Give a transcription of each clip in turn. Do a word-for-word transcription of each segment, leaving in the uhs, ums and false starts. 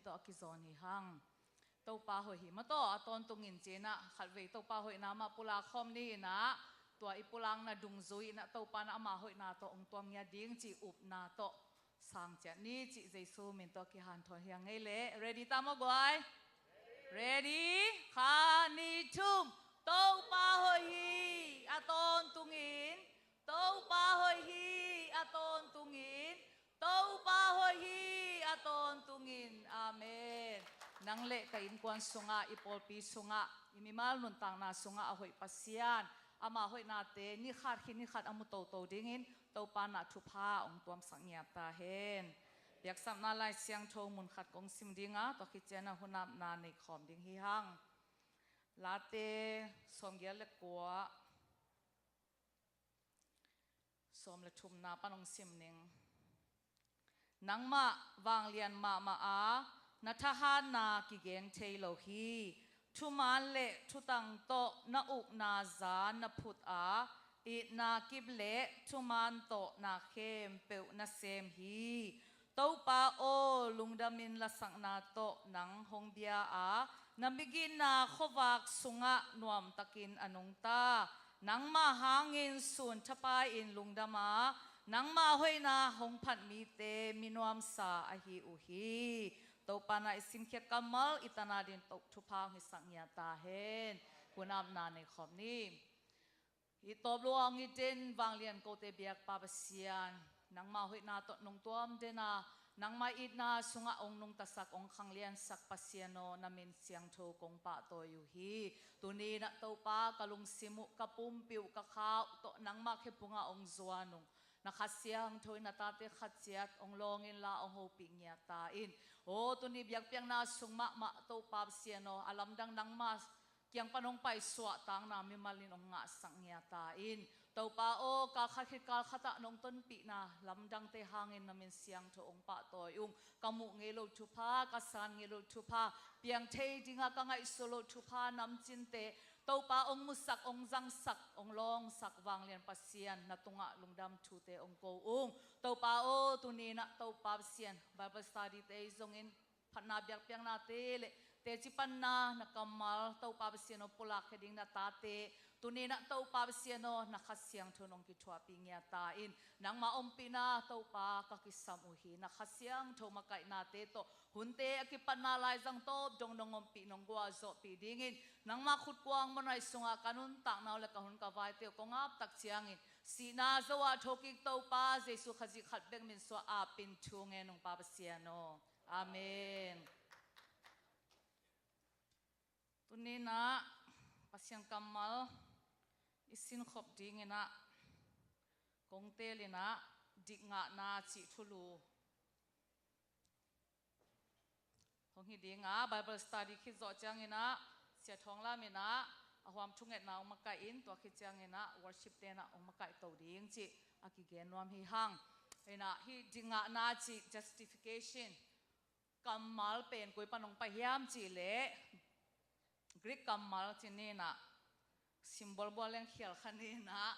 tawh a kizawn hi hang. Topa hoih hi mah tawh a tawntungin ci-in ah khatvei Topa hoihna mah pulak khawm ni in ah, tua i pulakna dungzui in ah Topa in ah ama hoihna tawh hong tuam ngiat ding cih upna tawh sang ciat ni cih Jesu min tawh kihanthawn hi hang ei leh. Ready ta maw guai? Ready? Khat, nih, thum. Topa hoih hi a tawntungin. Topa hoih hi a tawntungin. Topa hoih hi a tawntungin. Amen. Nang le ka innkuan sungah, i pawlpi sungah, i mimal nuntakna sungah a hoih Pasian, ama hoihnate ni khat khit ni khat a mu toto dingin Topa in ah thupha hong tuamsak ngiat ta hen. Piaksapna Lai Siangtho mun khat kong sim ding a, tua khit ciang ah hun apna nei khawm ding hi hang. Late sawmgiat le kua, sawm le thumna pan hong sim ning. Nangmah vanglian mahmah a, na thahatna kigen thei lo hi. Thuman le thutang tawh na ukna za na phut a, itna kip le thuman tawh na khempeuh na sem hi. Topa aw, lungdamin lasakna tawh nang hong bia a, na migitna khuavak sungah nuamtakin a nungta. Nangmah hangin sun thapai-in lungdam a, nangmah hoihna hong phat mite mi nuamsa ahi uh hi. Topa in ah i simkhiat kammal i tan adingin thupha hong hisak ngiat ta hen. Hun apna nei khawm ni. I tawp lua hong it in vanglian kote biak Pa Pasian, nangmah hoihna tawh nong tuam den a, nangmah itna sungah hong nungtasak, hong khangliansak Pasian aw, na min siangtho kong pahtawi uh hi. Tuni in ah Topa, ka lungsim uh, ka pumpi uh, ka kha uh tawh nangmah khephungah hong zuan ung. Na Kha Siangtho in na tate khat ciat hong lawng inla hong hopih ngiat ta in. Aw, tuni biakpiakna sung mahmah Topa Pasian aw, a lamdang nangmah kiang pan hong paisuah takna mimal in hong ngahsak ngiat ta in. Topa aw, kal khat khit kal khatah nong tonpihna lamdangte hangin na min siangtho hong pahtawi ung. Ka muh ngei loh thupha, ka san ngei loh thupha, piang thei dingah ka ngaihsut loh thupha, namcinte Topa hong musak, hong zangsak, hong lawngsak vanglian Pasian, na tungah lungdam thute hong ko ung. Topa aw, tuni in ah Topa Pasian, Bible study te zongin phatna biakpiaknate le teci panna na kammal Topa Pasian aw pulakkhia ding na tate, tuni in ah Topa Pasian aw, na Kha Siangtho in hong kithuahpih ngiat ta in. Nangmah ompihna Topa ka kisam uh hi. Na Kha Siangtho makaihnate tawh hunte a kipatna laizang tawp dong nong ompih, nong gualzawhpih dingin nangmah khutkuang muanhuai sungah ka nuntakna uh le ka hun ka vaite uh kong ap tak ciangin sihna zo-ah thokik Topa Jesu Khazih khat bek min suang apin thu ngen ung Pa Pasian aw. Amen. Tuni in ah Pasian kammal i sinkhop ding in ah kong teel in ah, dikngahna cih thulu hong hi ding a, Bible study khit zawh ciangin ah Sia Thawng Lam in ah a huam thungetna hong makaih in, tua khit ciangin ah worship te in ah hong makaih to ding cih a kigen nuam hi hang. In ah hih dikngahna cih justification kammal pen koi pan hong pai hiam cih leh Greek kammal ci ni in ah, symbol bual leng khial kha ni in ah,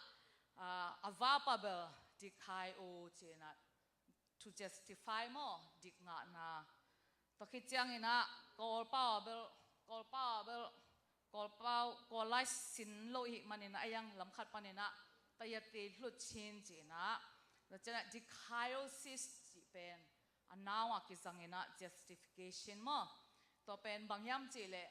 ah, a verb a bel dikhaio ci in ah, to justify maw, dikngahna. Tua khit ciangin ah Kawlpau a bel, Kawlpau a bel, Kawlpau, Kawl lai sin lo i hih manin ah, a yang lam khat panin ah tayati hlut chin ci in ah, tua ciangin ah dikhaiosis cih pen a noun a kizang in ah justification maw. Tua pen bang hiam cih leh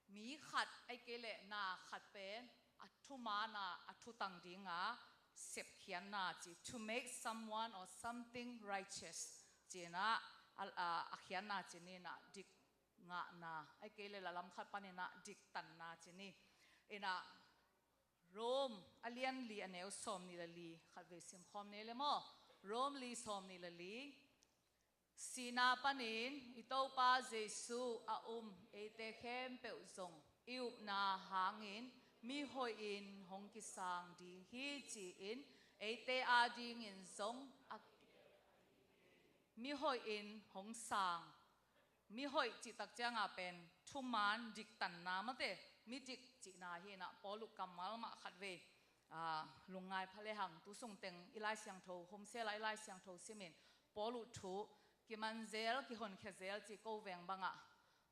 mi khat, ahih kei leh na khat pen a thuman a, a thutang ding a sepkhiatna ci, to make someone or something righteous ci in ah, a, a, a khiatna ci ni in ah, dikngahna, ahih kei leh la lam khat panin ah diktanna ci ni. In ah Rome a lian li a neu sawmnih le li khatvei simkhawm ni le maw. Rome li sawmnih le li. Sihna panin i Topa Jesu a um eite khempeuh zong i upna hangin mihoihin hong kisang ding hi ci-in eite adingin zong a mihoihin hong sang. Mihoih cih tak ciangah pen thuman diktanna mate, midik cihna hi in ah, Paul uh kammal mah khatvei, ah, lungngai pha lehang, tu sungteng i Lai Siangtho, homsel ah i Lai Siangtho simin Paul uh thu kiman zel, kihonkhia zel ci ko veng bangah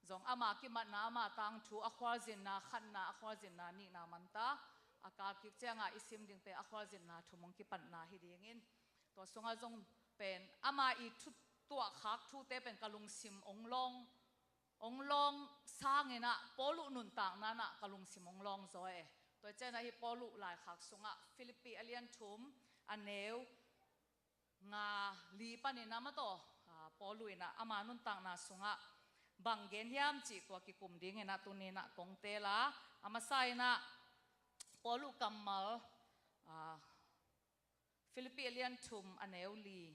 zong ama kimatna, ama tangthu, a khualzinna khatna, a khualzinna nihna manta, a kal kik ciangah i sim ding pen a khualzinna thum hong kipatna hi dingin, tua sungah zong pen ama i thu tuahkhak thute pen ka lungsim ong lawng, ong lawng sanginah Paul uh nuntakna inah ka lungsim ong lawng zaw e. Tua cianah hih Paul uh laikhak sungah Philippi a lian thum, a neu nga li panin a mataw, ah, Paul uh inah ama nuntakna sungah bang gen hiam cih tua kikum dinginah tuninah kong teel a, a masa inah Paul uh kammal, ah, Philippi a lian thum, a neu li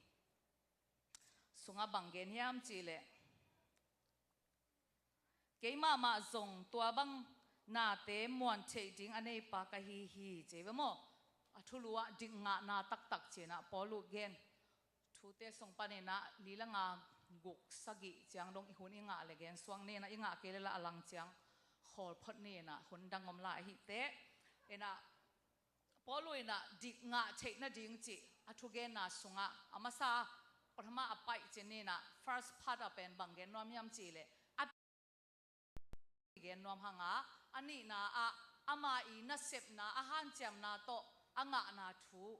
sungah bang gen hiam cihleh, keimah mah zong tua bang nate muan theih ding a neipa ka hi hi, ci ve maw? A thulu ah dikngahna taktak cinah Paul uh gen thute sung paninah li le nga, guk, sagih ciang dong i hun i ngah le gen suang ninah, i ngah kei le lah a lang ciang khawl phot ninah hun dang om lai ahih teh. Inah Paul uh inah dikngah theih nading cih a thugenna sungah a masa, pathama a paih cin ninah first part ah pen bang gen nuam hiam cihleh, a gen nuam hanga, a nihna ah ama i nasepna, a hanciamna tawh a ngahna thu,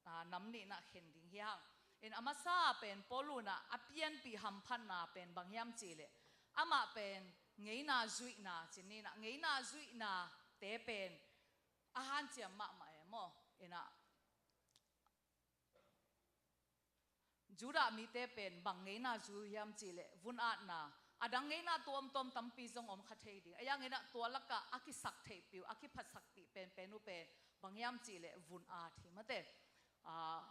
ah, nam nihnah khen ding hi hang. In a masa pen Paul uh inah a pianpih hamphatna pen bang hiam cihleh, amah pen ngeina zuihna cin ninah, ngeina zuihna te pen a hanciam mahmah e maw? Inah Judah mite pen bang ngeina zui hiam cihleh vun-atna, a dang ngeina tuamtuam tampi zong om kha thei ding. A yanginah tua lakah a kisak theihpih uh, a kiphatsakpih penpen uh pen bang hiam cihleh vun-at hi mate. Ah,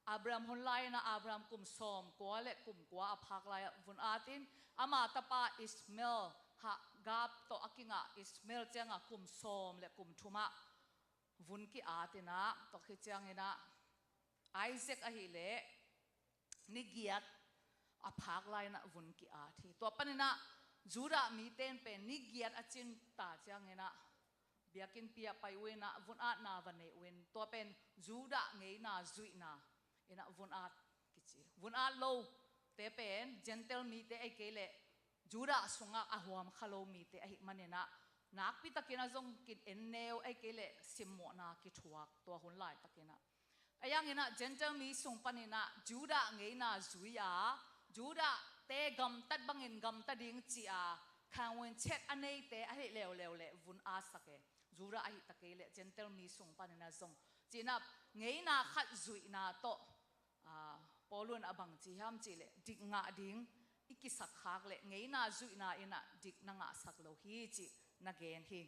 Abraham hun lai inah Abraham kum sawm kua le kum kua a phak lai-ah vun-at in, ama tapa Ishmael, Hagar tawh a kingah Ishmael ciangah kum sawm le kum thumah vun ki-at inah, tua khit cianginah Isaac ahileh ni giat a phak lai inah vun ki-at hi. Tua paninah Judah mite in pen ni giat a cin ta cianginah biakinnpi ah pai uh inah vun-atna va nei uh in, tua pen Judah ngeina zuihna inah vun-at kici. Vun-at lote pen Gentile mite ahih kei leh Judah sungah a huam kha lo mite ahih maninah nakpitakin a zong kin en neu, ahih kei leh simmawhna kithuak tua hun laitakinah. A yanginah Gentile mi sung paninah Judah ngeina zui a, Judah te gamtat bangin gamta ding ci a, khanguin chet a neite ahih leuleu le vun-at sak e. Judah ahih ta kei leh Gentile mi sung paninah zong cinah ngeina khat zuihna tawh, ah, Paul un a bang ci hiam cihleh, dikngah ding i kisakkhak leh ngeina zuihna inah dik na ngahsak lo hi cih na gen hi.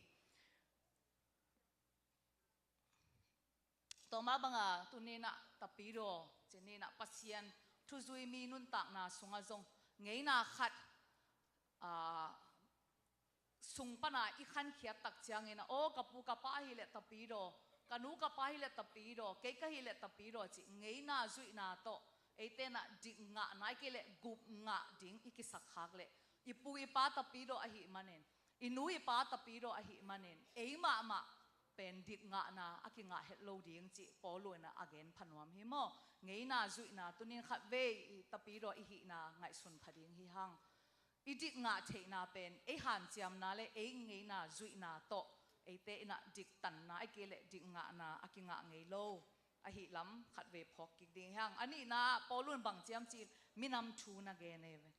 Tua mah banga tuninah Tapidaw cin ninah Pasian thuzui mi nuntakna sungah zong ngeina khat, ah, sung pana i khankhiat tak ciangin, aw, ka pu ka pa ahileh Tapidaw, ka nu ka pa ahileh Tapidaw, kei ka hileh Tapidaw cih ngeina zuihna tawh eite inah dikngahna, ahih kei leh gupngah ding i kisakkhak leh, i pu i pa Tapidaw ahih manin, i nu i pa Tapidaw ahih manin, ei mahmah pen dikngahna a kingah het lo ding cih Paul un a gen pha nuam hi maw? Ngeina zuihna tunin khatvei i Tapidaw i hihna ngaihsun pha ding hi hang. I dikngah theihna pen ei hanciamna le ei ngeina zuihna tawh eite inah diktanna, ahih kei leh dikngahna a kingah ngei lo ahih lam khatvei phawk kik ding hi hang. A nihna ah Paul un bang ci hiam cihleh minam thu na gen e ve.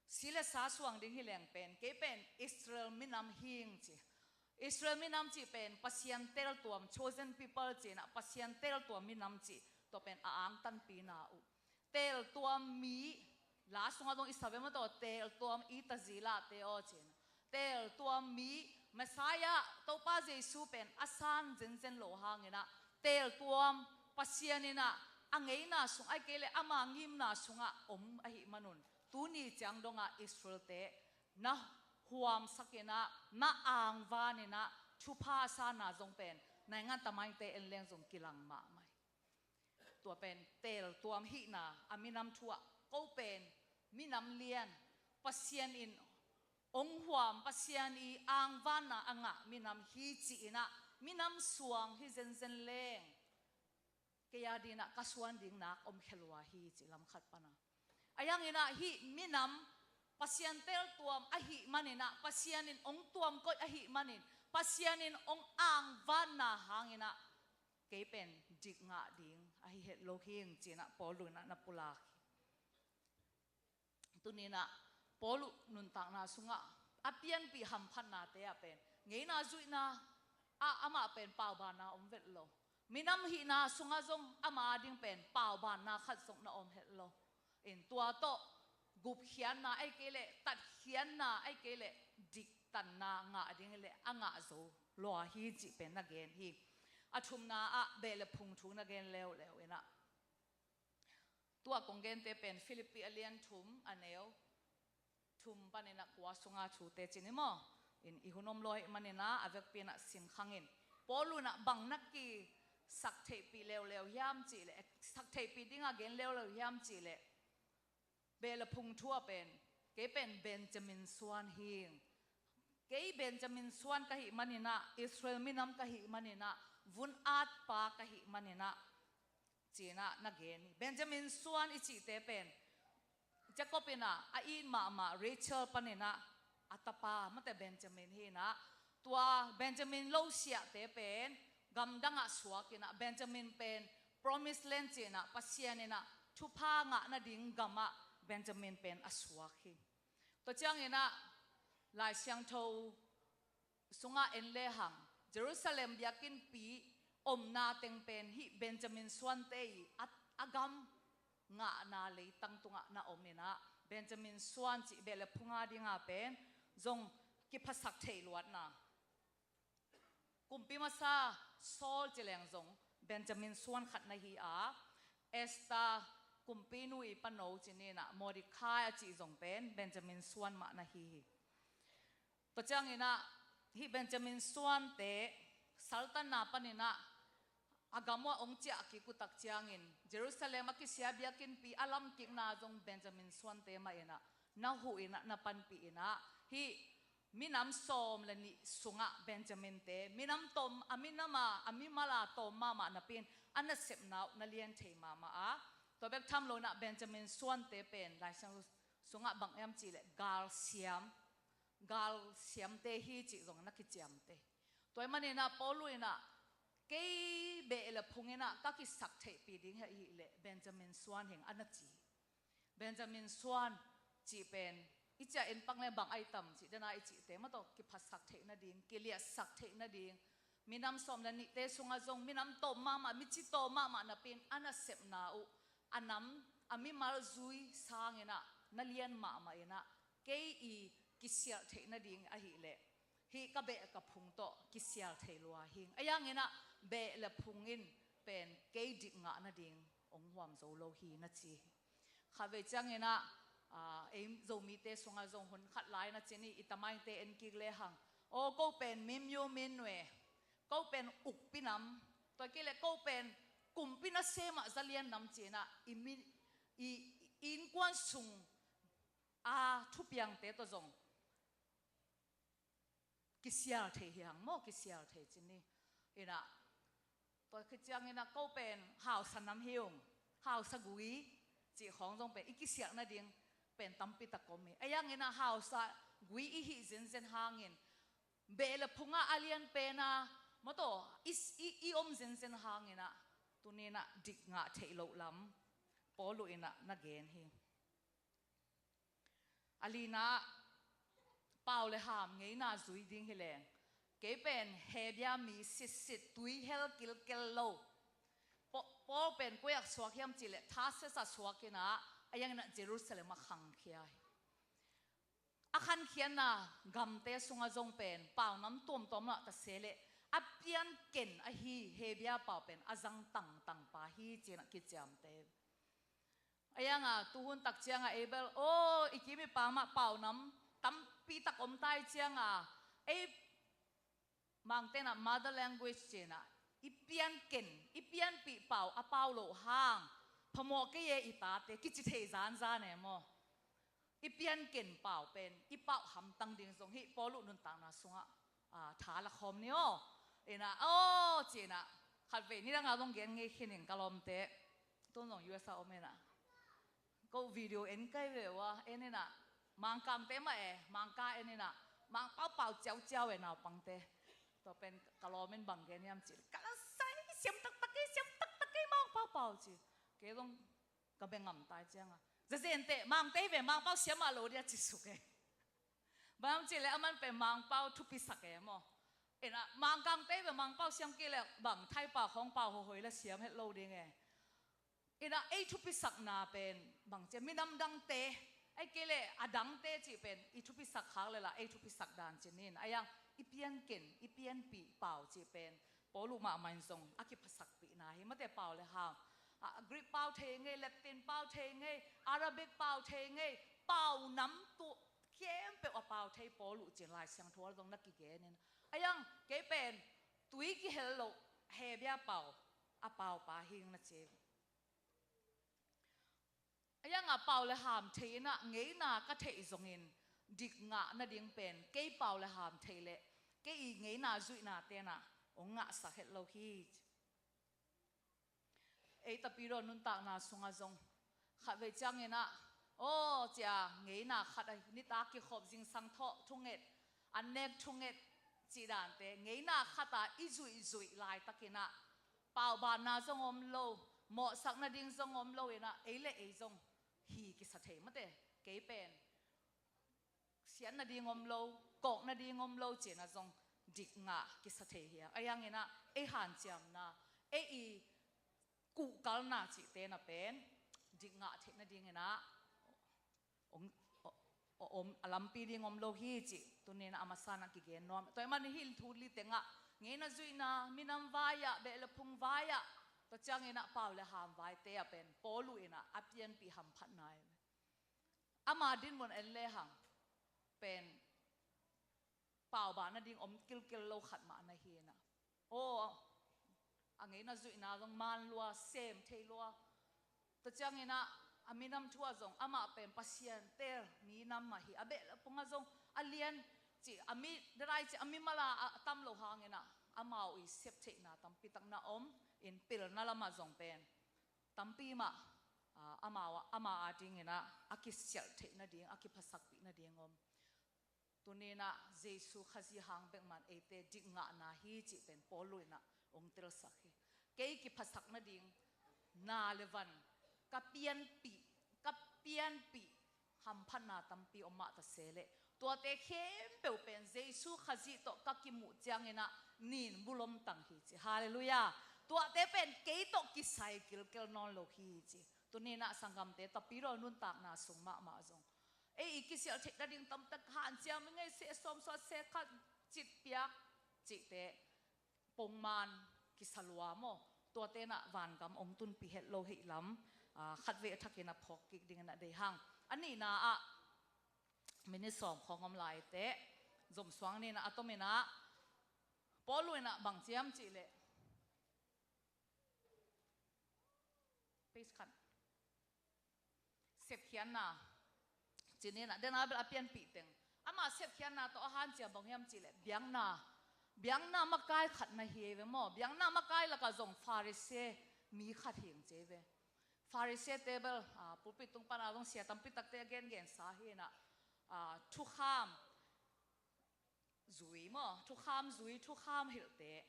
Si le sa suang ding hi leng pen, kei pen Israel minam hing ci. Israel minam cih pen Pasian teeltuam, chosen people cinah Pasian teeltuam minam cih, tua pen a angtanpihna uh. Teeltuam mi, la sungah dong i sa ve maw, tua teeltuam i tazilate aw cinah. Teeltuam mi, Messiah, Topa Jesu pen a san zenzen lo hanginah, teeltuam Pasian inah a ngeina sung, ahih kei leh ama ngimna sungah om ahih manun, tuni ciang dongah Israelte na huamsak inah, na angvan inah, thupha a sanna zong pen naingan tamaingte en leng zong kilang mahmah hi. Tua pen teeltuam hihna, a minam thu ah ko pen minam lian, Pasian in ong huam, Pasian i angvanna a ngah minam hi ci inah, minam suang hi zenzen leng kei a dinah ka suan ding nak om khe lua hi cih lam khat pana. A hiangin ah hih minam Pasian teltuam ahih manin ah, Pasian in hong tuamkoih ahih manin, Pasian in hong angvanna hangin ah kei pen dik ngah ding ahi het lo hing ci-in ah Paul in ah na pulak hi. Tuni-in ah Paul nuntakna sungah a pianpih hamphatnate ah pen ngeina zuihna ah amah pen paubanna om vet lo. Minam hihna sungah zong ama ding pen paubanna khat zong na om het lo. In tua tawh gupkhiatna ahih kei leh tatkhiatna ahih kei leh diktanna ngah ding hi leh a ngah zo lua hi cih pen na gen hi. A thumna ah beh le phung thu na gen leuleu in ah, tua kong gente pen Philippi a lian thum a neu thum panin ah kua sunga thute ci ni maw? In i hun om lua ahih manin ah a vekpi in ah sim khang in. Paul in ah bang na kisak theihpih leuleu hiam cih leh, sak theihpih dingah gen leuleu hiam cih leh, beh le phung thu ah pen, kei pen Benjamin suan hing. Kei Benjamin suan ka hih manin ah, Israel minam ka hih manin ah, vun atpa ka hih manin ah, ci-in ah na gen hi. Benjamin suan i cihte pen Jacob in ah a it mahmah Rachel panin ah a tapa mate Benjamin hi in ah, tua Benjamin losiahte pen gamdang ah suak in ah, Benjamin pen Promised Land ci-in ah Pasian in ah thupha ngah nading gam ah Benjamin pen a suak hi. Tua ciangin ah Lai Siangtho sungah en lehang Jerusalem biakinnpi omna teng pen hih Benjamin suante i a, a gam ngahna leitang tungah na om in ah, Benjamin suan cih beh le phung a dingah pen zong kiphasak theih luatna. Kumpi masa Saul ci leng zong Benjamin suan khat na hi a, Esther kumpinu i pano ci ni in ah, Mordecai a cih zong pen Benjamin suan mah na hi hi. Tua ciangin ah hih Benjamin suante saltanna panin ah a gam uah hong ciah kik uh tak ciangin Jerusalem a kisia biakinnpi a lamkikna zong Benjamin suante mah in ah na huh in ah na panpih in ah, hih minam sawm le nih sungah Benjamin-te, minam tawm, a minam a, a mimal a tawm mahmah napi in a nasepna uh na lian thei mahmah a, tua bek tham lo in ah Benjamin suante pen Lai Siangtho sungah bang hiam cih leh galsiam, galsiamte hi cih zong na kiciamteh. Tua ahih manin ah Paul in ah kei beh le phung in ah ka kisak theihpih ding hi ahih leh Benjamin suan hing a na ci. Benjamin suan cih pen i ciah in pak leh bang a i tam cih dena i cihte mah tawh kiphasak theih nading, kiliatsak theih nading, minam sawm le nihte sungah zong minam tawm mahmah, mici tawm mahmah napi in a nasepna uh, a nam, a mimal zui sangin ah na lian mahmah in ah, kei i kisialh theih nading ahih leh hih ka beh ka phung tawh kisial thei lua hing. A hiangin ah beh le phung in pen kei dik ngah nading hong huam zo lo hi na ci hi. Khatvei ciangin ah, aa, ei Zomite sungah zong hun khat lai na ci ni, i tamaingte en kik lehang, aw ko pen mimyu minnue, ko pen ukpi nam, tua kei leh ko pen kumpi nasem ah zalian nam ci-in ah i mi, i, i innkuan sung a thupiangte tawh zong kisial thei hi hang maw, kisial thei ci ni. In ah tua khit ciangin ah ko pen hausa nam hi ung, hausa gui cih khawng zong pen i kisialh nading pen tampi tak om hi. A hiangin ah hausa gui i hih zenzen hangin beh le phung ah a lian pen a mawtaw i, i, i om zenzen hangin ah tuni in ah dik ngah theih loh lam Paul in ah na gen hi. A lina ah pau le ham ngeina zui ding hi leng, kei pen Hebia mi sitsit, tui hel kilkel lo. Pa-, Paul pen koi ah suak hiam cih leh Tarsus ah suak in ah, a hiangin ah Jerusalem ah khangkhia hi. A khankhiatna gamte sungah zong pen pau nam tuamtuam lah ta se leh a pianken ahi Hebia pau pen a zang tangtang pa hi ci-in ah kiciamteh. A hiangah tuhun tak ciangah ei bel, aw, i kim i pam ah pau nam tampi tak om ta hi ciangah, ei Mangte in ah mother language ci-in ah i pianken, i pianpih pau a pau loh hang phamawh kei e i tate kici thei zanzan e maw? I pianken pau pen i pau hamtang ding zong hih Paul nuntakna sungah, aa, tha la khawm ni aw. In ah, aw, ci-in ah khatvei nidang a zong gen ngei khin ing ka lawmte. Tun zong U S A om in ah, Ko video en kai ve ua, en inah, Mangkangte mah e, Mangkang en inah, Mangpau pau ciauciau e naupangte. Tua pen ka lawm in bang gen hiam cih leh, ka la sai, siam taktak kei, siam taktak kei Mangpau pau ci. Kei zong ka bia ngam tai cianga, Zazente, Mangte hi ve, Mangpau siam mah lo dia ci suk e. Bang hiam cih leh aman pen Mangpau thupisak e maw. Inah Mangkangte hi ve, Mangpau siam kei leh bang Thaipau khawng pau hoihoi la siam het lo ding e. Inah ei thupisakna pen bang ci a, minam dangte, ei kei leh a dangte cih pen i thupisak khak leh la ei thupisak dan ci ni. Inah a iang i pianken, i pianpih pau cih pen Paulu mahmah in zong a kiphasakpihna hi. Mate pau le ham, a, Greek pau thei ngei, Latin pau thei ngei, Arabic pau thei ngei, pau nam tu khempeuh a pau thei Paulu cin Lai Siangtho ah zong na kigen in. A iang kei pen tui kihel loh Hebia pau a paupa hing na ci. A iang a pau le ham thei inah ngeina ka theih zongin dik ngah nading pen kei pau le ham theih leh kei i ngeina zuihna tenah hong ngahsak het lo hi. Ei Tapidaw nuntakna sungah zong khatvei cianginah, aw cia ngeina khat a nitak kikhop, zingsang thawh thunget, an nek thunget cih dante ngeina khata i zuihzuih laitakinah paubanna zong om lo, mawhsak nading zong om lo inah ei le ei zong hi kisa thei mate. Kei pen siat nading om lo, kawk nading om lo cinah zong dik ngah kisa thei hi a. A ianginah ei hanciamna, ei i kuhkalna cihte na pen dik ngah theih nadinginah om, om, a lampi ding om lo hi cih tuninah a masanah kigen nuam. Tua i man hih thu li tengah ngeina zuihna, minam vai-ah, beh le phung vai-ah, tua cianginah pau le ham vaite ah pen Paulu inah a pianpih hamphatna hi. Ama dinmun en lehang pen pauban nading om kilkel lo khat mah na hi inah, aw a ngeina zuihna zong man lua, sem thei lua. Tua cianginah a minam thu ah zong amah pen Pasian teel minam mah hi, a beh le phung ah zong a lian cih, a mi dadai cih, a mimal a tam lo hanginah amau i sep theihna tampitak na om in pilna lamah zong pen tampi mah, a, amau, ama adinginah a kisialh theih nading, a kiphasakpih nading om. Tuninah Jesu Khazih hang bek man eite dik ngahna hi cih pen Paulu inah hong telsak hi. Kei kiphasak nading na le van ka pianpih, ka pianpih hamphatna tampi om mah ta se leh tuate khempeuh pen Jesu Khazih tawh ka kimuh cianginah nin bulom tang hi ci. Halleluiah. Tuate pen kei tawh kisai kilkel nawn lo hi ci. Tuninah sanggamte, Tapidaw nuntakna sung mahmah zong ei i kisialh theih nading tamtak hanciam i ngei, seh sawm suah, seh khat, cit piak cihte pongman kisa lua maw. Tuate inah vangam hong tunpih het lo hih lam, a, khatvei a thakin a phawk kik dingin a deih hang. A nihna ah minit sawm khawng om lai teh, zomsuang ninah a tominah Paulu inah bang ci hiam cih leh, page khat, sepkhiatna ci ninah, dena bel a pianpih teng. Amah sepkhiatna tawh a hanciam bang hiam cih leh biakna, biakna makai khat na hi ei ve maw. Biakna makai lakah zong Pharisee mi khat hi ing ci ei ve. Pharisee te bel, a, pulpit tung pana zong sia tampi takte a gengensa hi inah, a, thukham zui maw, thukham zui, thukham hilhte.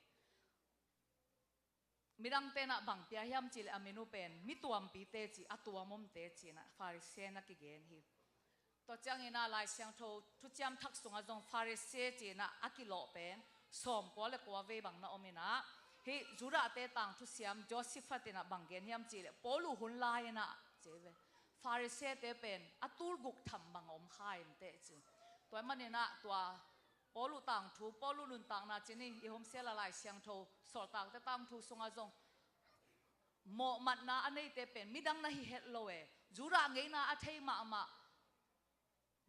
Midangte inah bang pia hiam cih leh a min uh pen mi tuampite ci, a tuam omte cinah Pharisee na kigen hi. Tua cianginah Lai Siangtho Thuciam Thak sungah zong Pharisee cinah a kilawh pen sawmkua le kua vei bang na om inah, hih Judahte tangthu siam Josephus inah bang gen hiam cih leh Paulu hun lai inah ci ei ve, Pharisee te pen a tulguk tham bang a om kha inteh ci. Tua i maninah tua Paulu tangthu, Paulu nuntakna ci ni, i homsia la Lai Siangtho, Sawltakte tangthu sungah zong mawhmatna a neite pen midang na hi het lo e. Judah ngeina a thei mahmah,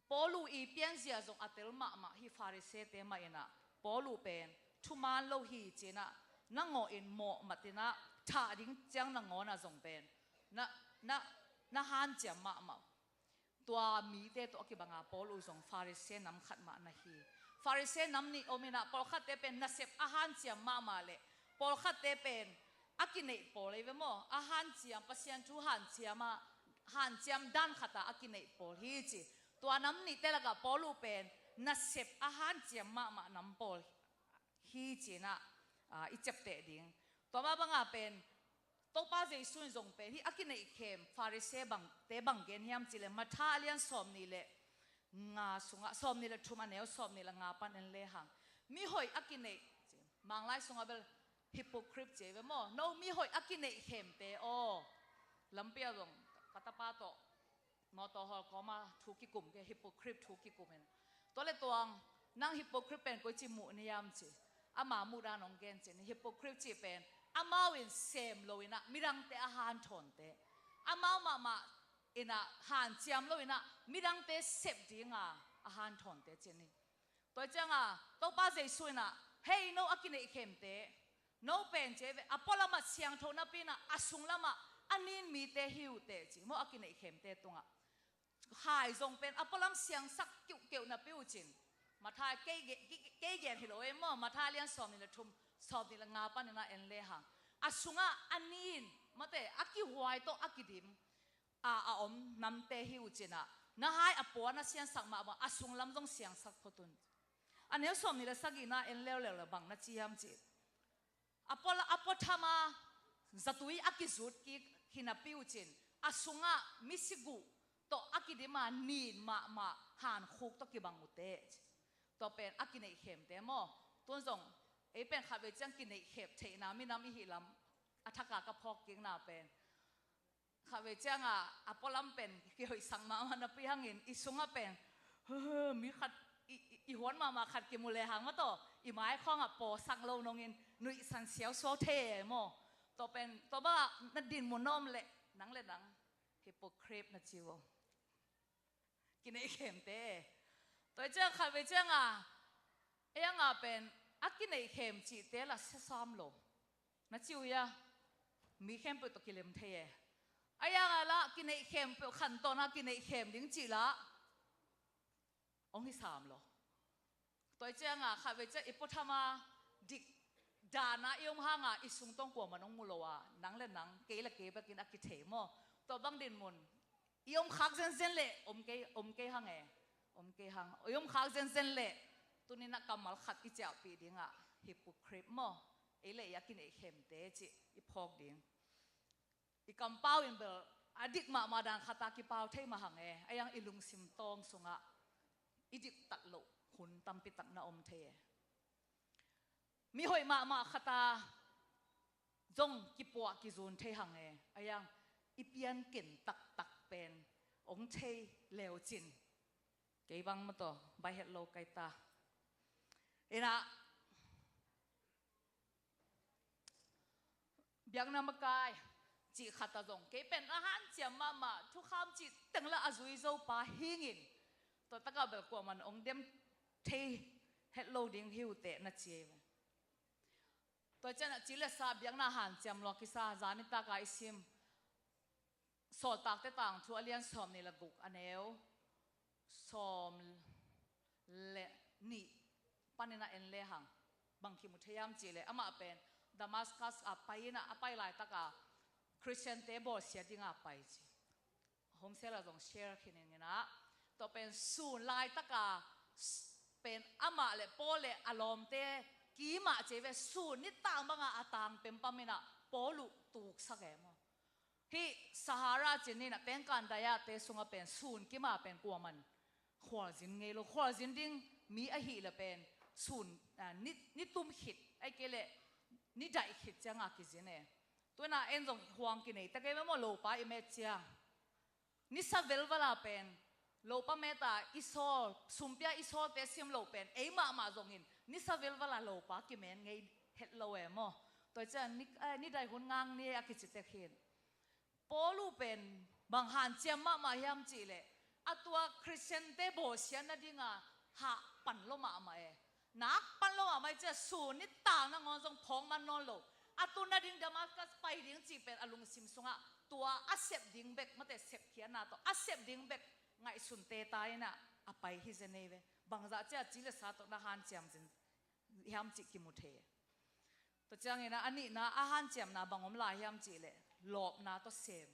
Paulu i pianzia zong a tel mahmah hih Pharisee te mah inah Paulu pen thuman lo hi cinah na ngawh in mawhmat inah thah ding ciang na ngawnah zong pen na, na, na hanciam mahmah. Tua mite tawh a kibanga Paulu zong Pharisee nam khat mah na hi. Pharisee nam nih om inah pawlkhatte pen nasep a hanciam mahmah leh pawlkhatte pen a kineih pawl ei ve maw, a hanciam, Pasian thu hanciam ah hanciam dan khat a a kineih pawl hi ci. Tua nam nihte lakah Paul uh pen nasep a hanciam mahmah nam pawl hi ci-in ah, ah, i ciapteh ding. Tua mah bangah pen Topa Jesu in zong pen hih a kineihkhem Pharisee bangte bang gen hiam cih leh Matthai a lian sawmnih le nga sungah, sawmnih le thum a neu sawmnih le nga pan en lehang, mihoih a kineih, Manglai sungah bel hypocrite ci ve maw. No mihoih a kineihkhemte aw. Lampi ah zong ka tapa tawh mawtaw hawl kawma thu kikum kei, hypocrite thu kikum in. Tua le tuang, nang hypocrite pen koici muh ni hiam ci. Ama muhdan hong gen ci ni. Hypocrite cih pen amau in sem lo in ah midangte a hanthawnte, amau mahmah in ah hanciam lo in ah midangte sep dinga a hanthawnte ci ni. Tua cianga Topa Jesu in ah, hei no a kineihkhemte, no pen ci ve, a pualamah siangtho napi in ah a sunglamah a nin mite hi uh teh ci maw, a kineihkhemte tungah. Hai zong pen a pualam siangsak kiuhkeuh napi uh cin. Matthai kei ge-, kei, kei gen hi lo e maw, Matthai lian sawmnih le thum, sawmnih le nga pan in ah en lehang, a sungah a nin, mate, a kihuai tawh a kidim a, a om namte hi uh cin ah, na hai a pua na siangsak mahmah, a sunglam zong siangsak phot un. A neu sawmnih le sagihna en leuleu le bang na ci hiam cih, a pua, a pua thama zatui a kizut kik hi napi uh cin, a sungah misi guh tawh a kidim a nin mahmah hankhuk tawh kibang uh teh ci. Tua pen a kineihkhemte maw. Tun zong ei pen khatvei ciang kineihkhem theihna minam i hih lam a thaka ka phawk kikna pen, khatvei cianga a pualam pen kihoihsak mahmah napi hangin i sungah pen, mi khat, i, i, i huan mahmah khat kimu lehang mataw, i maikhawngah pawsak lo nongin nuihsan siausuau thei e maw. Tua pen, tua bangah na dinmun na om leh nang le nang hypocrite na ci uh. Kineihkhemte. Tua ciang khatvei cianga, ei anga pen a kineihkhem cihte lah siasam lo na ci uh hia? Mi khempeuh tawh kilem thei e. Ei anga lah kineihkhem peuh khantawna kineihkhem ding cih lah hong hi sam lo. Tua cianga khatvei ciang i puathama dik dana i om hanga i sungtawng kuaman hong mu lo a, nang le nang, kei le kei bekin a kithei maw. Tua bang dinmun i om khak zenzen leh om kei, om kei hang e. Om kei hang. I om khak zenzen leh tuninah kammal khat i ciahpih dingah hypocrite maw. Ei le ei a kineihkhemte cih i phawk ding. I kampau in bel a dik mahmah dan khata kipau thei mah hang e. Ei ang i lungsim tawng sungah i diktat loh hun tampitak na om thei e. Mihoih mahmah khata zong kipuah kizun thei hang e. Ei ang i pianken taktak pen hong thei leucin, kei bang mataw bai het lo kai ta. Inah biakna makai cih khata zong kei pen a hanciam mahmah, thukham cih tengla a zui zo pa hingin, tua taka bel kuaman hong dem thei het lo ding hi uh teh na ci ei ve. Tua cianah ci le sa biakna hanciam lua kisa, zani taka i sim Sawltakte tangthu a lian sawmnih le guk a neu sawm le nih panin a en lehang bang kimu thei hiam cih leh, amah pen Damascus a pai inah, a pai laitaka Khristiante bawlsia dinga pai ci. Homsela zong share khin inginah, tua pen sun laitaka pen amah le Paul le a lawmte kimah ci ve, sun nittang banga a tang pempam inah Paul uh tuksak e maw. Hih Sahara cin inah tengkan dayate sungah pen sun kima pen kuaman khualzin ngei lo, khualzin ding mi ahih le pen sun, ah, ni, ni tum khit, ahih kei leh ni daih khit cianga kizin e. Tuina en zong huang kinei ta kei ve maw, lopa i met ciang. Nisa velvala pen lopa meta i sawl, sumpia i sawlte sim lo pen ei mahmah zongin nisa velvala lopa kimen ngei het lo e maw. Tua ciang ni, eh, ni daih hun ngang ni a kici tek hin. Paul uh pen bang hanciam mahmah hiam cih leh, a tua Khristiante bawlsia nadinga hah pan lo mahmah e. Nak pan lo mahmah e, cia sun nittang nangawn zong phawk man nawn lo. A tu nading Damascus pai ding cih pen a lungsim sungah tua a sep ding bek, mate, sepkhiatna tawh a sep ding bek ngaihsun teta inah a pai hi zen ei ve. Bangzah cia ci le sa tawh na hanciam zin hiam cih kimu thei. Tua ciangin a nihna a hanciamna bang om lai hiam cih leh lawpna tawh sem.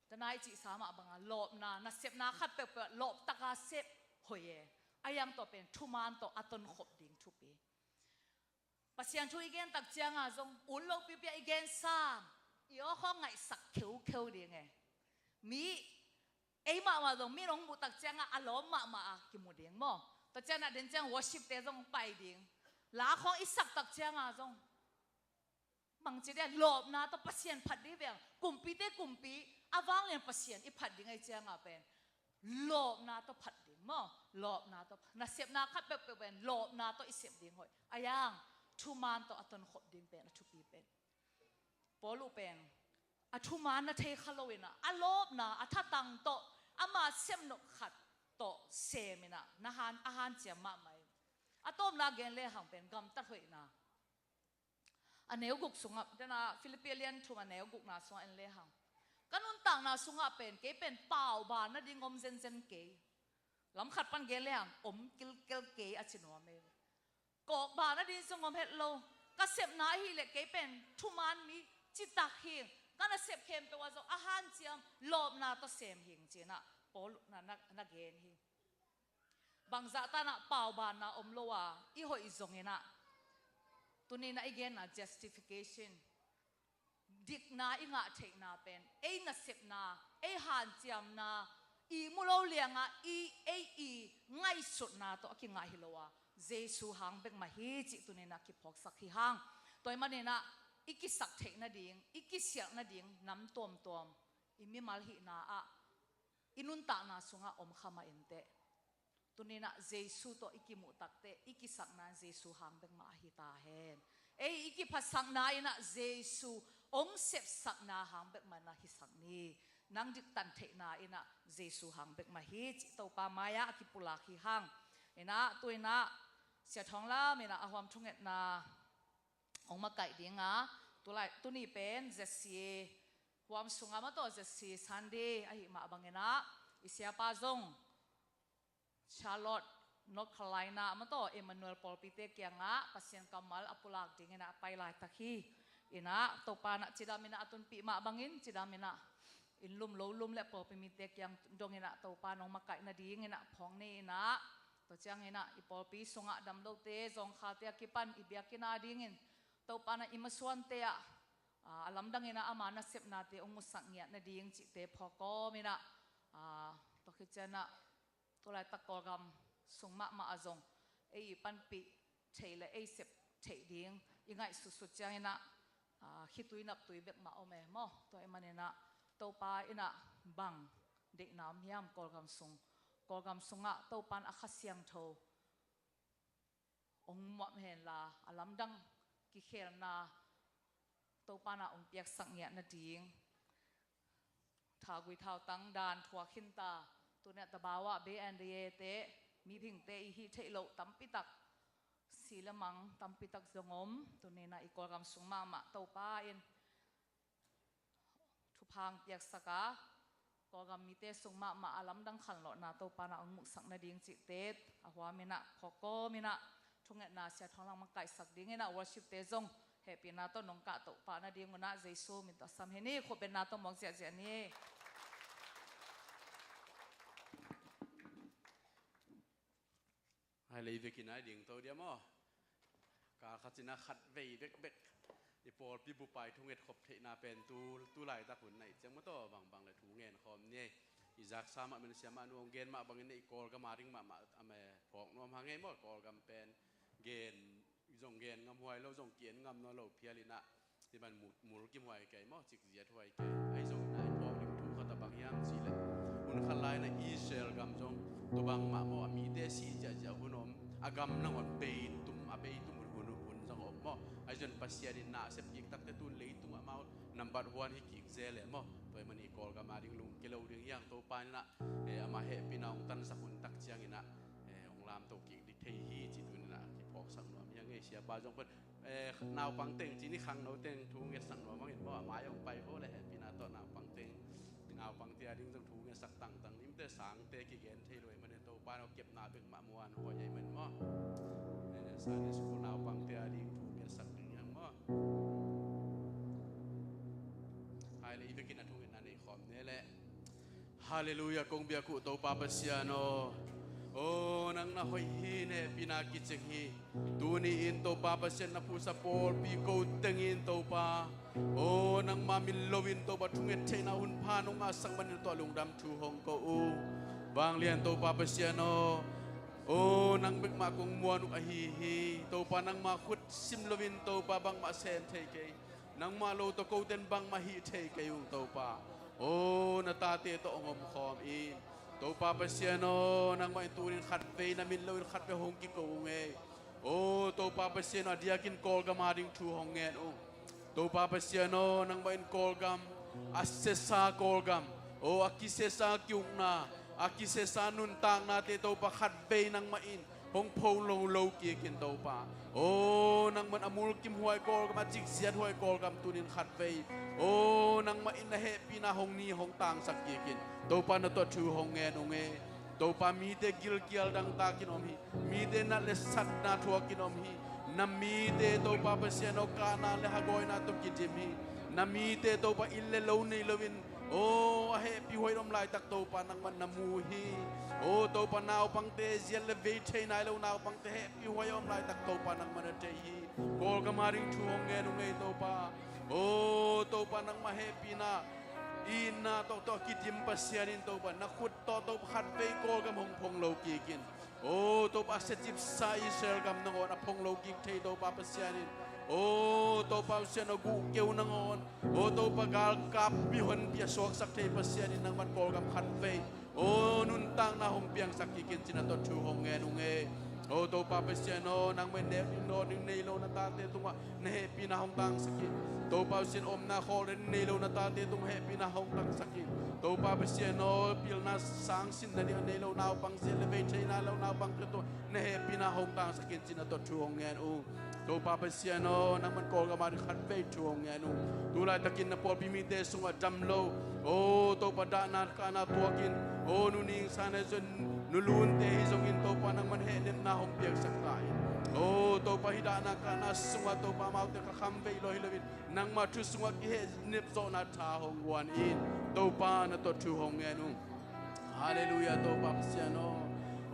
Tanai cihsa mah banga lawpna, nasepna khat peuhpeuh lawptaka sep hoih e. A yang tawh pen thuman tawh a tonkhop ding thupi. Pasian thu i gen tak cianga zong un lo piupia i gen sam i awkhawng ngaihsak kheukheu ding e. Mi ei mahmah zong mi nong muh tak cianga a lawm mahmah a kimu ding maw? Tua cianga den ciang worship te zong pai ding. La khawng i sak tak cianga zong bangci dia lawpna tawh Pasian phat ding veng. Kumpite kumpi a vanglian Pasian i phat ding ai cianga pen lawpna tawh phat ding maw? Lawpna tawh phat. Nasepna khat peuhpeuh pen lawpna tawh i sep ding hoih. A yang thuman tawh a tonkhop ding pen a thupi pen. Paul uh pen a thuman na thei kha lo inah a lawpna a thatang tawh ama sepnop khat tawh sem inah na han a hanciam mahmah in. A tawpna gen lehang pen gamtat hoihna. A neu guk sungah dena Philippi a lian thum a neu gukna sungah en lehang ka nuntakna sungah pen kei pen pauba nading om zenzen kei. Lamkhat pan gen lehang om kilkel kei a ci nuam e. Kawkba nading zong om het lo. Ka sepna ahileh kei pen thuman mi citak hing. Ka nasep khempeuh ah zong a hanciam lawpna tawh sem hing cinah Paul na, na, na gen hi. Bangzah tanah paubanna om lo a i hoih zonginah tuninah i genna justification, dikna i ngah theihna pen ei nasepna, ei hanciamna, i mu lo lianga i ei i ngaihsutna tawh a kingah hi lo a Jesu hang bekmah hi cih tuninah kiphawksak hi hang. Tua ih maninah i kisak theih nading, i kisialh nading nam tuamtuam i mimal hihna ah i nuntakna sungah om kha mah inteh. Tuninah Jesu tawh i kimuh takteh i kisakna Jesu hang bekmah ahi ta hen. Ei i kiphasakna inah Jesu ong sepsakna hang bekmah na hisak ni. Nang diktan theihna inah Jesu hang bekmah hi cih Topa mai-ah a kipulak hi hang. Inah tu inah Sia Thawng Lam inah a huam thungetna ong makaih dinga tulai tuni pen Z C A huam sungah mataw Z C A Sunday ahi mah banginah i siapa zong Charlotte, North Carolina mataw Emmanuel pawlpite kiangah Pasian kammal a pulak dinginah a pai laitak hi. Inah Topa inah cidam inah a tunpih mah bangin cidam inah inn lum lo lum le pawlpi mite kiang donginah Topa nong makaih nadinginah phawng ni inah tua cianginah i pawlpi sungah dam lote zawngkhalte a kipan i biakinn a dingin Topa inah i masuante ah a lamdang inah ama nasepnate ong musak ngiat nading cihte phawk kawm inah tua khit cianah tulaitak Kawlgam sung mahmah ah zong ei i panpih theih le ei sep theih ding i ngaihsutsut cianginah khitui naptui bek mah om e maw? Tua ih maninah Topa inah bang deihna om hiam Kawlgam sung? Kawlgam sungah Topa in a Kha Siangtho ong muap henla a lamdang kikhelna Topa inah ong piaksak ngiat nading. Thagui thautang dan thuak khinta tunia tabau ah B N D A te miphingte i hih theih loh tampitak si le mang tampitak zong om. Tuninah i Kawlgam sung mahmah Topa in thupha ong piaksaka Kawlgam mite sung mahmah a lamdang khanlawhna Topa inah ong muhsak nading cihte a huam inah phawk kawm inah thungetna Sia Thawng Lam makaihsak dinginah worship te zong hehpihna tawh nong kahtoh pah nadingunah Jesu min tawh sam hi ni. Khutbetna tawh mawk ziahziah ni. Hai lei vekin ai ding to dia maw? Kal khat cinah khat vei bekbek i pawlpi bupai thunget khop theihna pen tu, tu laitak hun naih ciang mataw bangbang le thu ngen khawm ni. I zaksa mah men siamah nu ong gen mah bangin i Kawlgam a ding mahmah a me phawk nuam hang ei maw? Kawlgam pen gen zong gen ngam huai lo, zong ki-en ngam nawn lo phial inah hi man mul, mul kim huai kei maw, cik ziat huai kei. Ahi zongin a i phawk ding thu khat a bang hiam cih leh hun khat lai inah Israel gam zong tua bang mah maw, a mite si ziahziah hun om, a gam nangawn bei tum, a bei tum hun, hun, hun zong om maw? Ahi zongin Pasian in na a sep kik takte tun leitung amau nambat huan hi kik zel e maw? Tua ih man i Kawlgam a ding lungke lo ding hiang Topa inah ama hehpihna hong tansak hun tak cianginah hong lamto kik ding thei hi ci tuninah kiphawksak nuam hiang ei. Siapa zong pen naupang teng ci ni, khangno teng thu ngetsak nuam hangin maw, a mai hong pai ho le hehpihna tawh naupang teng, naupangte a ding zong thu ngetsak tangtang nimte sangte kigen thei lo ih manin Topa in hong kepna bek mah muan huai ih man maw? Sunday school naupangte a ding thu ngetsak ding hiang maw? Hai le i vekin a thungetna nei khawm ne le Halleluiah, kong biak uh Topa Pasian aw. Aw, nang na hoih hi, na hehpihna kicing hi. Tuni-in Topa Pasian, na phuhsa pawlpi ko tengin Topa, aw, nangmah min loin Topa thunget theihna hun pha nong ngahsak manin tua lungdam thu hong ko uh. Vanglian Topa Pasian aw, aw, nang bekmah kong muan uh ahi hi. Topa, nangmah khut sim loin Topa bangmah sem thei kei. Nangmah lo tawh koten bangmah hih thei kei ung Topa. Aw, na tate tawh hong omkhawm in. Topa Pasian aw, nangmah in tunin khatvei na min loin khatvei hong kiko ung ei. Aw Topa Pasian aw, a diakin Kawlgam a ding thu hong ngen ung. Topa Pasian aw, nangmah in Kawlgam, a siasa Kawlgam, aw, a kisiasa ki-ukna, a kisiasa nuntaknate Topa khatvei nangmah in hong pho lo lo kikin Topa. Aw, nangmah in a mulkimhuai Kawlgam, a ciksiathuai Kawlgam tunin khatvei, aw, nangmah in na hehpihna hong ni hong tangsak kikin Topa, na tawh thu hong ngen ung ei. Topa, mite gilkial dangtakin om hi. Mite nat le satna thuakin om hi. Na mite Topa Pasian aw, kahna le hagawina tawh kidim hi. Na mite Topa, inn le lo nei loin, aw, a hehpihhuai in om laitak Topa nangmah na mu hi. Aw Topa, naupangte ziat le vei thei nai lo naupangte hehpihhuai a om laitak Topa nangmah na thei hi. Kawlgam a ding thu hong ngen ung ei Topa. Aw Topa, nangmah hehpihna, itna tawh tawh kidim Pasian in Topa, na khut tawh Topa khatvei Kawlgam hong phong lo kikin. Aw Topa, a siacipsa Israel gam nangawn a phong lo kik thei Topa Pasian in, aw Topa Pasian aw, guhkeu nangawn, aw Topa, galkappi honpi a suaksak thei Pasian in nangmah in Kawlgam khatvei, aw, nuntakna hong piangsak kikin ci-in na tawh thu hong ngen ung ei. Aw Topa Pasian aw, nangmah in nek ding dawn ding nei lo na tate tungah na hehpihna hong tangsak in. Topa Pasian, omna khawl ding nei lo na tate tungah hehpihna hong tangsak in. Topa Pasian aw, pilna sangsin nading a nei lo naupang, ziat le vei thei nai lo naupangte tungah na hehpihna hong tangsak in ci-in na tawh thu hong ngen ung. Topa Pasian aw, nangmah in Kawlgam a ding khatvei thu hong ngen ung. Tu laitakin na pawlpi mite sungah dam lo, aw Topa, dahna kahna tuakin, aw, nu Ning San ahi zongin, nu Lunte hi zongin Topa, nangmah in hehnemna hong piangsak ta in. Aw Topa, hih dahna kahna sungah Topa, amaute kha khamvei lo hi loin nangmah thu sungah kihehnep zawhna tha hong guan in. Topa, na tawh thu hong ngen ung. Halleluiah, Topa Pasian aw.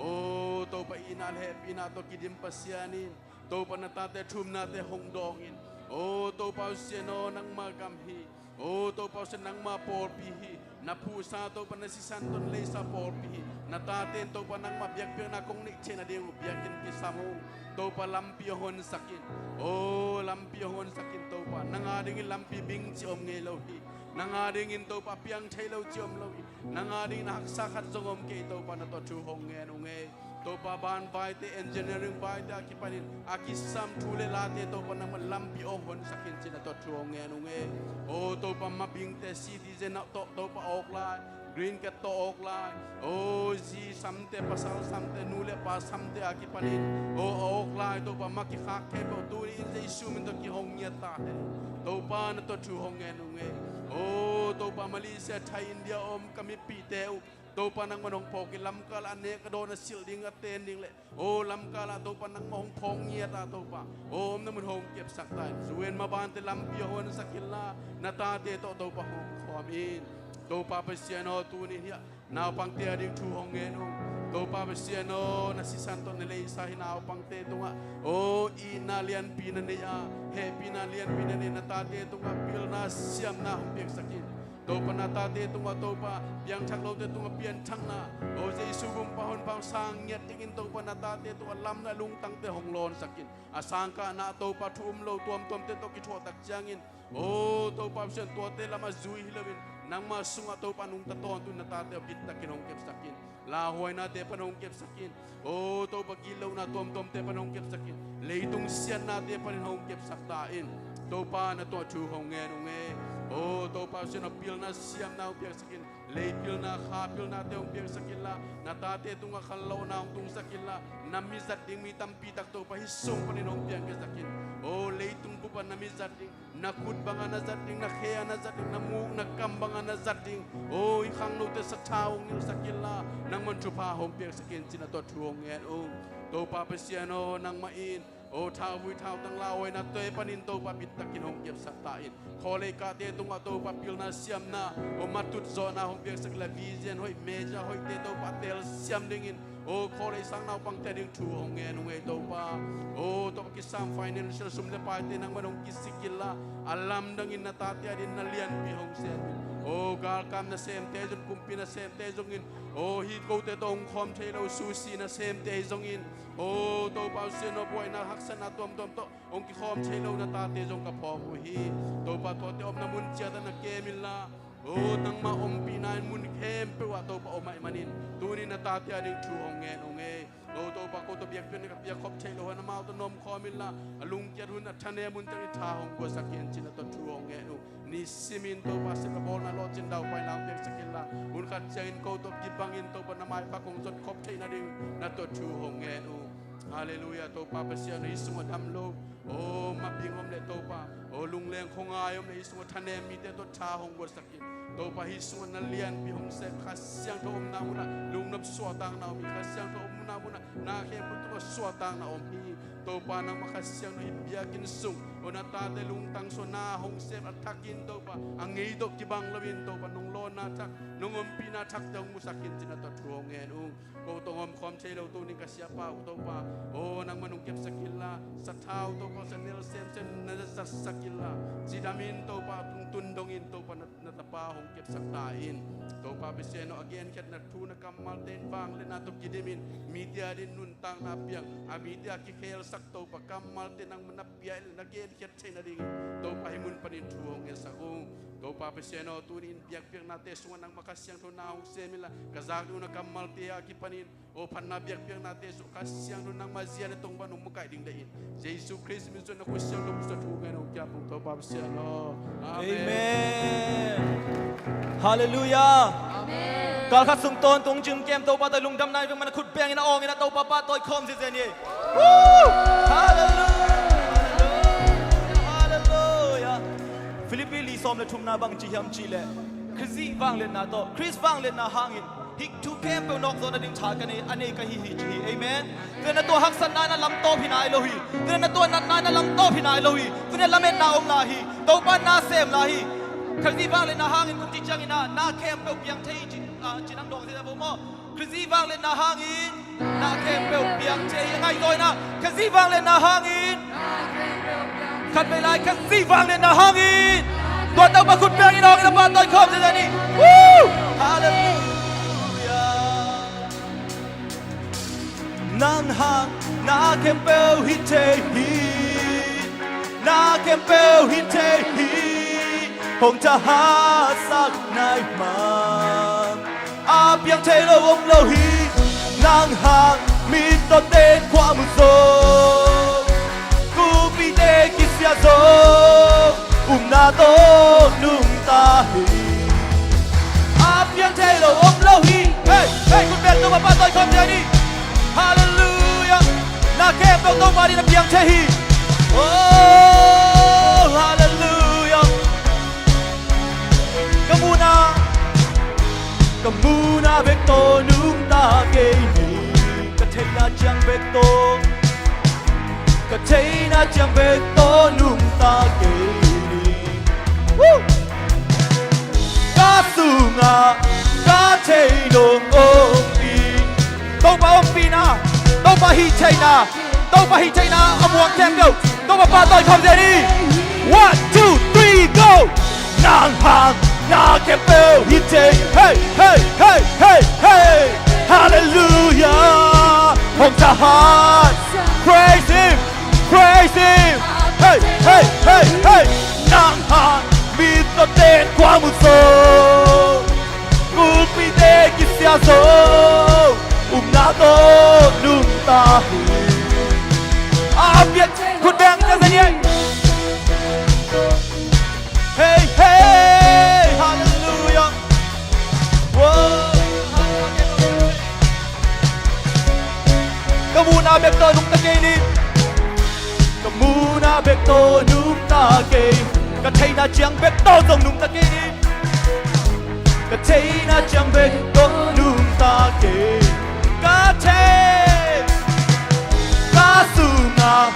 Aw Topa, itna le hehpihna tawh kidim Pasian in Topa, na tate thumnate hong dawng in. Aw Topa Pasian aw, nangma gam hi. Aw Topa Pasian, nangma pawlpi hi. Na phuhsa Topa, na sisan tawh na leisa pawlpi hi. Na tate in Topa, nangma biakpiakna kong neih theih nading uh biakinn kisam ung. Topa, lampi hong honsak in. Aw, lampi hong honsak in Topa. Nang a dingin lampi bing cih om ngei lo hi. Nang a dingin Topa, piang thei lo cih om lo hi. Nang a dingin a haksa khat zong om kei Topa, na tawh thu hong ngen ung ei. Topa, banvaite, engineering vaite a kipanin a kisam thu le late Topa, nangmah lampi hong honsak in ci-in na tawh thu hong ngen ung ei. Aw Topa, mabingte, citizen tawh Topa awk lai, green card tawh awk lai, aw, zi samte, pasal samte, nu le pa samte a kipanin, aw, a awk lai Topa, ma kikhak thei peuh tuni-in Jesu min tawh kihong ngiat ta hen. Topa, na tawh thu hong ngen ung ei. Aw Topa, Malaysia, Thai, India a om ka mipihte uh Topa, nangmah in hong phawk in. Lamkal a nek a dawn a silh ding a ten ding le, aw, lamkal ah Topa, nangmah hong phawk ngiat a Topa, aw, omna mun hong kepsak ta in. Zu in mabante lampi hong honsak inla, na tate tawh Topa hong khawm in. Topa Pasian aw, tuni-in hih naupangte a ding thu hong ngen ung. Topa Pasian aw, na sisan tawh na leisa hih naupangte tungah, aw, itna lianpi na nei a, hehpihna lianpi na nei na tate tungah pilna siamna hong piaksak in. Topa, na tate tungah Topa, piangthak lote tungah pianthakna, aw, Jesu gumpa honpa hong sang ngiat dingin Topa, na tate tungah lamna lungtangte hong lawnsak in. A sangkahna Topa, thu um lo tuamtuamte tawh kithuah tak ciangin, aw Topa Pasian, tuate lamah zui hi loin nangma sungah Topa, nungta tawntung na tate aw, bittakin hong kepsak in. Lauhuainate pan hong kepsak in. Aw Topa, gitlohna tuamtuamte pan hong kepsak in. Leitung siatnate panin hong kepsak ta in. Topa, na tawh thu hong ngen ung ei. Aw Topa Pasian aw, pilna siamna hong piaksak in. Lei pilna, kha pilnate hong piaksak inla, na tate tungah khanlawhna hong tungsak inla, na mi zat ding mi tampi tak Topa, hih sung panin hong piangkhiatsak in. Aw, leitung bup ah na mi zat ding, na khut bangah na zat ding, na khe ah na zat ding, na muk na kam bangah na zat ding, aw, hih khangnote sathau hong nilhsak inla, nangmah in thupha hong piaksak in ci-in na tawh thu hong ngen ung. Topa Pasian aw, nangmah in O thauvui thautang lauhuaina tawh panin Topa bittakin hong kepsak ta in. Khawlei kahte tungah Topa pilna siamna, o matut zawhna hong piaksak la, vision hoih, measure hoihte Topa telsiam dingin, o khawlei sang naupangte ading thu hong ngen ung ei Topa. O Topa kisam financial sum le paite nangman hong kisik inla, a lamdangin na tate adin na lianpi hong sem in. O galkap nasemte zong, kumpi nasemte zongin, o hih kote tawh hong khawm thei lo susi nasemte zongin, o Topa Pasian aw, buaina haksatna tuamtuam tawh hong kikhawm thei lo na tate zong ka phawk uh hi. Topa tuate omna mun ciatah na kem inla, o nangmah ompihna in mun khempeuh ah Topa om ahih manin tuni na tate ading thu hong ngen ung ei. O Topa ko tawh biakpiakna ka piakkhop theih loh hang amau tawh na omkhawm inla, a lungkiat hun a thanem hun ciang i tha hong guansak in ci-in na tawh thu hong ngen ung. Nisimin Topa sep a bawlna lawhcin daupaina hong piaksak inla, hun khat ciangin ko tawh kibangin Topa na maipha kong zon khop theih nading na tawh thu hong ngen ung. Halleluiah. Topa Pasian aw, hih sungah dam lo, o mabing om leh Topa, o lungleng khuangai om leh hih sungah thanem mite tawh tha hong guansak in. Topa hih sungah na lianpi hong sem, Kha Siangtho omna munah lungnop suahtakna om hi. Kha Siangtho omna munah na khempeuh tungah suahtakna om hi. Topa nangmah Kha Siangtho hih biakinn sung, o na tate lungtang sungah na hong sem a thakin Topa a ngei tawh kibang loin Topa nong lawnna thak, nong ompihna thakte hong musak in ci-in na tawh thu hong ngen ung. Ko tawh hong omkhawm thei lo tunin ka siapa uh Topa, o nangman hong kepsak inla, sathau Topa sa nel semsem na zatsak inla, cidamin Topa tungtun dongin Topa na, na tapa hong kepsak ta in. Topa Pasian aw, a genkhiatna thu na kammalte in vangliatna tawh kidimin mite adin nuntakna piang, a mite a kikhelsak Topa kammalte nangman na pia in na genkhiat theih nadingin Topa hih mun panin thu hong ngetsak ung. Topa Pasian aw, tuni in biakpiaknate sungah nangmah Kha Siangtho na hong sem inla, ka zak ding uh na kammalte a kipanin, o phatna biakpiaknate sungah Kha Siangtho nangmah zia le tongvan hong makaih ding deih in. Jesu Khrist min suang na Kha Siangtho min suang thu ngen hong kiap ung Topa Pasian aw. Amen. Amen. Halleluiah. Amen. Kal khat sung tawntung cing kem Topa tawh lungdamna in veng man a khut bengin a awngin a Topa pahtawi khawm ziazia ni. Woo! Halleluiah. Halleluiah. Philippi li sawm le thumna bang ci hiam cih leh, Khazih vangliatna tawh, Khrist vangliatna hangin hih thu khempeuh nawkzawh nading tha ka nei, a nei ka hi hi ci hi. Amen. Tua na tua haksatna in a lamtawp hi nai lo hi. Tua na tua natna in a lamtawp hi nai lo hi. Tua na lametna om lai hi. Topa na sem lai hi. Khazih vangliatna hangin kong ci ciangin ah na khempeuh piang thei hi ci, ah, ci nang dawng zia vo maw? Khazih vangliatna hangin na khempeuh piang thei hi. Ngaihzaw in ah, Khazih vangliatna hangin. Khatvei lai, Khazih vangliatna hangin. Tua Topa khut bengin a awngin a pahtawi khawm ziazia ni. Woo! Halleluiah. Nang hang na khempeuh hi thei hi. Na khempeuh hi thei hi. Hong thahatsak nai mah. A piang thei lo om lo hi. Nang hang mit tawh ten khua mu zo. Kumpite kisia zo. Upna tawh nungta hi. A piang thei lo om lo hi. Hey, hey, khut beng Topa pahtawi khawm ziazia ni. Halleluiah. Na khempeuh Topa adin a piang thei hi. Oh, halleluiah. Ka muhna, ka muhna bek tawh nungta kei ni. Ka theihna ciang bek tawh, ka theihna ciang bek tawh nungta kei ni. Woo! Ka sungah ka thei nong ompih. Topa ompihna, Topa hih theihna, Topa hih theihna a muang khempeuh Topa pahtawi khawm ziazia ni. One, two, three, go. Nang hang na khempeuh hi thei. Hey, hey, hey, hey, hey. Halleluiah. Hong thahat. Praise Him. Praise Him. Hey, hey, hey, hey. Nang hang mit tawh ten khua mu zo. Kumpite kisia zo. Upna tawh nungta hi. A piang khut beng ziazia ni. Hey, hey, halleluiah. Whoa. Ka muhna bek tawh nungta kei ni. Ka muhna bek tawh nungta kei. Ka theihna ciang bek tawh zong nungta kei ni. Ka theihna ciang bek tawh nungta kei. Ka theih, ka sungah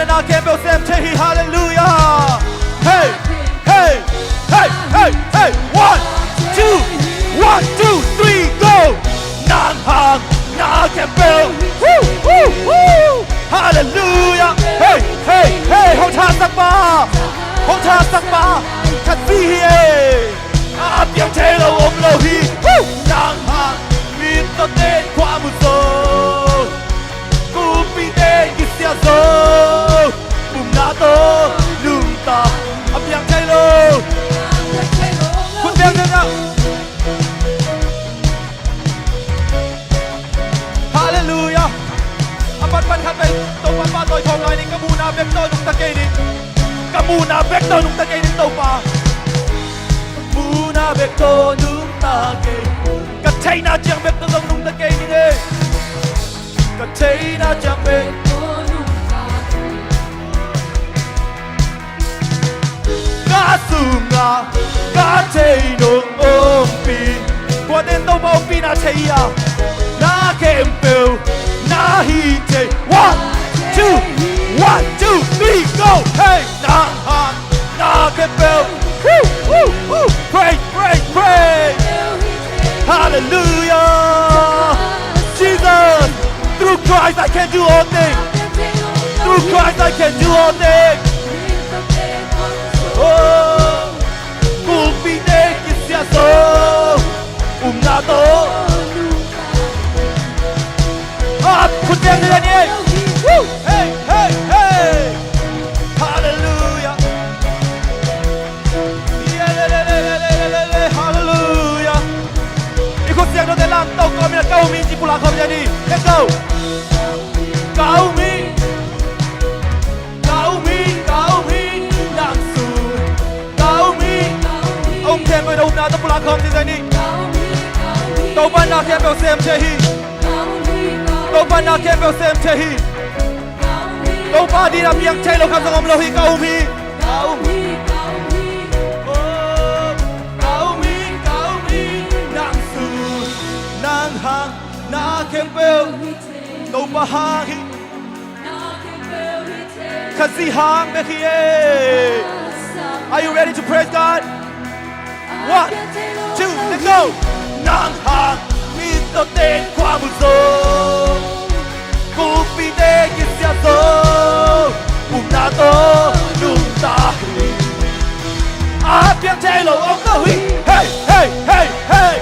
Na khempeuh sem thei hi. Halleluiah. Hey, hey, hey, hey, hey. One, two, one, two, three, go. Nang hang na khempeuh. Woo, woo, woo. Halleluiah. Hey, hey, hey. Hong thasak pa, hong thasak pa. Khat zi hi e. A piang thei lo om lo hi. Woo. Nang hang mittaw ten khua mu zo. Kumpite kisia zo. Upna tawh nungta. A piang thei lo. Khut piang thei lo. Halleluiah. A panpan khat vei Topa pahtawi khawm lai ning. Ka muhna bek tawh nungta kei ning. Ka muhna bek tawh nungta kei ning Topa. Muhna bek tawh nungta kei. Ka theihna ciang bek tawh zong nungta kei ning e. Ka theihna ciang bek. Ka sungah ka thei nong ompih. Kuate in Topa ompihna thei hi a. Na khempeuh na hih thei. One, two, one, two, three, go. Hey, nang hang na khempeuh. Woo, woo, woo. Praise, praise, praise. Hallelujah. Jesus, through Christ I can do all things. Through Christ I can do all things. Oh, kumpite kisia zo. Upna tawh. Up, khut piang thei ni. Woo! Hey, hey, hey. Hallelujah. Hallelujah. I khut siangthote lamto kawm in a, ka um hi ci pulak khawm ni. Let's go. Ka um hi. Ka um hi, ka um hi, nang sung. Ka um hi. A um khempeuh na upna tawh pulak khawm ci zen ni. Topa na khempeuh sem thei hi. Topa na khempeuh sem thei hi. Topa ding a piang thei lo khat zong om lo hi. Ka um hi. Ka um hi, ka um hi. Oh, ka um hi, ka um hi, nang sung. Nang hang na khempeuh. Topa hang hi. Khat zi hang bek hi e. Are you ready to praise God? One, two, let's go. Nang hang mittaw ten khua mu zo. Kumpite kisia zo. Upna tawh nungta hi. A piang thei lo om lo hi. Hey, hey, hey, hey.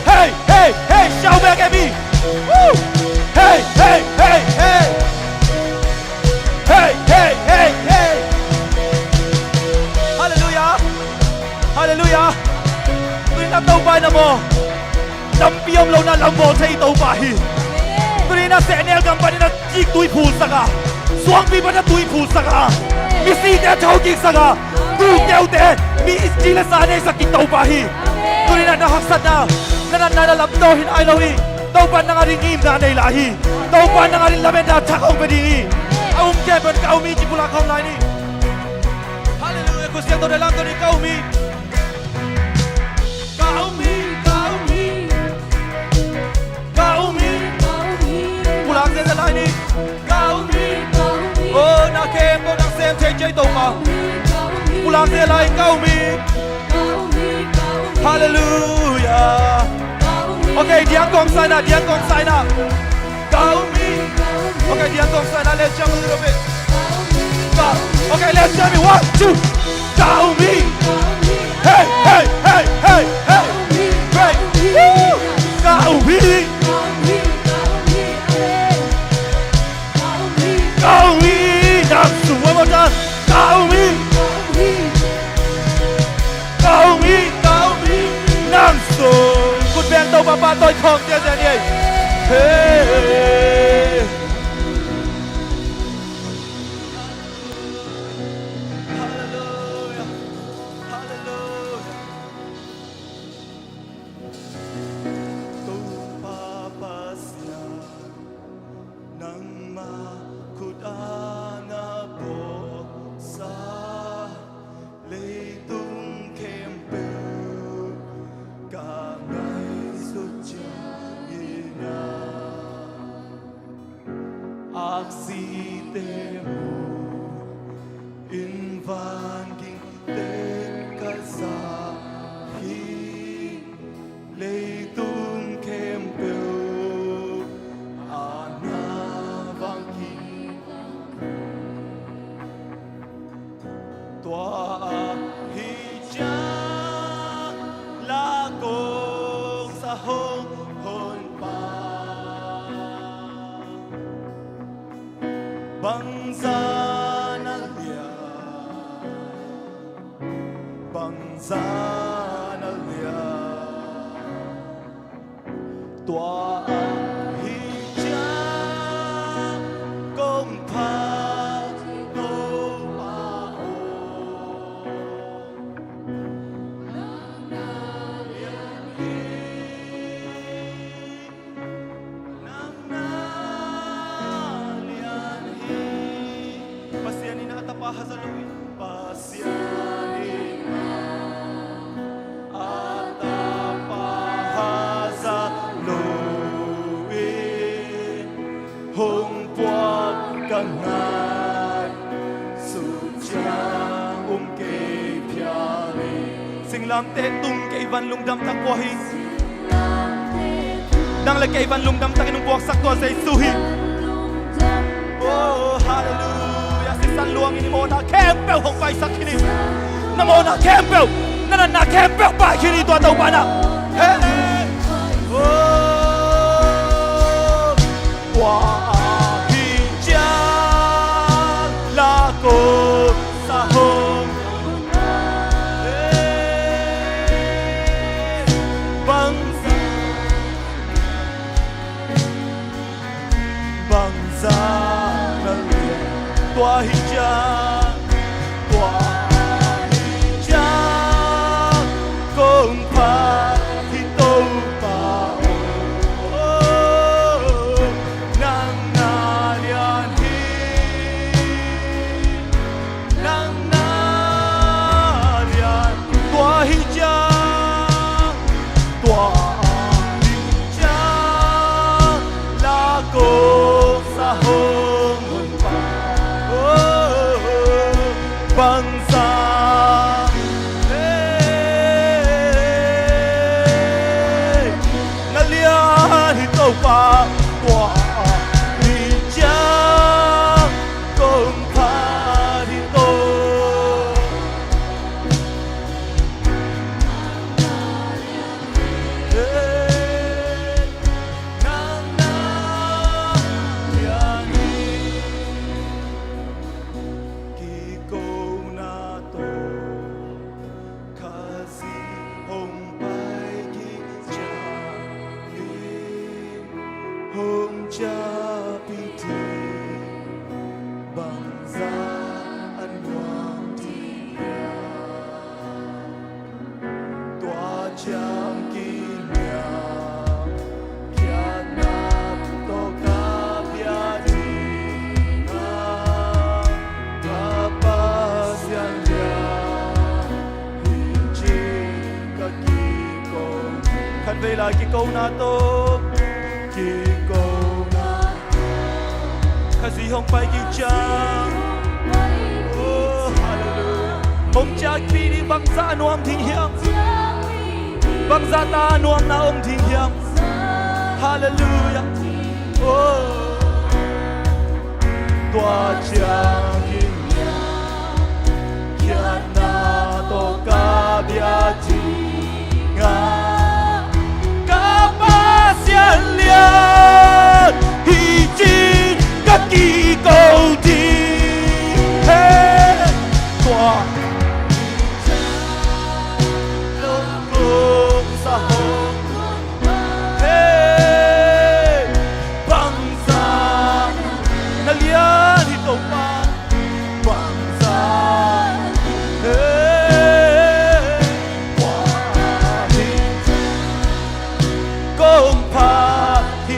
Hey, hey, hey, shout back at me. Woo! Hey, hey, hey, hey. Hey, hey, hey, hey. Hallelujah. Hallelujah. Tuni-in a Topa in a maw. Tampi om lo na lambawl thei Topa hi. Tuni-in a sehnel gam panin a kik tui phulsak a, suangpi pan a tui phulsak a, misite a thokiksak a, tuteute mi ci le sa neisak kik Topa hi. Tuni-in a na haksatna, na natna na lamto hi nai lo hi. Topa nang a ding ngimna nei lai hi. Topa nang a ding lametna thak hong pia ding hi. A um khempeuh in ka um hi ci pulak khawm lai ni. Halleluiah. Khut siangthote lamto ni, ka um hi. Ka um hi, ka um hi. Ka um hi, ka um hi. Pulak zel lai ni. Ka um hi, ka um hi. Oh, na khempeuh nang sem thei ci Topa. Pulak zel lai, ka um hi. Hallelujah. Okay, diang kong saina, diang kong saina. Ka um hi. Okay, diang kong saina, let's jump a little bit. Ka, okay, let's jump in. One, two. Ka um hi. Hey, hey, hey, hey, hey. Great. Woo! Ka um hi. Ka um hi, nang sung. One more time. Ka um hi. Ka um hi, ka um hi, nang sung. Khut beng Topa pahtawi khawm ziahziah ni ei. Hey. Hallelujah. Hallelujah. Topa Pasian, nangmah khut a na bawlsa leitung khempeuh ka ngaihsut ciangin a Site mu in vangingte ka za hi, leitung khempeuh a na vanging. Tua ahi ciang la kong sa hong Honpa, bangzah na lian, bangzah na lian. Tua ahi ciang kong phat hi Topa aw, nang na lian hi, nang na lian hi. Pasian in a tapa haza lo in, Pasian in a tapa haza lo in, hong puak ka ngai, sut ciang um kei phial in. Singlamteh tung kei van lungdam tak tua hi. Nang le kei van lungdam takin hong puaksak tua Jesu hi. Oh, halleluiah. Sisan luangin i mawhna khempeuh hong paisak khin hi. Na mawhna khempeuh, na natna khempeuh pai khin hi tua Topa na. Hey, hey. Oh, tua ahi ciang la kong sa hong. Hey, bangzah, bangzah na lian. Tua ahi ciang, tua ahi ciang kong phat hi Topa aw, nang na lian hi, nang na lian. Tua ahi ciang, tua ahi ciang la kong sa hong Honpa, oh, bangzah, hey, na lian hi Topa. Tua ahi ciang kong phat hi Topa, hey, nang na lian hi. Kikona tawh Khazih hong pai kik ciangin, hong ciahpih ding bangzah a nuam ding hiam? Tua ciang kiniam khiatna tawh ka bia ding a, ka Pasian lian hi cin ka kiko. Khatvei lai kikona tawh, kikona Khazih hong pai kik ciang, oh, halleluiah, hong ciahpih ding bangzah a nuam ding hiam? Bangzah ta a nuamna om ding hiam? Halleluiah. Oh, tua ciang kiniam khiatna tawh ka bia ding a, ka Pasian lian hi cin ka kiko ding. Hey, tua lungkung sa hong, hey, bangzah na lian hi Topa, bangzah, hey, tua hi kong phat hi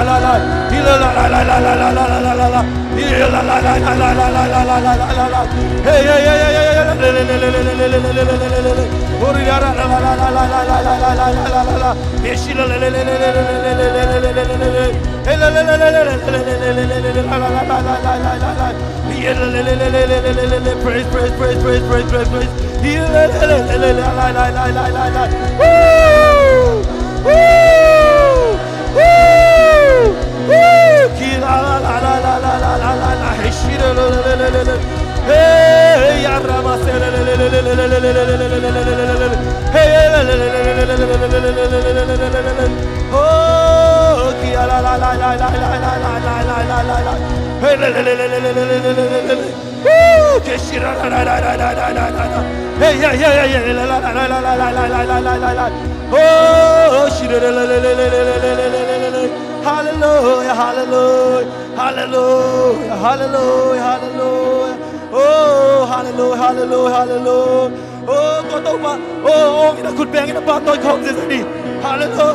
Praise, praise, praise, praise, praise, praise, praise. Woo! Woo! Woo! Woo! Ki la la la la la la la la la la. Hey, shira la la la la la la. Hey, ya rama se la la la la la la la la la la la la. Hey, la la la la la la la la la la la la. Oh, ki la la la la la la la la la la la la. Hey, la la la la la la la la la la la. Woo! Hey, yeah, yeah, yeah, yeah. La, la, la. Oh, shira, la, la. Hallelujah, hallelujah, hallelujah, hallelujah, hallelujah. Oh, hallelujah, hallelujah, hallelujah. Oh, tua Topa. Oh, oh, ina kut beng ina pa toi khawm zia zia ni. Hallelujah.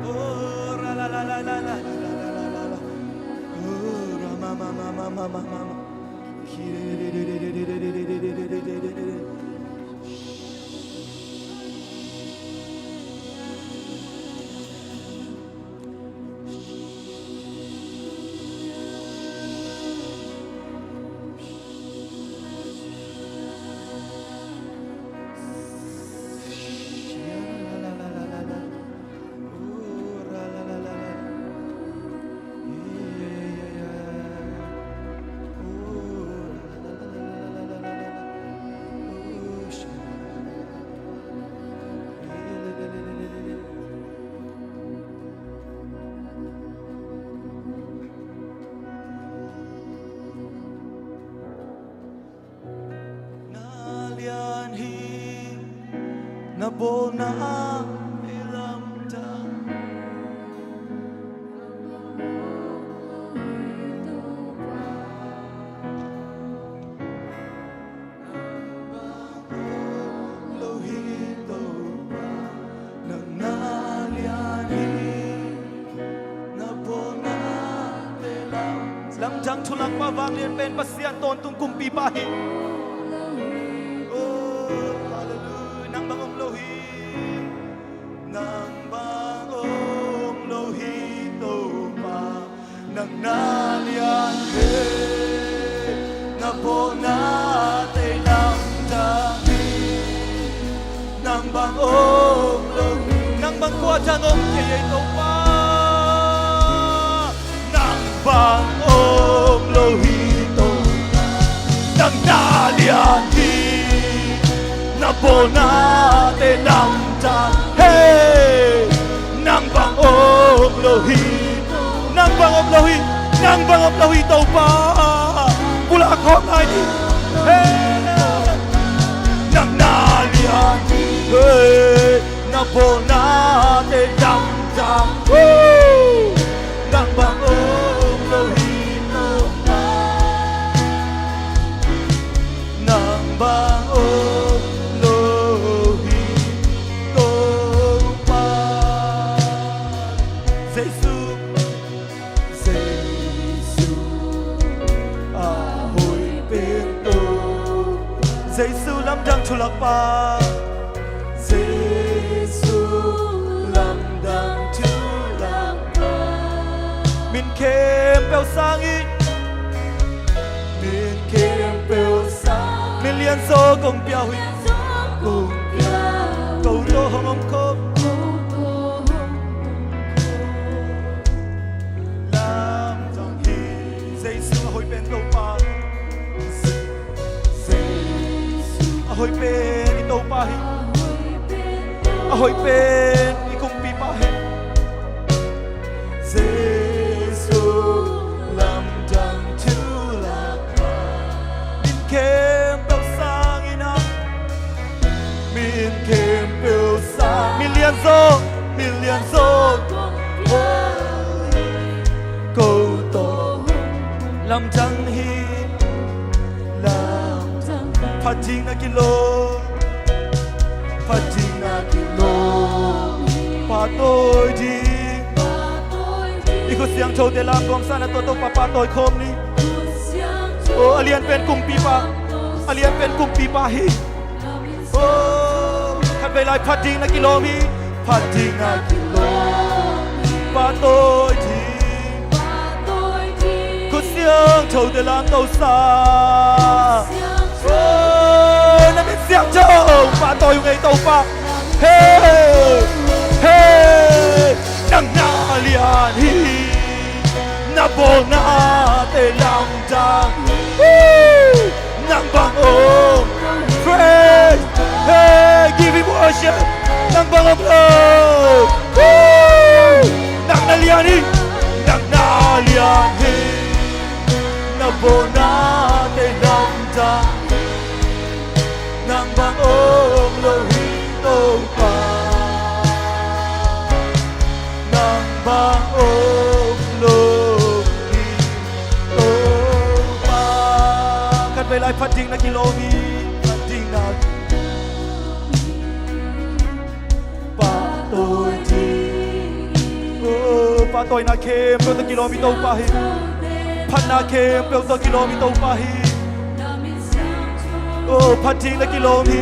Oh, la, la, la, la, la, la, la, la, la, la. Oh, ra, ma, ma, ma. Na lian hi, na bawlna i lamdang. Lo hi Topa, nang na lian hi. Na bawlnate lam, lamdang thulakpa vanglian pen Pasian tawntung kumpipa hi. Oh, hallelujah. Nang bang om lo hi. Nang bang om lo hi Topa. Nang na lian hi. Na bawlnate lamdang hi. Nang bang om lo hi. Nang bang kua ciang om thei ei Topa. Nang bang om lo hi Topa. Nang na lian hi. Na bawlnate lamdang hi. Nang bang om lo hi. Nang bang om lo hi. Nang bang om lo hi Topa. Pulak khawm lai ni. Hey. Nang na lian hi. Hey. Na bawlnate lamdang. Woo. Nang bang om lo hi Topa. Nang bang om lo hi Topa. Jesu, Jesu a hoih pen Topa. Jesu lamdang thulakpa. Jesu lamdang thulakpa. Min khempeuh sangin. Min khempeuh sang. Min lianzaw kong pia uh hi. Ko tawh hong om khawm. Lamdang hi. Jesu a hoih pen Topa. A hoih pen i Topa hi. A hoih pen i kumpipa hi. Jesu lamdang thulakpa. Min khempeuh sangin a Pahtawi ding. I khut siangthote lamkawm sa-in ah tua Topa pahtawi khawm ni. Oh, a lianpen kumpipa, a lianpen kumpipa hi. Oh, khatvei lai phat ding na kilawm hi. Phat ding na kilawm hi. Pahtawi ding. Khut siangthote lamto sa. Oh, na min siangtho pahtawi ung ei Topa. Hey, hey, nang na lian hi. Na bawlnate lamdang. Woo! Nang bang om. Praise. Hey, give him worship. Nang bang om lo. Woo! Nang na lian hi. Nang na lian hi. Na bawlnate lamdang. Nang bang om lo hi Topa. Nang bang om lo hi Topa. Khatvei lai phat ding na kilawm hi. Phat ding na pahtawi ding. Oh, pahtawina khempeuh tawh kilawm hi Topa hi. Phatna khempeuh tawh kilawm hi Topa hi. Oh, phat ding na kilawm hi.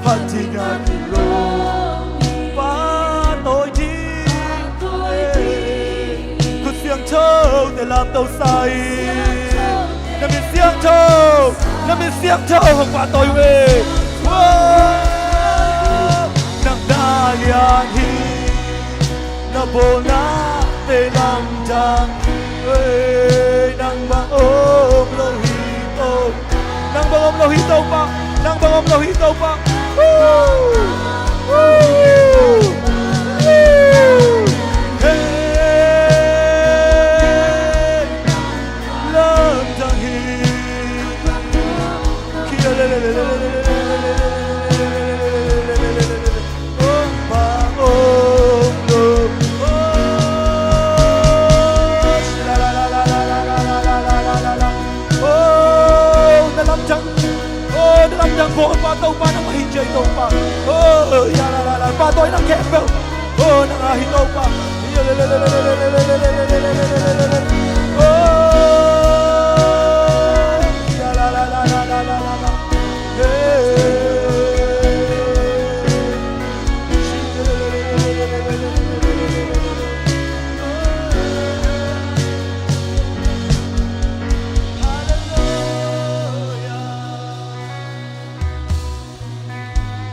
Phat ding na kilawm hi. Pahtawi ding. Khut siangthote lamto sa hi. Na min siangtho, na min siangtho hong pahtawi ung ei. Woo! Nang na lian hi. Na bawlnate lamdang. Hey, nang bang om lo hi Topa. Nang bang om lo hi Topa. Nang bang om lo hi Topa. Woo! Woo! Woo! Hey! Lamdang hi. Kia le le le. Oh, bang om lo. Oh, la la la. Oh, na lamdang. Oh, na lamdang ko, pa Topa, nang ahi ciai Topa. Oh, ya la la la. Pahtawina khempeuh. Oh, nang ahi Topa. Oh, ya la la la.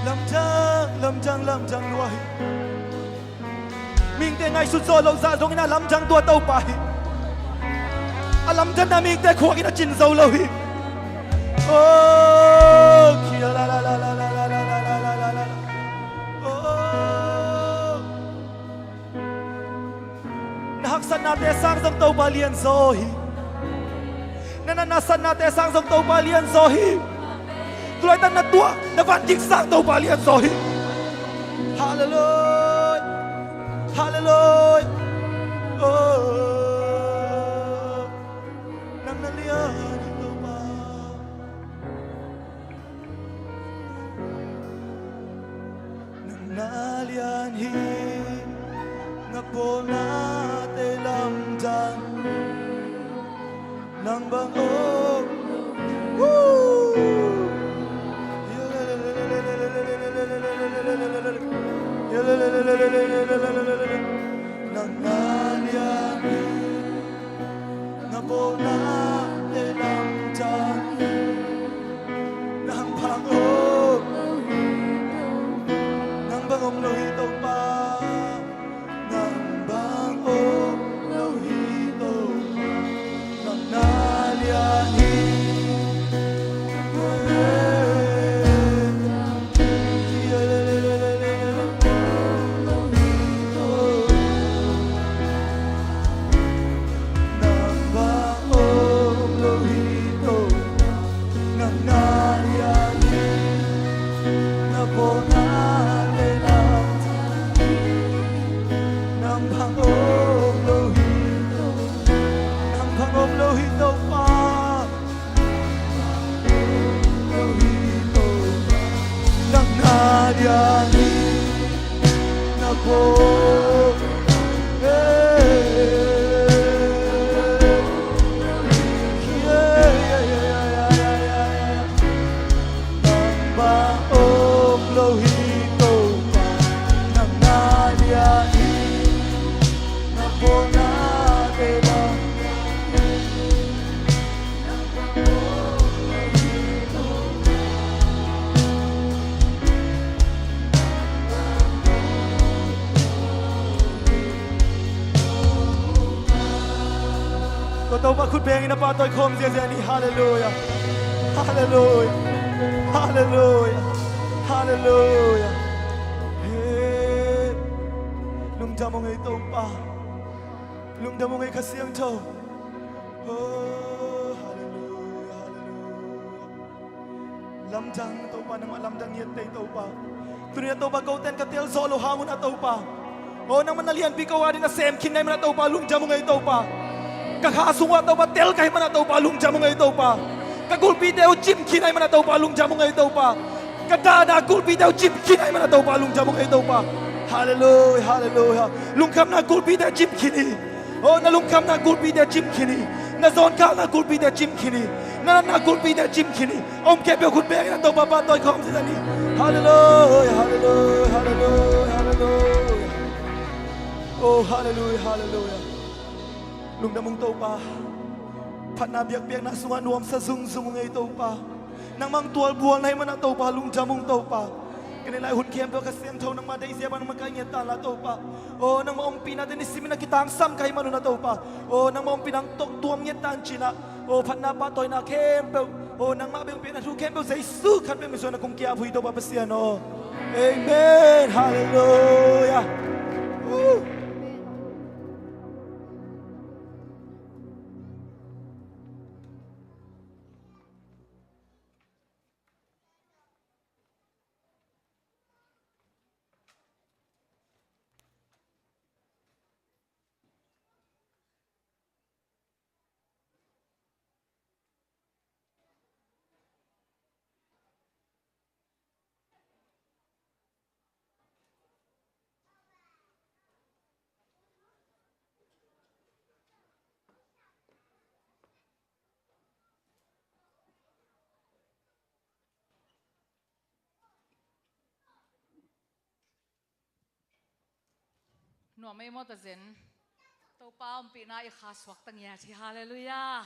Lamdang, lamdang, lamdang lua hi. Mihingte ngaihsut zawh loh zah zongin a lamdang tua Topa hi. A lamdanna mihingte khuak in a cin zo lo hi. Oh, kia la la la. Oh. Na haksatnate sang zong Topa lianzaw hi. Na natna satnate sang zong Topa lianzaw hi. Tulaitak na tuah na van gik sang Topa lianzaw hi. Halleluiah. Halleluiah. Oh. Nang na lian hi Topa. Nang na lian hi. Na bawlnate lamdang. Nang bang om. Woo! Nang na lian hi. Na bawlnate lamdang. Nang bang om. Nang bang om lo hi Topa. Nang bang om lo hi Topa. Nang na lian hi. Topa khut bengin a pahtawi khawm ziazia ni. Halleluiah. Halleluiah. Halleluiah. Halleluiah. Hey. Lungdam ung ei Topa. Lungdam ung ei Kha Siangtho. Oh, halleluiah, halleluiah. Lamdang Topa, nangmah lamdang ngiat tei Topa. Tuni a Topa, kote in ka tel zawh loh hang un a Topa. Oh, nangmah na lianpi ko adingin na sem khin na hih man a Topa, lungdam ung ei Topa. Ka kha sung uah Topa, tel ka hih man a Topa, lungdam ung ei Topa. Ka gulpite uh cim khin na hih man a Topa, lungdam ung ei Topa. Ka dahna gulpite uh cim khin na hih man a Topa, lungdam ung ei Topa. Halleluiah, halleluiah. Lungkhamna gulpite cim khin hi. Oh, na lungkhamna gulpite cim khin hi. Na zawnkhalna gulpite cim khin hi. Na natna gulpite cim khin hi. Om khempeuh khut bengin a Topa pahtawi khawm ziazia ni. Halleluiah, halleluiah, halleluiah, halleluiah. Oh, halleluiah, halleluiah. Lungdam ung Topa. Phatna biakpiakna sungah nuamsa zungzung ung ei Topa. Nangmah tualbual na hih man a Topa, lungdam ung Topa. Ka neih lai hun khempeuh Kha Siangtho nangmah deihzia bang nangmah ka ngiat ta la Topa. Oh, nangmah ompihnate nisimin a kitangsam ka hih man un a Topa. Oh, nangmah ompihna tawh tuam ngiat ta in ci-in ah. Oh, phatna pahtawina khempeuh, oh, nangmah bengpihna thu khempeuh Jesu khat bek min suang na kong ki-ap uh hi Topa Pasian aw. Amen. Halleluiah. Uh. Nuam ei maw ta zen. Topa ompihna i kha suakta ngiat hi. Halleluiah.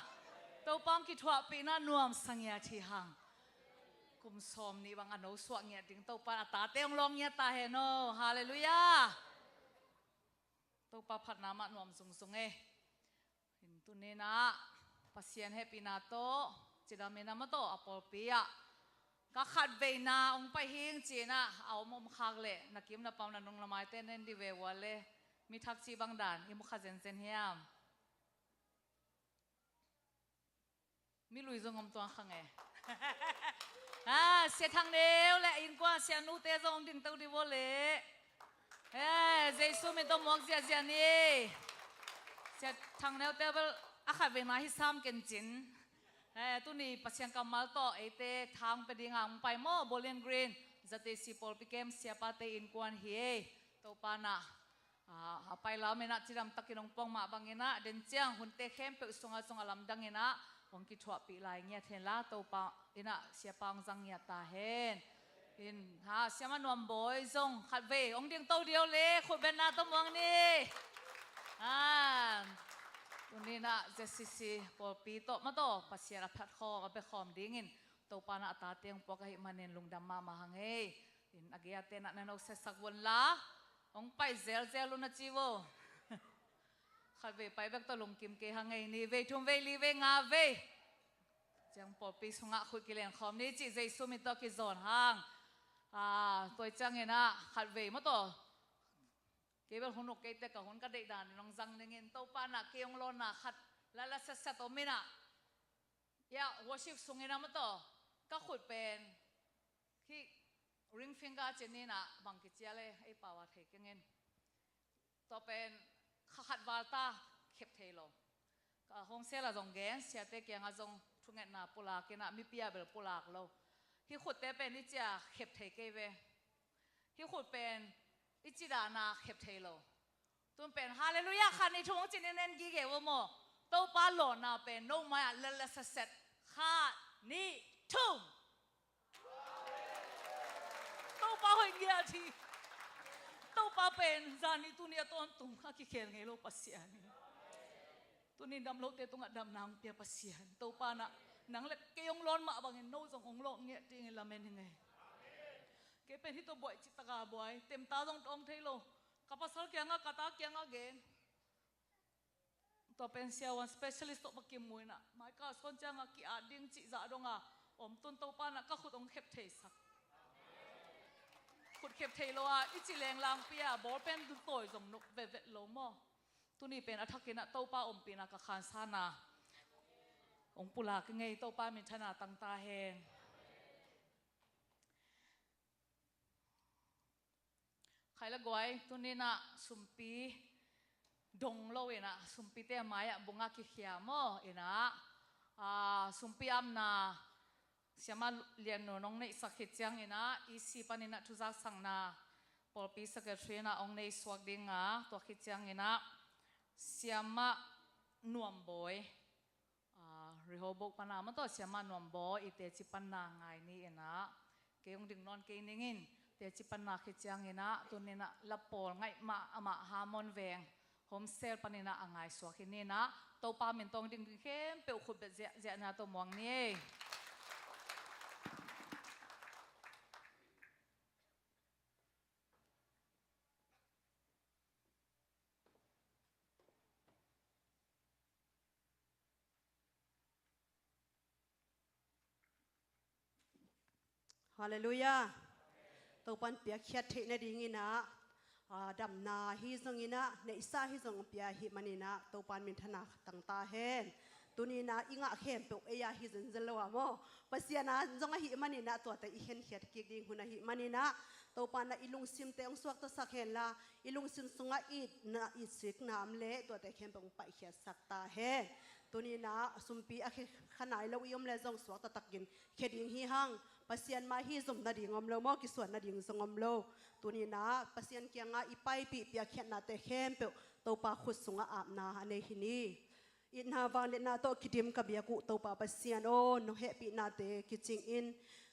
Topa hong kithuahpihna nuamsa ngiat hi hang. Kum sawm nih bang a no suah ngiat ding Topa a tate hong lawng ngiat ta hen aw. Halleluiah. Topa phatna mah nuam zungzung ei. In tuni-in ah Pasian hehpihna tawh cidam in ah maw tawh a pawlpi ah ka khatveina hong pai hing ci-in ah a om om khak leh na kim na pam na nung na maite nen dih ve ua le. Mi thak ci bang dan i mu kha zenzen hiam? Mi lui zong om tuang khang e. Ah, Sia Thang Neu le innkuan Sia Nute zong hong dingto dih ua le. Eh, Jesu min tawh muak ziahziah ni. Sia Thang Neute bel a khatveina hi sam ken cin. Eh, tuni Pasian kammal tawh eite thang pe ding a hong pai maw, Bowling Green, Z T C pawlpi kem siapate innkuan hi ei. Topa in ah, ah, a pai lam in ah cidam takin hong pawng mah bangin ah den ciang hunte khempeuh sungah zong a lamdang in ah hong kithuahpih lai ngiat hen la, Topa in ah siapa hong zang ngiat ta hen. In, ha, Siama Nuam Bawi zong khatvei hong dingto dih ua le, khut bengna tawh muang ni. Ha, tuni-in ah Z C C pawlpi tawh maw tawh Pasian a phatkhawm a bekhawm dingin Topa in ah a tate hong puak ahih manin lungdam mahmah hang ei. In a gei-a te in ah na no siasak vun la, hong pai zelzel un a ci vo. Khatvei pai bek tawh lungkim kei hang ei, nih vei, thum vei, li vei, nga vei. Ciang pawlpi sungah khut kilen khawm ni cih Jesu min tawh kizawn hang. Ah, tua ciangin ah khatvei maw tawh. Kei bel hun uk kei teh ka hun ka deih danin hong zang dingin Topa in ah kei hong lawnna khat lala siasia tawh min ah. Ya, worship sungin ah maw tawh ka khut pen hih ring finger cih ni-in ah bang kici a le ei pau a thei keng in. Tua pen kha khat val ta, khep thei lo. Ka home cell ah zong gen, siate kiangah zong thungetna pulak in ah, mipi ah bel pulak lo. Hih khutte pen i ci a khep thei kei ve. Hih khut pen i ci dan a khep thei lo. Tun pen halleluiah khat nih thum hong ci-in en gige ua maw. Topa lawnna pen no mai-ah lala siasia. Khat, nih, thum. Topa hoih ngiat hi. Topa pen zani tuni a tawntung a kikhel ngei lo Pasian hi. Tuni dam lote tungah damna hong pia Pasian. Topa in ah nang le kei hong lawn mah bangin no zong hong lawh ngiat dingin lamen hi ing ei. Kei pen hih tawh buai cih tak a buai. Temta zong tawng thei lo. Ka pasal kiangah, ka ta kiangah gen. Tua pen siavuan specialist tawh va kimu in ah, mai kal sawn ciang a ki-at ding cih zah dong a om tun Topa in ah ka khut hong khep theisak. Khut khep thei lo a i ci leng langpi a ball pen tawi zong nop vetvet lo maw. Tuni pen a thak in ah Topa ompihna ka khansa na hong pulak ing ei. Topa minthanna tang ta hen. Khai le guai, tuni in ah sumpi dong lo in ah, sumpite mai ah bung a kikhia maw in ah, ah, sumpi apna Siamah Lian Nu nong neihsak khit ciang in ah, E C panin ah thuzaksakna pawlpi secretary in ah hong nei suak ding a, tua khit ciang in ah Siamah Nuam Bawi, ah, Rehoboth pan a maw, tua Siamah Nuam Bawi i teci panna ngai ni in ah, kei hong ding nawn kei ning in, teci panna khit ciang in ah, tuni in ah la pawl ngaih mah amah Hamon Veng Home Cell panin ah a ngaisuak hi ni in ah, Topa min tawh hong ding ding khempeuh khut bet ziahziah na tawh muang ni ei. Halleluiah. Topan piakkhiat theih nadingin ah, ah, damna ahi zongin ah, neihsa ahi zong pia ahih manin ah, Topan minthanna tang ta hen. Tuni in ah i ngah khempeuh ei a hi zenzen lo a maw, Pasian a zong ahih manin ah, tuate i khenkhiat kik ding hun ahih manin ah, Topan ah i lungsimte hong suaktasak hen la, i lungsim sungah itna, itsikna om leh tuate khempeuh hong paihkhiatsak ta hen. Tuni in ah sumpi a khe kha nai lo i om leh zong suakta takin khe ding hi hang. Pasian mai hi zom nading om lo maw, kisuan nading zong om lo. Tuni in ah Pasian kiangah i paipih piakkhiatnate khempeuh Topa khut sungah apna a nei hi ni. Itna vangliatna tawh kidim ka biak uh Topa Pasian aw, nong hehpihnate kicing in,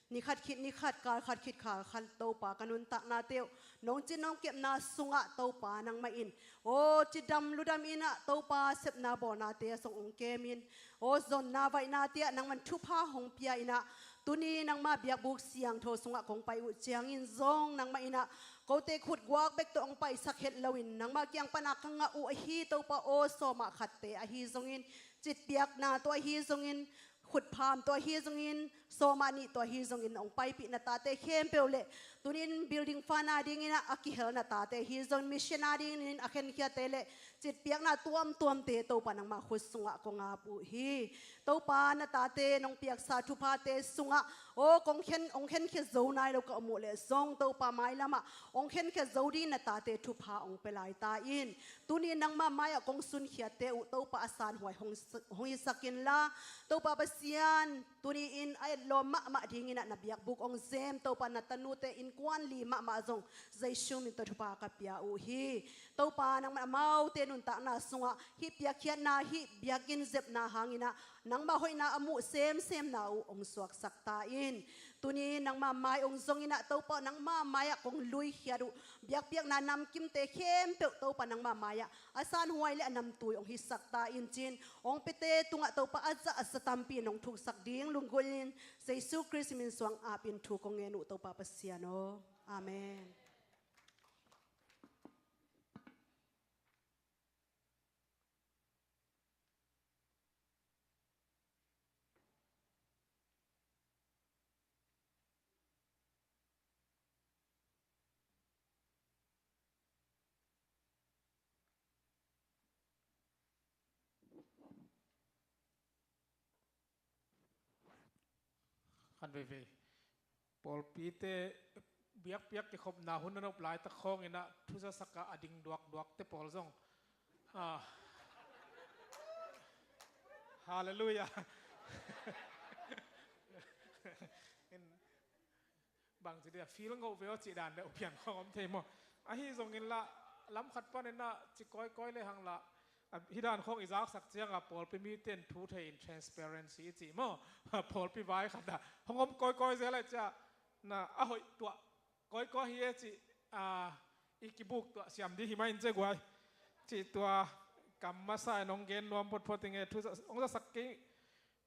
ni khat khit ni khat, kal khat khit kal khat Topa ka nuntaknate uh nong cin nong kepna sungah Topa nangmah in aw, cidam ludam in ah Topa sepna bawlnate a zong hong kem in, aw, zonna vaihnate ah nangman thupha hong pia in ah, tuni nangma biakbuk siangtho sungah kong pai uh ciangin zong nangmah in ah kote khut guak bek tawh hong paisak het loin, nangma kiang pana ka ngah uh ahi Topa aw, sawmah khatte ahi zongin, citpiakna tawh ahi zongin, khutpham tawh ahi zongin, sawmah nih tawh ahi zongin hong paipih na tate khempeuh leh, tunin building fund a dingin ah a kihel na tate ahi zongin, mission a dingin a khenkhiate leh citpiakna tuamtuamte Topa nangma khut sungah kong ap uh hi. Topa na tate nong piaksa thuphate sungah aw, kong khen, hong khenkhia zo nai lo ka om uh leh zong Topa mailamah hong khenkhia zo ding na tate thupha hong pia lai ta in. Tuni nangma mai-ah kong sunkhiatte uh Topa a sanhuai hong, hong hisak inla, Topa Pasian, tuni in a etlawm mahmah dingin ah na biakbuk hong zem Topa na tanute innkuan li mahmah zong Jesu min tawh thupha ka pia uh hi. Topa nangman amaute nuntakna sungah hih piakkhiatna, hih biakinn zepna hangin ah nangmah hoihna a muh semsemna uh hong suaksak ta in. Tuni nangma mai hong zongin ah Topa nangma mai-ah kong luikhiat uh biakpiakna namkimte khempeuh Topa nangma mai-ah a sanhuai leh a namtui hong hisak ta in, ci-in hong piate tungah Topa a zahsa tampi in hong thuksak ding lunggulhin Jesu Khrist min suang apin thu kong ngen uh Topa Pasian aw. Amen. Khan veivei. Pawlpite biakpiak kikhopna hun a nop laitak khawngin ah thuzasak a ding duakduakte pawl zong. Ah. Halleluiah. In, bangci dia feel ngawh ve aw cih dan le upian khawng om thei maw? Ahi zongin lah lam khat panin ah ci kawikawi le hang lah, a, hih dan khawng i zaksak ciangah pawlpi mite in thu thei in transparency i cih maw? Pawlpi vai khat ah hong om kawikawi zel ai ciah na a hoih tuah kawikawi hi e cih, a, i kibuk tuah siam ding hi mah in ce guai. Cih tua kam masa in hong gen nuam photphot ing e, thu za-, hong zasak kei,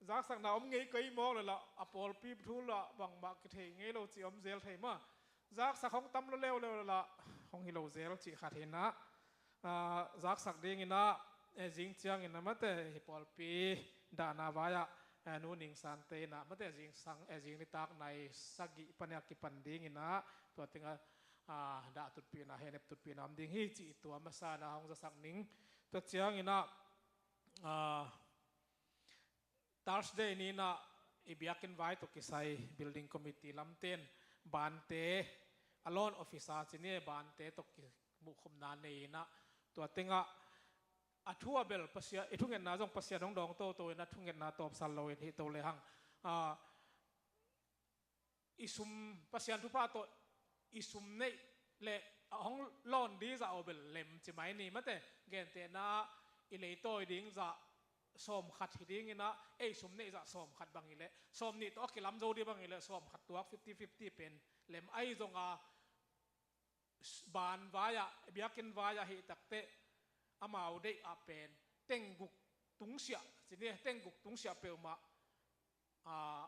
zaksakna om ngei kei mawk leh lah a pawlpi thu lah bangmah kithei ngei lo cih om zel thei mah. Zaksak hong tam lo leuleu leh lah hong hi lo zel cih khat hi in ah, a, zaksak dingin ah E, zing ciangin a mate hi pawlpi dahna vai-ah, e, Nu Ning Sante in a mate zingsang, e, zing nitak nai sagih pan a kipan dingin a, tua tengah, a, dah tutpihna, hehnep tutpihna om ding hi cih tua masa in a hong zasak ning. Tua ciangin a, a, Thursday ni in a i biakinn vai tawh kisai building committee lamten bante, a loan officer ci ni, bante tawh kimuhkhopna nei in a, tua tengah a thu a bel Pasian, i thungetna zong Pasian hong dawng toto in a thungetna tawpsal lo in hi to le hang. A, i sum, Pasian thupha tawh i sum neih le a hong loan ding zah aw bel lem ci mai ni mate, gentehna i leitawi ding zah sawm khat hi dingin a, ei sum neih zah sawm khat bang hi leh, sawm nih tawh a kilam zo ding bang hi leh, sawm khat tuak fifty fifty pen lem ahi zong a, ban vai-ah, biakinn vai-ah hi takteh, amau deih ah pen tengguk tungsiah ci ni, tengguk tungsiah peuhmah, a,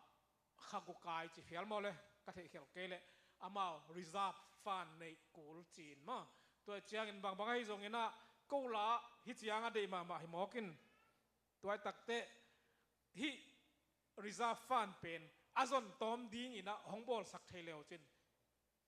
kha guk kai ci phial maw le, ka theihkhelh kei leh, amau reserve fund neih kul ci-in maw. Tua ciangin bangbang ahi zongin a, ko la hi ciang a deih mahmah hi mawk in, tua hi takteh hih reserve fund pen a zon tawm dingin a hong bawlsak thei le uh cin,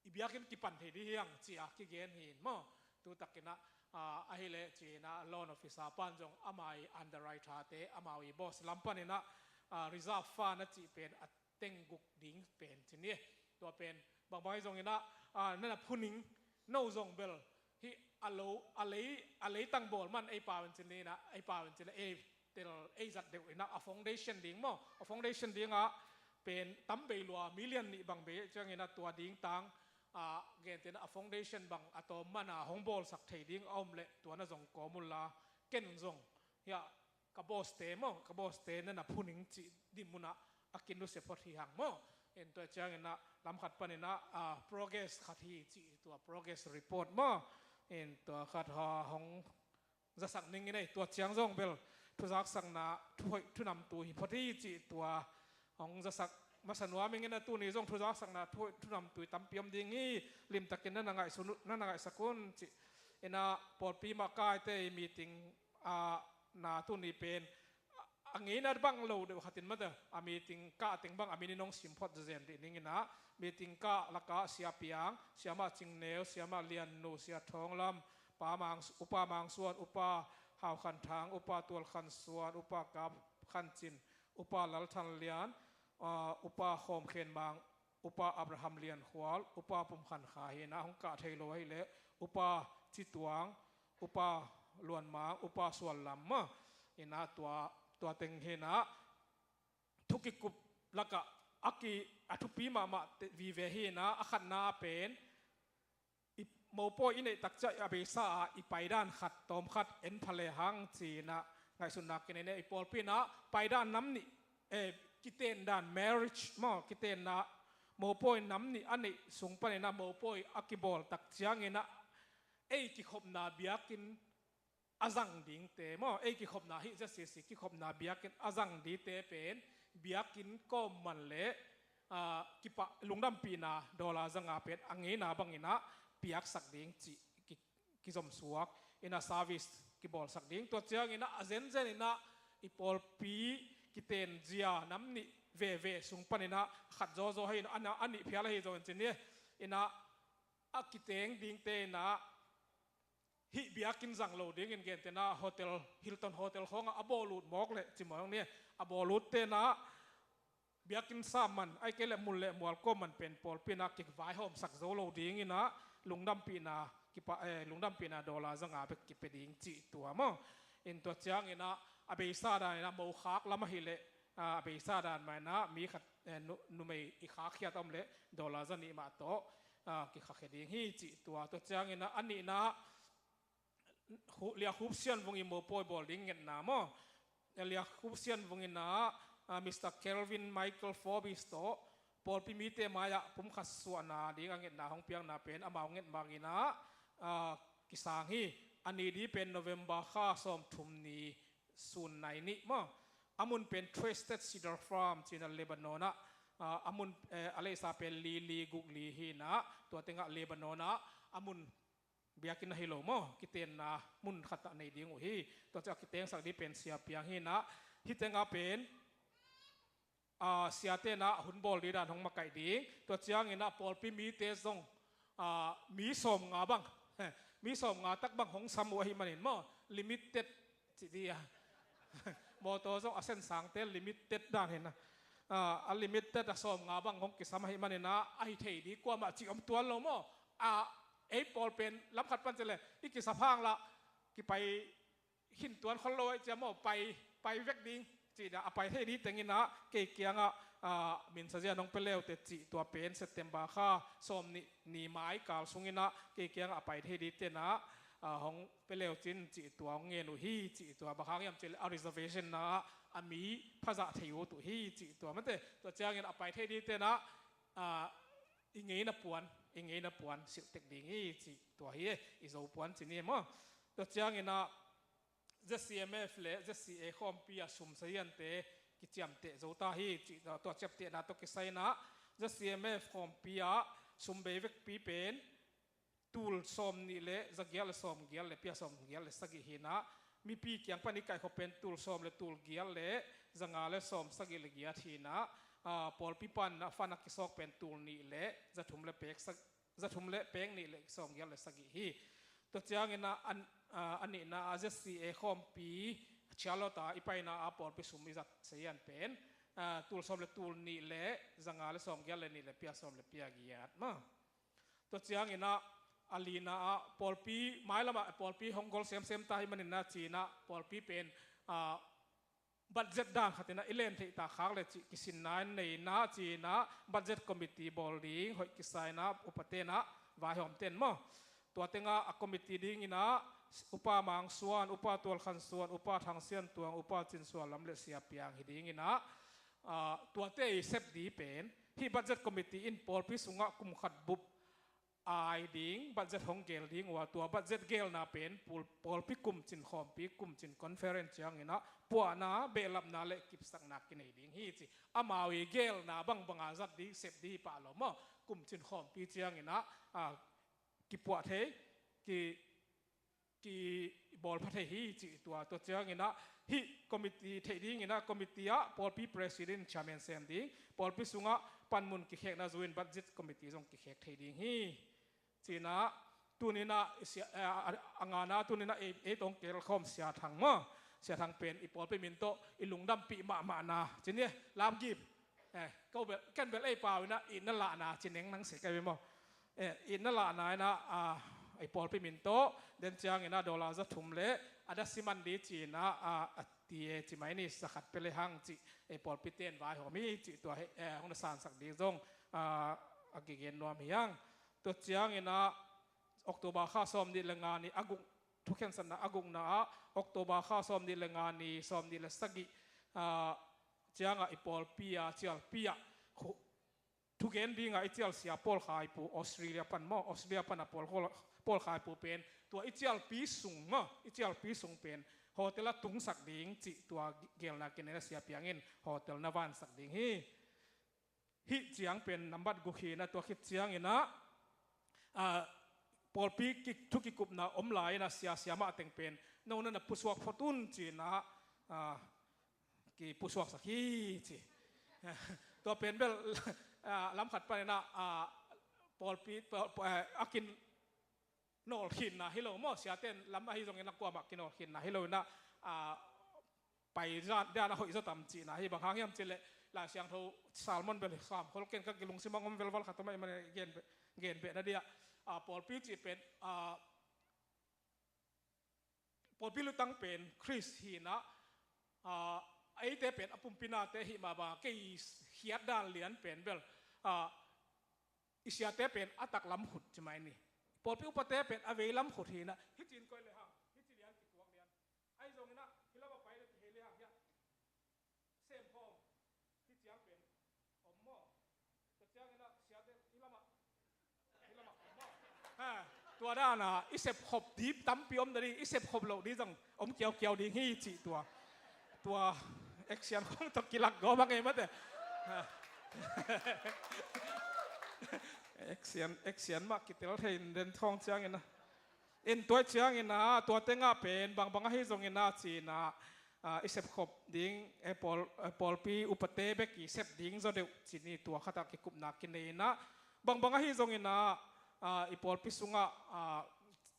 i biakinn kipan thei ding hi hang ci-a kigen hi in maw. Tu takin a, a, ahi leh ci-in a loan officer pan zong amau i underwriter-te, amau i boss lam panin a, a, reserve fund a cih pen a tengguk ding pen ci ni. Tua pen bangbang ahi zongin a, a, na na phuning, no zong bel hih a lo, a lei, a leitang bawl man ei pau in ci ni in a, ei pau in ci leh ei tel ei zat deuh in a, a foundation ding maw, a foundation ding a pen tam bei lua, million nih bang bei ciangin a tua ding tang, a, gentehna a foundation bang a tawm man a hong bawlsak thei ding a om leh tua na zong kawm un la, ken zong hiah ka boss-te maw, ka boss-te na na phuning cih dim un a, a kin nusia phot hi hang maw. In tua ciangin a lam khat panin a, a, progress khat hi cih tua progress report maw. In tua khat ha hong zasak ning in ei, tua ciang zong bel thuzaksakna thuhoih thunamtui hi phot hi cih tua hong zasak masa nuam ing in a, tuni zong thuzaksakna thuhoih thunamtui tampi om ding hi, limtakin na na ngaihsun, na na ngaihsak un cih. In a pawlpi mah kaite i meeting, a, na tuni pen a ngeina bang lo deuh khatin mate, a meeting kah teng bang a min in hong sim phot zenzen dih ning in a, meeting kah lakah Sia Piang, Siamah Cingneu, Siamah Liannu, Sia Thawng Lam, Pa Mang, Upa Mang Suan, Upa Hau Khan Thang, Upa Tual Khan Suan, Upa Kap Khan Cin, Upa Lal Than Lian, a, Upa Khawm Khen Mang, Upa Abraham Lian Khual, Upa Pum Khan Kha hi in a, hong kah thei lo ahih leh Upa Ci Tuang, Upa Luan Mang, Upa Sual Lam maw. In a tua, tua teng hi in a, thu kikup lakah a ki, a thupi mahmah te, vive hi in a, a khatna pen i mopawi i neih tak ciang a beisa a i paidan khat tawm khat en pha le hang ci-in a ngaihsutna kinei in a, i pawlpi in a paidan nam nih, eh, kiten dan, marriage maw, kitenna mopawi nam nih a neih sung panin a mopawi a kibawl tak ciangin a ei kikhopna biakinn a zang dingte maw, ei kikhopna hih Z C C kikhopna biakinn a zang dingte pen biakinn kawm man le, a, kipah lungdampihna dollar zanga pen a ngeina bangin a piaksak ding cih ki, kizomsuak in a service kibawlsak ding. Tua ciangin a, a zenzen in a i pawlpi kiten zia nam nih veve sung panin a khat zawzaw hi in a, a nih phial ahi zongin ci ni in a, a kiteng dingte in a hih biakinn zang lo dingin gentehna hotel, Hilton Hotel khawngah a bawl ut mawk leh ci mawk ni, a bawl utte in a biakinn sam man, ahih kei leh mun le mual kawm man pen pawlpi in a kivaihawmsak zo lo dingin a lungdampihna kipa, eh, lungdampihna dollar zanga bek kipia ding cih tua maw. In tua ciangin a, a beisa dan in a mokhak lam ahih leh, a, a beisa dan mah in a mi khat, eh, nu, numei i khakhiat a om leh dollar zanih mah tawh, a, kikhakhia ding hi cih tua. Tua ciangin a, a nihna, Hu-, Liakhup Sian Vung i mopawi bawl ding ngetna maw. Liakhup Sian Vung in a, a, Mister Kelvin Michael Forbes tawh pawlpi mite mai-ah pumkhat suahna ding a ngetna hong piakna pen amau nget bangin a, a, kisang hi. A ni ding pen November kha sawmthum ni, sun nai nih maw. A mun pen Twisted Cedar Farm ci-in a Lebanon ah, a, a mun, eh, a leisa pen li li guk li hi in a, tua tengah Lebanon ah a mun biakinn ahi lo maw, kitenna mun khatah nei ding uh hi. Tua ciang a kitengsak ding pen sia piang hi inah, hih tengah pen a, siate inah hun bawl ding dan hong makaih ding. Tua ciang inah pawlpi mite zong, a, mi sawmnga bang, mi sawmnga tak bang hong sam uh ahih manin maw, limited cih ding a, mawtaw zong a sensangte limited dan hi inah, a, a limited a sawmnga bang hong kisam ahih manin ah, ahi thei ding kuamah cih om tuan lo maw. A, ei pawl pen lam khat pan ci leh i kisap hang lah kipai khin tuan khol lo ahih ciang maw, pai, pai vek ding cih dah a pai thei ding teng inah kei kiangah, a, minsa zia nong pia leute cih tua pen September kha sawmnih ni mai kal sung inah kei kiangah a pai thei ding te inah, a, hong pia leu cin cih tua hong ngen uh hi cih tua. Bang hang hiam cih leh a reservation na ah a mi phazah thei uh tuh hi cih tua mate. Tua ciangin a pai thei ding te inah, a, i ngeina puan, i ngeina puan silh tek ding hi cih tua hi e, i Zo puan ci ni maw. Tua ciang inah Z C M F le Z C A khawmpi a sum saziante kiciamteh zo ta hi cih tua ciaptehna tawh kisai inah Z C M F khawmpi ah sum bei vekpi pen tul sawmnih le zagiat le sawmgiat le pia sawmgiat le sagih hi inah, mipi kiang pan i kaihkhop pen tul sawm le tul giat le zanga le sawmsagih le giat hi inah, a, pawlpi pan a fund a kisawk pen tul nih le zathum le pek sag-, zathum le pek nih le sawmgiat le sagih hi. Tua ciang inah an-, a, a nihna ah Z C A khawmpi Charlotte ah i paina ah pawlpi sum i zat sazian pen, a, tul sawm le tul nih le zanga le sawmgiat le nih le pia sawm le pia giat maw. Tua ciang inah a lina ah pawlpi mailam ah pawlpi hong gol semsem ta ahih manin ah ci inah pawlpi pen, a, budget dan khat inah i len theih ta khak le cih kisinna in nei inah ci inah budget committee bawl ding hoih kisa inah upate inah vaihawmte in maw. Tua tengah a committee ding inah Upa Mang Suan, Upa Tual Khan Suan, Upa Thang Sian Tuang, Upa Cin Suan Lam le Sia Piang hi ding inah, a, tuate i sep ding pen hih budget committee in pawlpi sungah kum khat bup ai ding budget hong gel ding uh a, tua budget gelna pen pawl-, pawlpi kumcin khawmpi kumcin conference ciang inah puahna behlapna le kipsakna kinei ding hi ci. Amau i gelna bangbang a zat ding sep ding hi pah lo maw. Kumcin khawmpi ciang inah, a, kipuah thei, ki, kibawl pha thei hi cih tua. Tua ciang inah hih committee theih ding inah committee ah pawlpi president chairman sem ding, pawlpi sungah panmun kikhekna zu in budget committee zong kikhek thei ding hi. Ci inah tuni inah i sia, a, a, a ngana tuni inah ei, ei tawh hong kelkhawm Sia Thang maw. Sia Thang pen i pawlpi min tawh i lungdampih mahmahna ci ni, lamgim. Eh, ko bel, ken bel ei pau inah itna lahna ci neng nang se kai ve maw. Eh, itna lahna inah, a, i pawlpi min tawh den ciang inah dollar zathum le a da siman ding ci inah, a, a ti e ci mai ni, za khat pia le hang cih ei pawlpi ten vaihawm hi cih tua hi, eh, hong na sansak ding zong, a, a kigen nuam hi hang. Tua ciang inah October kha sawmnih le nga ni a guk, thukhensatna a gukna ah October kha sawmnih le nga ni sawmnih le sagih, a, ciangah i pawlpi a cialpi ah khu-, thugen dingah i cialsia Paul Khaipu Australia pan maw, Australia pan a Paul, Paul Khaipu pen tua i cialpi sung maw, i cialpi sung pen hotel a tungsak ding cih tua gelna kinei inah Sia Piang in hotel na vansak ding hi. Hih ciang pen nambat guk hi inah tua khit ciang inah, a, pawlpi ki-, thu kikupna om lai inah sia, sia mah teng pen no na na pusuak phot un ci inah, a, kipusuaksak hi ci. Tua pen bel, a, lam khat pan inah, a, pawlpi, paw-, paw-, a, a kin nawlkhinna hi lo maw, siate in lam ahi zongin a kuamah kinawlkhinna hi lo inah, a, pai zan dan a hoih zaw tam cihna hi. Bang hang hiam cih leh Lai Siangtho sermon bel sam khol ken ka kilungsim ah om velval khat om ahih manin gen beh, gen beh na dia, a, pawlpi cih pen, a, pawlpi lutang pen Khrist hi inah, a, eite pen a pumpi nate hi mah bang a kei khiat dan lian pen bel, a, i siate pen a taklam khut ci mai ni. Pawlpi upate pen a veilam khut hi inah, hih ci in koih le hang, hih ci lian kituak lian. Ahi zong inah hih lam a pai le kihei le hang hiah sem khawm, hih ciang pen om maw. Tua ciang inah siate hih lam ah, hih lam ah om maw. Ha, tua dan a i sepkhop ding tampi om ta ding, i sepkhop loh ding zong om kiaukiau ding hi cih tua. Tua action khong tawh kilak gawp a ngei mate. Ha. Action, action mah kitel thei in den thawng ciang inah. In tua ciangin ah, tua tengah pen bangbang ahi zongin ah, ci-in ah, ah, i sepkhop ding, eh, pawl, eh, pawlpi upate bek i sep ding zaw deuh ci ni, tua khatah kikupna kinei in ah, bangbang ahi zongin ah, ah, i pawlpi sungah, ah,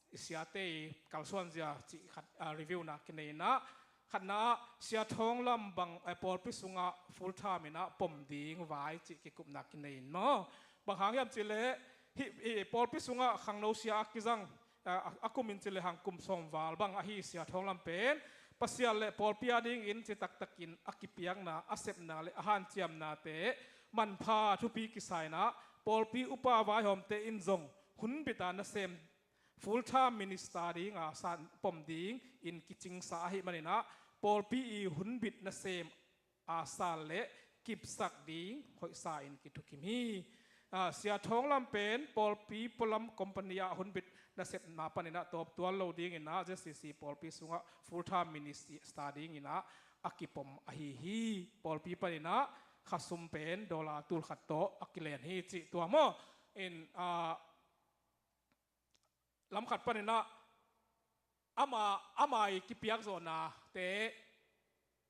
i siate i kalsuanzia cih khat, ah, review-na kinei in ah, khatna ah Sia Thawng Lam bang, eh, pawlpi sungah full time in ah pom ding vai cih kikupna kinei in maw. Bang hang hiam cih leh, hih, hih pawlpi sungah khangno sia a kizang, a, a kum in cih leh hang kum sawm val bang ahi Sia Thawng Lam pen Pasian le pawlpi a dingin citaktakin a kipiakna, a sepna le a hanciamnate manpha thupi kisa in ah, pawlpi upa vaihawmte in zong hunbit a nasem full time minister dinga san pom dingin kicingsa ahih manin ah, pawlpi i hunbit nasem a san le kipsak ding hoihsa in kithukim hi. Ah, Sia Thawng Lam pen pawlpi pualam company ah hunbit nasepna panin ah tawp tuan lo dingin ah, Z C C pawlpi sungah full time minister dingin ah a kipom ahi hi. Pawlpi panin ah khasum pen dollar tulkhat tawh a kilen hi cih tua maw. In, ah, lamkhat panin ah ama, ama i kipiak zawhnate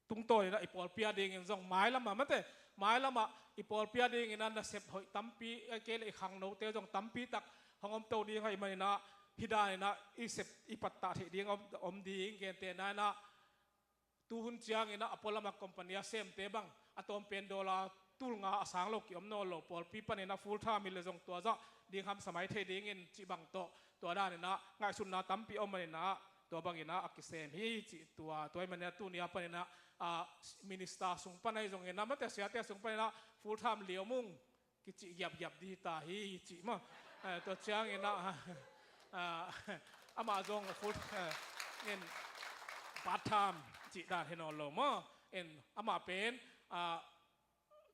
tungtawn in ah i pawlpi a dingin zong mailam ah mate, mailam ah i pawlpi a dingin ah nasep hoih tampi, ahih kei leh i khangnote zong tampi tak hong om to ding ahih manin ah, hih dan in ah i sep, i pattah theih ding om, om ding, gentehna in ah, tu hun ciangin ah a pualam a company a semte bang a tawm pen dollar tul nga a sang lo kiom nawn lo, pawlpi panin ah full time hi leh zong tua zah ding hamsa mai thei dingin cih bang tawh, tua dan in ah ngaihsutna tampi om manin ah, tua bangin ah a kisem hi cih tua, tua ahih manin ah tuni a panin ah, ah, minister sung pan ahi zongin ah, mate, siate sung panin ah full time liau mung kicih giapgiap ding hi ta hi cih maw. Eh, tua ciangin ah, ah, amah zong full, eh, in part time cih dan hi nawn lo maw. In amah pen, ah,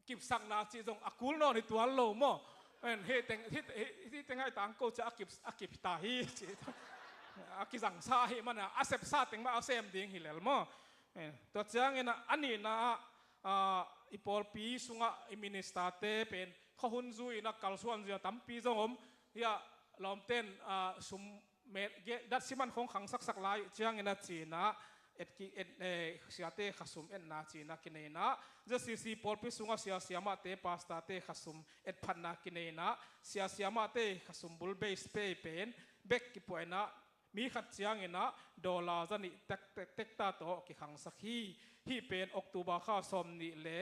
kipsakna cih zong a kul nawn hi tuan lo maw. In hih teng, hih, hih, hih teng hai tangko ciah a kip, a kip ta hi cih. A kizangsa ahih manin ah a sepsa teng mah a sem ding hi lel maw. Eh, tua ciangin ah a nihna ah, ah, i pawlpi sungah i ministerte pen khuahun zui in ah kalsuanzia tampi zong om. Hiah lawmten, ah, sum met ge, datsi man khong khangsaksak lai ciangin ah ci-in ah, et ki, et, eh, siate khasum etna ci-in ah kinei in ah, Z C C pawlpi sungah sia siamahte, pastorte khasum etphatna kinei in ah, sia siamahte khasum bul base pay pen bek kipuah in ah, mi khat ciangin ah dollar zanih tek, tek, tekta tawh kikhangsak hi. Hih pen October kha sawmnih le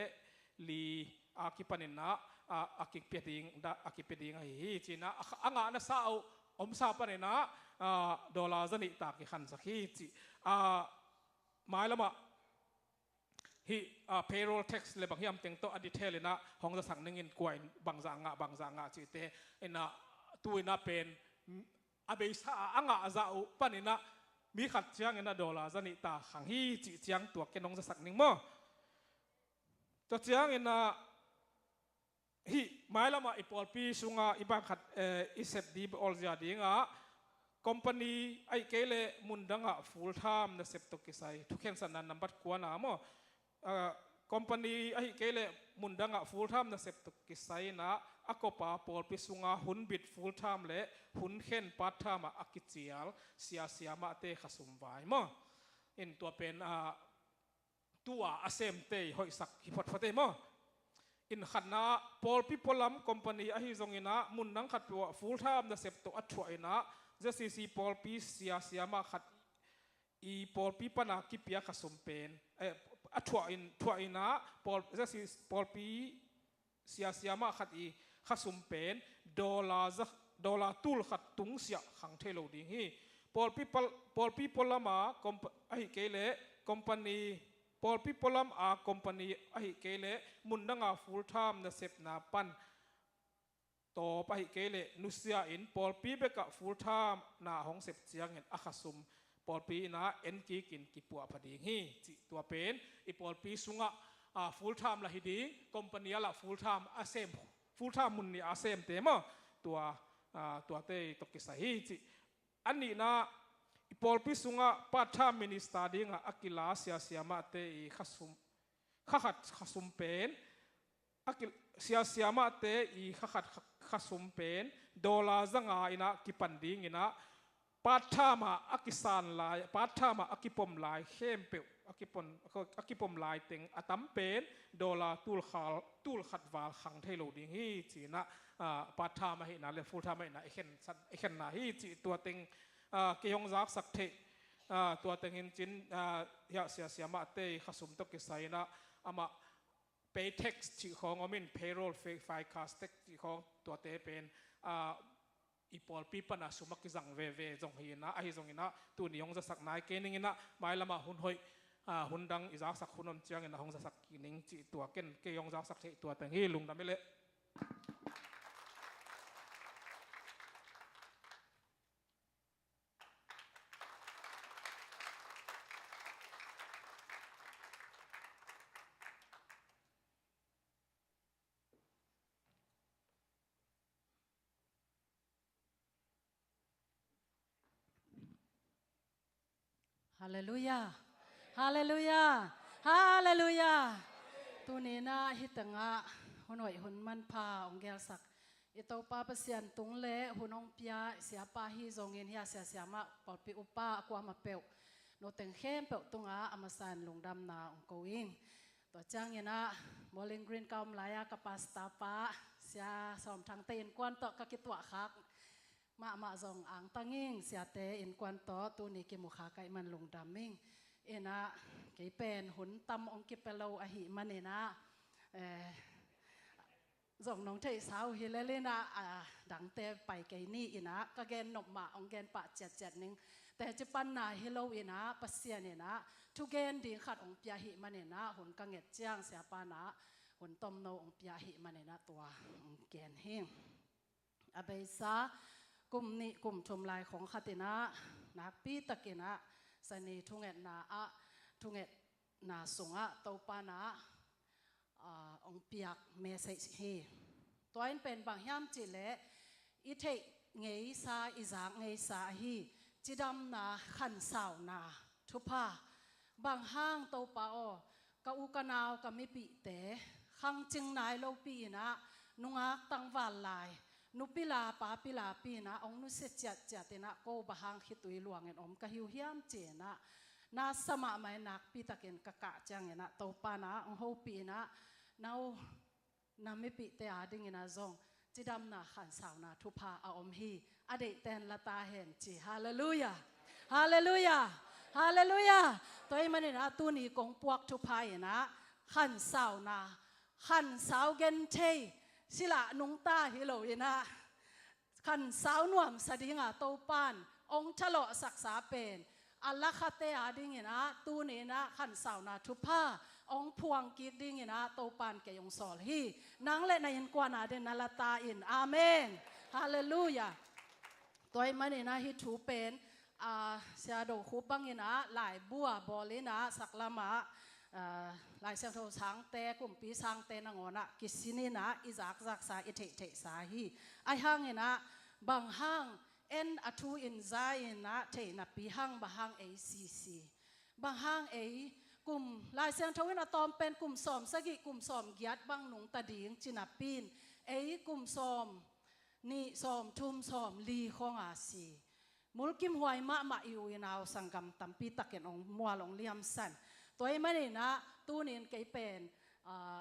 li a kipanin ah, a, a kipia ding, da, a kipia ding ahi hi. Ci-in ah, a, a ngahna sa uh omsa panin ah, a, dollar zanih ta kikhangsak hi ci. A, mailam ah hih, ah, payroll tax le bang hiam teng tawh a detail in ah hong zasak ning in, kua in bangzah ngah, bangzah ngah cihte in ah, tu in ah pen, mm, a beisa a, a ngah zah uh panin ah mi khat ciangin ah dollar zanih ta khang hi cih ciang tua ken hong zasak ning maw. Tua ciangin ah, hih mailam ah i pawlpi sungah i bang khat, eh, i sep ding, bawl zia ding ah, company ahih kei leh mundang ah full time nasep tawh kisai, thukhensatna nambat kuana maw. Ah, company ahih kei leh mundang ah full time nasep tawh kisai in ah, a kop a pawlpi sungah hunbit full time le hunkhen part time ah a kicial sia siamahte khasum vai maw. In tua pen, ah, tu-a a semte i hoihsak hi photphot ei maw. In khatna ah, pawlpi pualam company ahi zongin ah, mundang khat peuh ah full time nasep tawh a thuah in ah, Z C C pawlpi sia siamah khat i pawlpi pana kipia khasum pen, eh, a thuah in, thuah in ah, pawl, Z C C pawlpi sia siamah khat i khasum pen dollar za, dollar tul khat tungsiah khang thei lo ding hi. Pawlpi pal, pawlpi pualam a compa, ahih kei leh company, pawlpi pualam a company ahih kei leh mundang a full time nasepna pan tawp ahih kei leh nusia in pawlpi bek ah full time na hong sep ciangin a khasum pawlpi in ah en kik in kipuah pha ding hi, cih tua pen i pawlpi sungah, ah, full time lah hi ding, company ah lah full time a sem, full time mun nih a semte maw, tua, ah, tuate tawh kisai hi cih. A nihna, i pawlpi sungah part time minister dingah a kila sia siamahte i khasum, kha khat khasum pen, a ki, sia siamahte i kha khat kha, khasum pen dollar za nga in ah kipan dingin ah, part time ah a kisan lai, part time ah a kipom lai khempeuh, a kipom, a kipom lai teng a tam pen dollar tul khal, tul khat val khang thei lo ding hi ci-in ah, ah, part time ahihna le full time ahihna i khen san, i khenna hi cih tua teng, ah, kei hong zaksak theih, ah, tua teng hi in cin, ah, hiah sia siamahte i khasum tawh kisai-in ah amah pay tax cih khawng om in, payroll, fi-, FICA tax cih khawng, tuate pen, ah, i pawlpi pan a sum a kizang veve zong hi in ah, ahi zongin ah tuni hong zasak nai kei ning in ah, mailam ah hun hoih, ah, hun dang i zaksak hun om ciangin ah hong zasak kik ning cih tua ken kei hong zaksak theih tua teng hi. Lungdam i leh. Halleluiah. Halleluiah. Halleluiah. Tuni in ah hih tengah hun hoih hun manpha hong gelsak i Topa Pasian tung le hun hong pia siapa hi zongin, hiah sia siamah, pawlpi upa, a kuamah peuh, nuteng khempeuh tungah a masa in lungdamna hong ko ing. Tua ciangin ah Bowling Green ka om lai-a ka pastor pa Sia Sawm Thangte innkuan tawh ka kituahkhak mahmah zong angtang ing. Siate innkuan tawh tuni kimukhak ahih man lungdam ing. In ah kei pen hun tam hong kipia lo ahih manin ah, eh, zong nong theihsa uh hi lel in ah, a dangte pai kei ni. In ah ka gen nop mah hong gen pah ciatciat ning. Teci panna hi lo in ah Pasian in ah thugen ding khat hong pia ahih manin ah hun ka nget ciang siapa in ah hun tomno hong pia ahih manin ah tua hong gen hi. A beisa kum nih kum thum lai khong khat in ah nakpi takin ah Sani thungetna ah, thungetna sungah Topa in ah, ah, hong piak message hi. Tua in pen bang hiam cih leh i theih ngeisa, i zak ngeisa ahi cidamna, khansauna thupha. Bang hang Topa aw, ka u ka nau, ka mipihte khangcing nai lopi in ah nungak tangval lai, nupi la papi lapi in ah hong nusia ciatciat in ah ko bang hang khitui luangin om ka hi uh hiam ci-in ah na sa mahmah in nakpi takin ka kah ciangin ah Topa in ah hong hopih in ah, na u na mipihte a dingin ah zong cidamna, khansauna thupha a om hi. A deihte in la ta hen ci. Halleluiah. Halleluiah. Halleluiah. Tua ahih manin ah tuni kong puak thupha in ah khansauna, khansau genthei, sila nungta hi lo in ah khansau nuamsa dinga Topa in hong thalawhsaksa pen a lakhate a dingin ah tuni in ah khansauna thupha hong phuang kik dingin ah Topa in kei hong sawl hi. Nang le na innkuan a dingin na la ta in. Amen. Halleluiah. Tua ahih manin ah hih thu pen, ah, Sia Do Khup bangin ah laibu a bawl in ah saklam ah, ah, Lai Siangtho sangte, kumpi sangte nangawn ah kisin in ah i zakzaksa, i theihtheihsa hi. Ahi hangin ah bang hang en a thu in za in ah thei napi hang bang hang ei sisi, bang hang ei kum, Lai Siangtho in a tawm pen kum sawm sagih, kum sawm giat bang nungta ding ci napi in ei kum sawm nih, sawm thum, sawm li khong a si. Mulkimhuai mahmah i u i nau sanggam tampi takin hong mual, hong liamsan. Tua ahih manin ah tuni in kei pen, ah,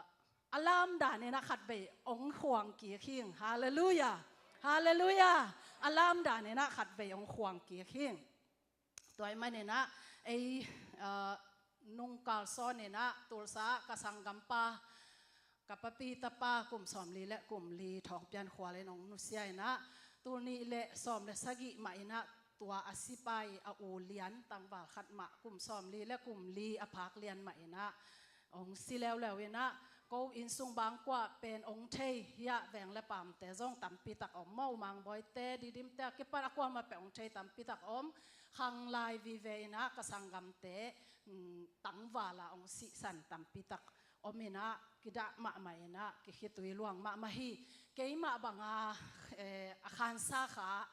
a lamdan in ah khatvei hong khuang kik hing. Halleluiah. Halleluiah. A lamdan in ah khatvei hong khuang kik hing. Tua ahih manin ah ei, ah, nung kalsawn in ah Tulsa ah ka sanggampa, ka papi tapa kum sawmli le kum li Thawng Pian Khual in hong nusia in ah, tul nih le sawm le sagih mah in ah tua a sipai a u lian tangval khat mah kum sawmli le kum li a phak lian mah in ah hong si leuleu in ah, ko inn sung bangkua pen hong thei, hiah veng le pamte zong tampi tak om maw, Mang Bawite, Didimte a kipan a kuamah peuh hong thei tampi tak om. Khanglai vive in ah ka sanggamte, mm, tangval ah hong sihsan tampi tak om in ah, kidah mahmah in ah, kikhitui luang mahmah hi. Keimah bang a, eh, a khansa kha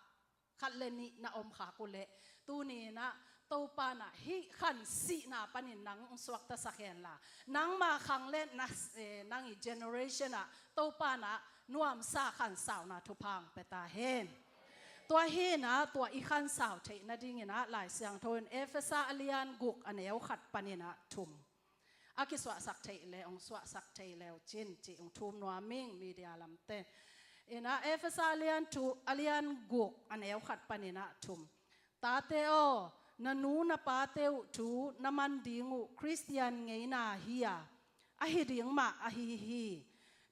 khat le nih na om khak uh leh, tuni in ah Topa in ah hih khansihna panin nang hong suaktasak hen la, nangma khang le na, eh, nang i generation ah Topa in ah nuamsa khansauna thupha hong pia ta hen. Tua hi inah, tua i khansau theih nading inah Lai Siangtho in Efesa a lian guk a neu khat pan inah thum a kisuahsak theih le hong suahsak thei leu cin cih hong thum nuam ing, media lamte. Inah Efesa a lian thu, a lian guk a neu khat pan inah thum. Tate aw, na nu na pate uh thu na man ding uh Khristian ngeina hi a, ahi ding mah ahi hi.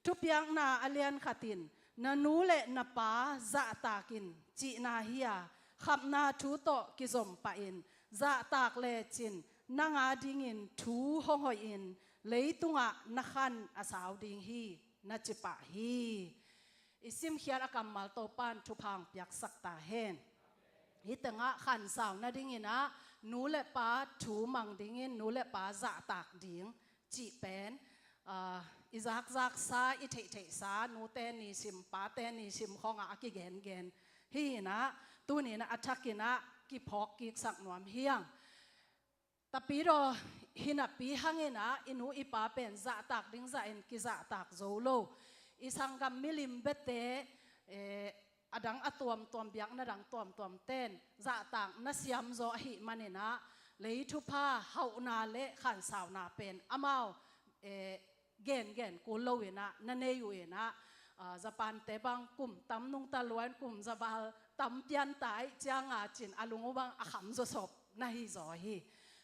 Thupiakna a lian khat in, na nu le na pa zahtak in cihna hi a, khapna thu tawh kizom pah in zahtak lecin nang adingin thu hong hoih in leitungah na khan a sau ding hi, na ci pah hi. I simkhiat a kammal Topa'n thupha hong piaksak ta hen. Hih tengah khansau nading inah nu le pa thu mang dingin nu le pa zahtak ding cih pen, ah, i zakzaksa, i theihtheihsa, nute ni sim, pate ni sim khawngah a kigengen hi inah, tuni inah a thak inah kiphawk kiksak nuam hi ing. Tapidaw hi napi hang inah i nu i pa pen zahtak ding zahin kizahtak zo lo. I sanggam milim biate, eh, a dang a tuamtuam, biakna dang tuamtuam ten zahtak na siam zaw ahih man inah lei thupha hauhna le khansauna pen amau, eh, gengen kul lo inah na nei uh inah, ah, Japan-te bang kum tam nungta lua in kum za val tam pian ta ahih cianga cin a lung uh bang a kham zawsop na hi zaw hi.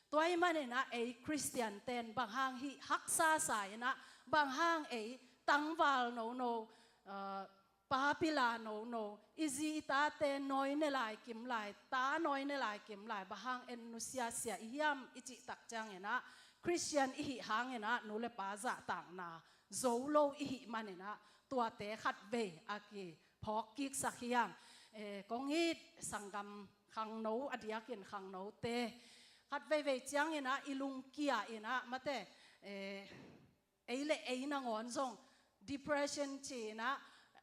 Tua ahih man inah ei Khristian ten bang hang hih haksa sa inah, bang hang ei tangval nono, ah, pa pila nono, i zi i tate nawi ne lai kim lai, ta nawi ne lai kim lai, bang hang en nusiasia i hiam i cih tak ciang inah, Khristian i hih hang inah nu le pa zahtakna zo lo i hih man inah tuate khatvei a kiphawk kiksak hi ing. Eh, kong it sanggam khangno, a diakin khangnote khatveivei ciang inah i lungkia inah mate, eh, ei le ei nangawn zong depression ci inah,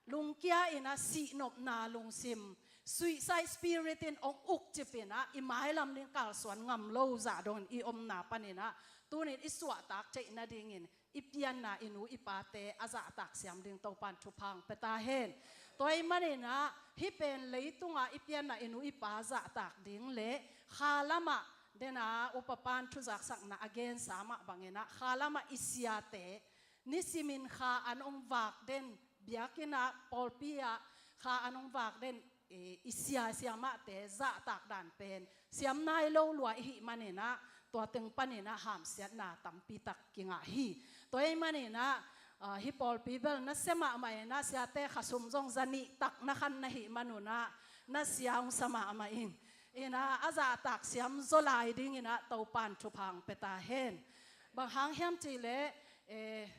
lungkia inah sihnopna lungsim, suicide spirit in hong ukcip inah i mailam ding kalsuan ngam lo zah dongin i omna pan inah tuni in i suahtak theih nadingin i pianna i nu i pate a zahtak siam ding Topa'n thupha hong pia ta hen. Tua ahih man inah hih pen leitungah i pianna i nu i pa zahtak ding le kha lamah, den a upa pa'n thuzaksakna a gensa mah bang inah kha lamah i siate nisimin kha an hong vak den, biakinn ah, pawlpi ah kha an hong vak den, eh, i sia siamahte zahtak dan pen siam nai lo lua i hih man inah tua teng pan inah hamsiatna tampi tak kingah hi. Tua ahih man inah, ah, hih pawlpi bel nasia mahmah inah siate khasum zong za nih tak na khan na hih man un ah nasia hong sa mahmah ing. Inah a zahtak siam zaw lai ding inah Topa'n thupha hong pia ta hen. Bang hang hiam cih leh, eh,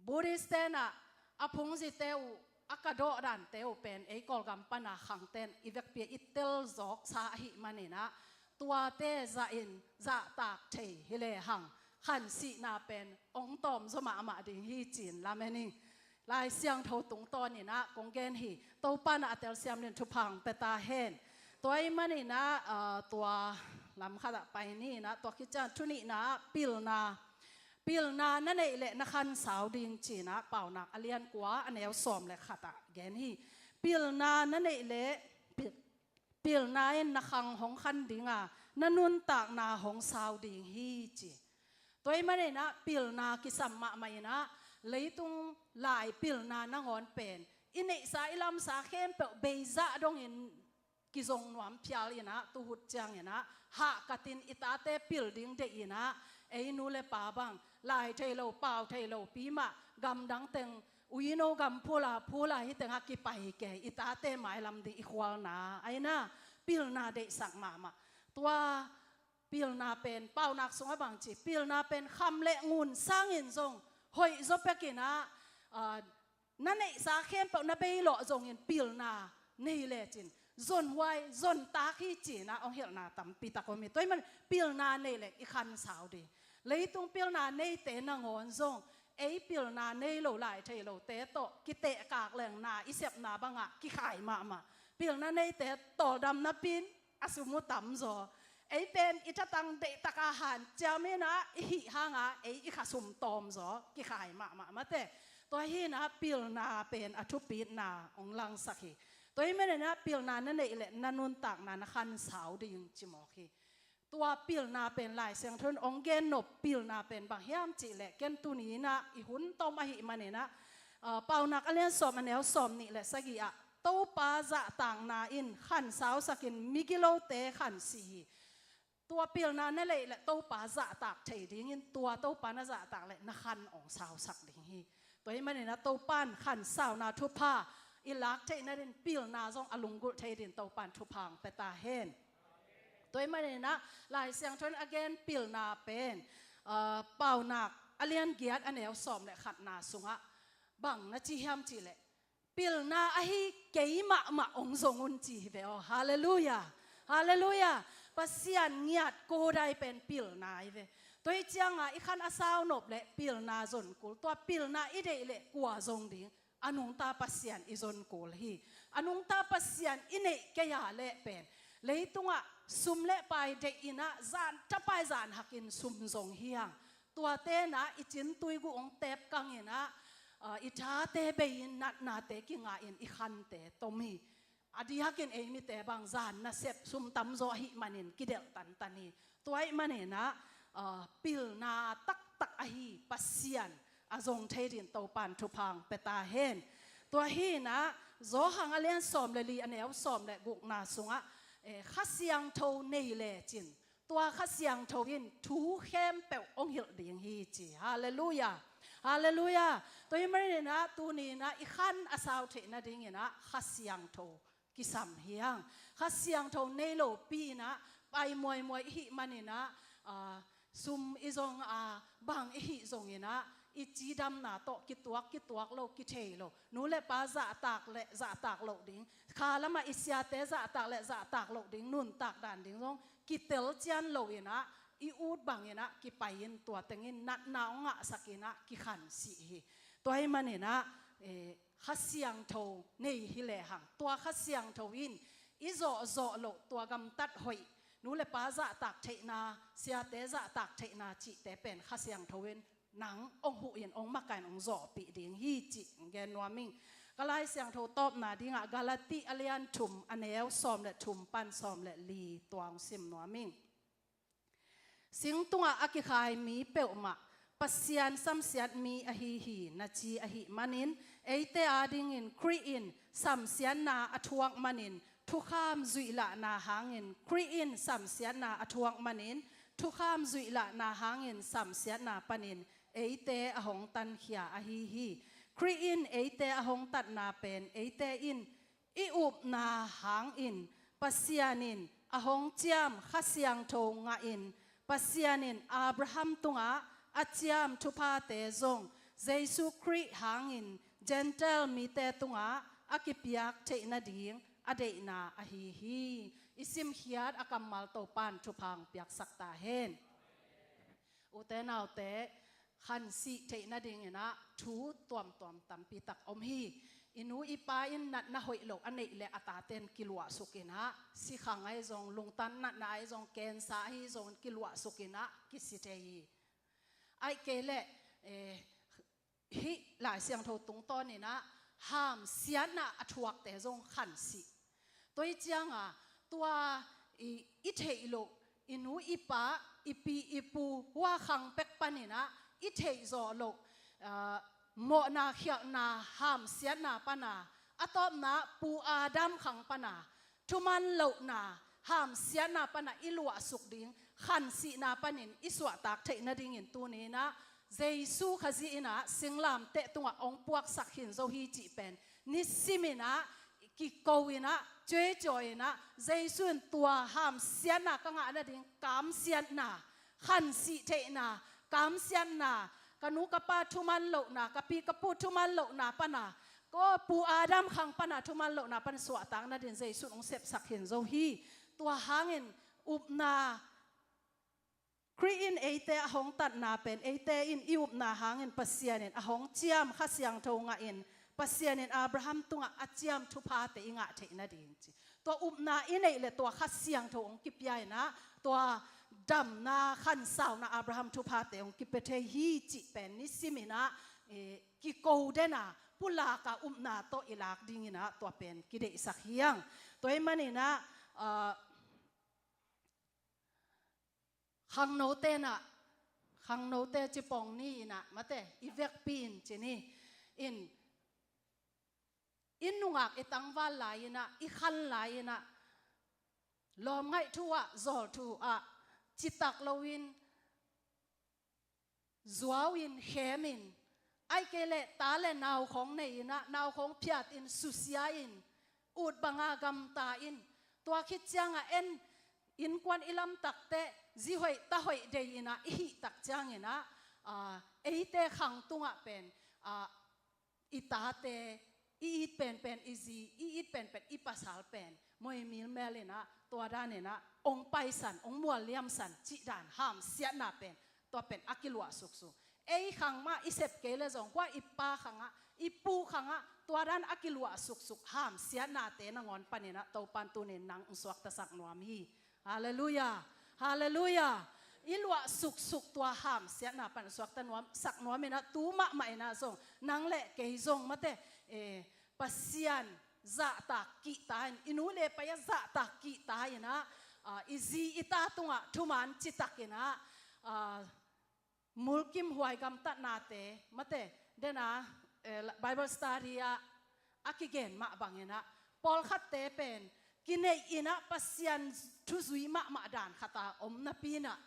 Buddhist ten ah a phungzite uh, a kadawh dante uh pen ei Kawlgam pan a khangten i vekpi ah i tel zawksa ahih man inah tuate zahin zahtak thei hi lehang khansihna pen hong tawm zaw mahmah ding hi ci-in lamen ing. Lai Siangtho tungtawn inah kong gen hi. Topa'n a telsiam dingin thupha hong pia ta hen. Tua ahih man inah, ah, tua lam khat ah pai ni inah, tua khit ciang thu nihna ah pilna. Pilna na neih leh na khansau ding ci inah Paunak a lian kua a neu sawm le khat ah gen hi. Pilna na neih leh pi-, pilna in na khang hong khan ding a, na nuntakna hong sau ding hi ci. Tua ahih man inah pilna kisam mahmah inah leitung lai pilna nangawn pen i neihsa i lamsa khempeuh beizah dongin kizong nuam phial inah tuhut ciang inah hahkatin i tate pil ding deih inah ei nu le pa bang lai thei lo, pau thei lo pi mah gamdang teng uino gam phula phula hih tengah kipai kei i tate mailam ding i khualna a inah pilna deihsak mahmah. Tua pilna pen Paunak sungah bang ci, pilna pen kham le ngun sangin zong hoih zaw pek inah, ah, na neihsa khempeuh na beilawh zongin pilna nei lecin zonhuai zontak hi ci inah hong hilhna tampi tak om hi. Tua ahih man pilna nei leh i khansau ding. Leitung pilna neite nangawn zong ei pilna nei lo lai thei lote tawh kitehkak leng na i sepna bangah kikhai mahmah. Pilna neite tawldam napi in a sum uh tam zaw. Ei pen i thatang deihtak a hanciam inah i hih hangah ei i khasum tawm zaw kikhai mahmah mate. Tua hi inah pilna pen a thupitna hong langsak hi. Tua ahih manin ah pilna na neih leh na nuntakna na khansau ding ci mawk hi. Tua pilna pen Lai Siangtho in hong gen nop pilna pen bang hiam cih leh ken tuni in ah i hun tom ahih manin ah, ah, Paunak a lian sawm a neu sawmnih leh sagih ah Topa zahtakna in khansausakin migilote khansih hi. Tua pilna na neih leh Topa zahtak thei dingin tua Topa na zahtak leh na khan hong sausak ding hi. Tua ahih manin ah Topa in khansauna thupha i lak theih nadin pilna zong a lunggulh thei dingin Topa in thupha hong pia ta hen. Tua ahih manin ah Lai Siangtho in a gen pilna pen, ah, Paunak a lian giat a neu sawm leh khatna sungah bang na ci hiam cih leh, pilna ahi kei mahmah hong zong un ci hi ve aw. Halleluiah. Halleluiah. Pasian ngiat kudai pen pilna hi ve. Tua hi ciangah i khan a sau nop leh pilna zon kul. Tua pilna i deih leh kua zong ding? A nungta Pasian i zon kul hi. A nungta Pasian i neih kei a leh pen leitungah sum leh pai deih in ah zan thapai zan hakin sum zong hi hang. Tuate in ah i cintui guh hong tep kang in ah, ah, i thate bei in natnate kingah in i khante tom hi. A diakin ei mite bang zan nasep sum tamzaw ahih manin kidelh tantan hi. Tua ahih manin ah, ah, pilna taktak ahi Pasian a zong thei dingin Topa in thupha hong pia ta hen. Tua hi in ah Johan a lian sawm leh li a neu sawm leh gukna sungah, eh, Kha Siangtho nei lecin tua Kha Siangtho in thu khempeuh hong hilh ding hi ci. Halleluiah. Halleluiah. Tua ahih manin ah tuni in ah i khan a sau theih nadingin ah Kha Siangtho kisam hi hang. Kha Siangtho nei lopi in ah pai muaimuai i hih manin ah, ah, sum i zong a, bang i hih zongin ah i cidamna tawh kituak kituak lo, kithei lo. Nu leh pa zahtak leh zahtak loh ding, kha lamah i siate zahtak leh zahtak loh ding, nuntak dan ding zong kitel cian lo in ah i ut bangin ah kipai in tua tengin natna hong ngahsak in ah kikhansih hi. Tua ahih manin ah, eh, Kha Siangtho nei hi lehang tua Kha Siangtho in i zawhzawh loh, tua gamtat hoih, nu leh pa zahtak theihna, siate zahtak theihna cihte pen Kha Siangtho in nang hong huh in hong makaih in hong zawhpih ding hi cih hong gen nuam ing. Ka Lai Siangtho tawpna dingah Galati a lian thum a neu sawm leh thum pan sawm leh li tua hong sim nuam ing. Sing tungah a kikhai mi peuhmah Pasian samsiat mi ahi hi na ci ahih manin, eite adingin Khrih in samsiatna a thuak manin thukham zuihlahna hangin, Khrih in samsiatna a thuak manin thukham zuihlahna hangin samsiatna panin eite a hong tankhia ahi hi. Khrih in eite a hong tatna pen eite in i upna hangin Pasian in a hong ciam Kha Siangtho ngahin, Pasian in Abraham tungah a ciam thuphate zong Jesu Khrih hangin Gentile mite tungah a kipiak theih nading a deihna ahi hi. I simkhiat a kammal Topa in thupha hong piaksak ta hen. Ute naute, khansih theih nadingin ah thu tuamtuam tampi tak om hi. I nu i pa in natna hoih lo a neih leh a tate in kiluahsuk in ah, sikhang ahi zong, lungtang natna ahi zong, cancer ahi zong kiluahsuk in ah kisi thei hi. Ahih kei leh, eh, hih Lai Siangtho tungtawn in ah hamsiatna a thuakte zong khansih. Tua hi ciangah tua i, i theih loh, i nu i pa, i pi i pu, hua khang pek panin ah i theih zawh loh, ah, mawhna khialhna hamsiatna pana, a tawpna Pu Adam khang pana thuman lohna hamsiatna pana i luahsuk ding khansihna panin i suahtak theih nadingin tuni in ah Jesu Khazih in ah singlamteh tungah hong puaksak khin zo hi cih pen nisim in ah kiko in ah, cuaicuai in ah, Jesu in tua hamsiatna ka ngah nading kamsiatna, khansih theihna, kamsiatna, ka nu ka pa thuman lohna, ka pi ka pu thuman lohna pana, ko Pu Adam khang pana thuman lohna pana suahtak nadin Jesu in hong sepsak khin zo hi. Tua hangin upna, Khrih in eite a hong tatna pen, eite in i upna hangin Pasian in a hong ciam Kha Siangtho ngahin, Pasian in Abraham tungah a ciam thuphate i ngah theih nading ci. Tua upna i neih leh tua Kha Siangtho hong kipia in ah, tua damna, khansauna, Abraham thuphate hong kipia thei hi cih pen nisim in ah, eh, kiko den a, pulaka upna tawh i lak dinginah tua pen kideihsak hiang. Tua ih maninah, ah, khangnote inah, khangnote cipawng ni inah mate, i vekpi in ci ni. In, i nungak i tangval lai inah, i khan lai inah, lawmngaih thu ah, zawl thu ah, citak loin, zuau in, khem in, ahih kei leh ta le nau khawng nei inah, nau khawng phiat in, susia in, ut banga gamta in, tua khit ciangah en, innkuan i lamtak teh, zi hoih ta hoih dei inah, i hih tak cianginah, ah, eite khang tungah pen, ah, i tate, i it penpen i zi, i it penpen i pasal pen, moi milmel inah, tua dan inah, ong paisan, ong mualliamsan, cih dan, hamsiatna pen, tua pen a kiluah suksuk. Ei khang mah i sep kei le zong, hua i pa khangah, i pu khangah, tua dan a kiluah suksuk, hamsiatnate nangawn paninah, Topan tunin nang ong suaktasak nuam hi. Halleluiah. Halleluiah. I luah suksuk tua hamsiatna pan suakta nuam, sak nuam inah, tu mahmah inah zong, nang le kei zong mate, eh, Pasian zahtak kihta in, i nu le pa i a zahtak kihta inah, ah, i zi i ta tungah thuman citak inah, ah, mulkimhuai gamtatnate mate, dena, eh, Bible study ah a kigen mah banginah, pawlkhatte pen kineih inah Pasian thuzui mahmah dan khata om napi inah,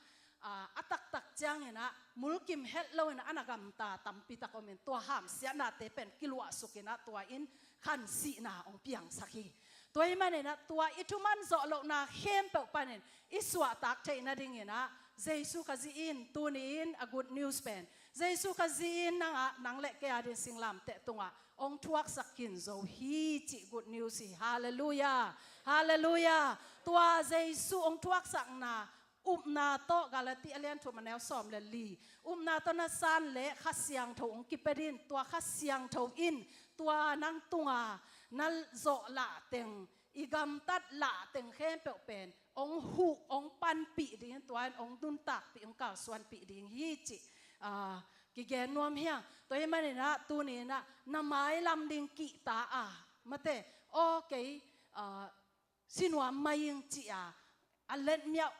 ah, a taktak cianginah mulkim het lo inah a na gamta tampitak om in, tua hamsiatnate pen kiluahsuk inah tua in khansihna ong piangsak hi. Tua ih maninah tua i thuman zawh lohna khempeuh panin i suahtak theih nadinginah, Jesu Khazih in tuni in a good news pen, Jesu Khazih in nangah, nang le kei a din singlamteh tungah ong thuaksak khin zo hi cih good news hi. Halleluiah. Halleluiah. Tua Jesu ong thuaksakna upna tawh Galati a lian thum a neu sawm le li, upna tawh na san le Kha Siangtho ong kipia din, tua Kha Siangtho in tua nang tunga na zawh lahteng, i gamtat lahteng khempeuh pen ong huh, ong panpih ding, tua in ong nuntakpih, ong kalsuanpih ding hi cih, ah, kigen nuam hiang. Tua ih maninah tuninah na mailam ding kihta a mate, aw kei, ah, si nuam mai ing ci-a a letmiauh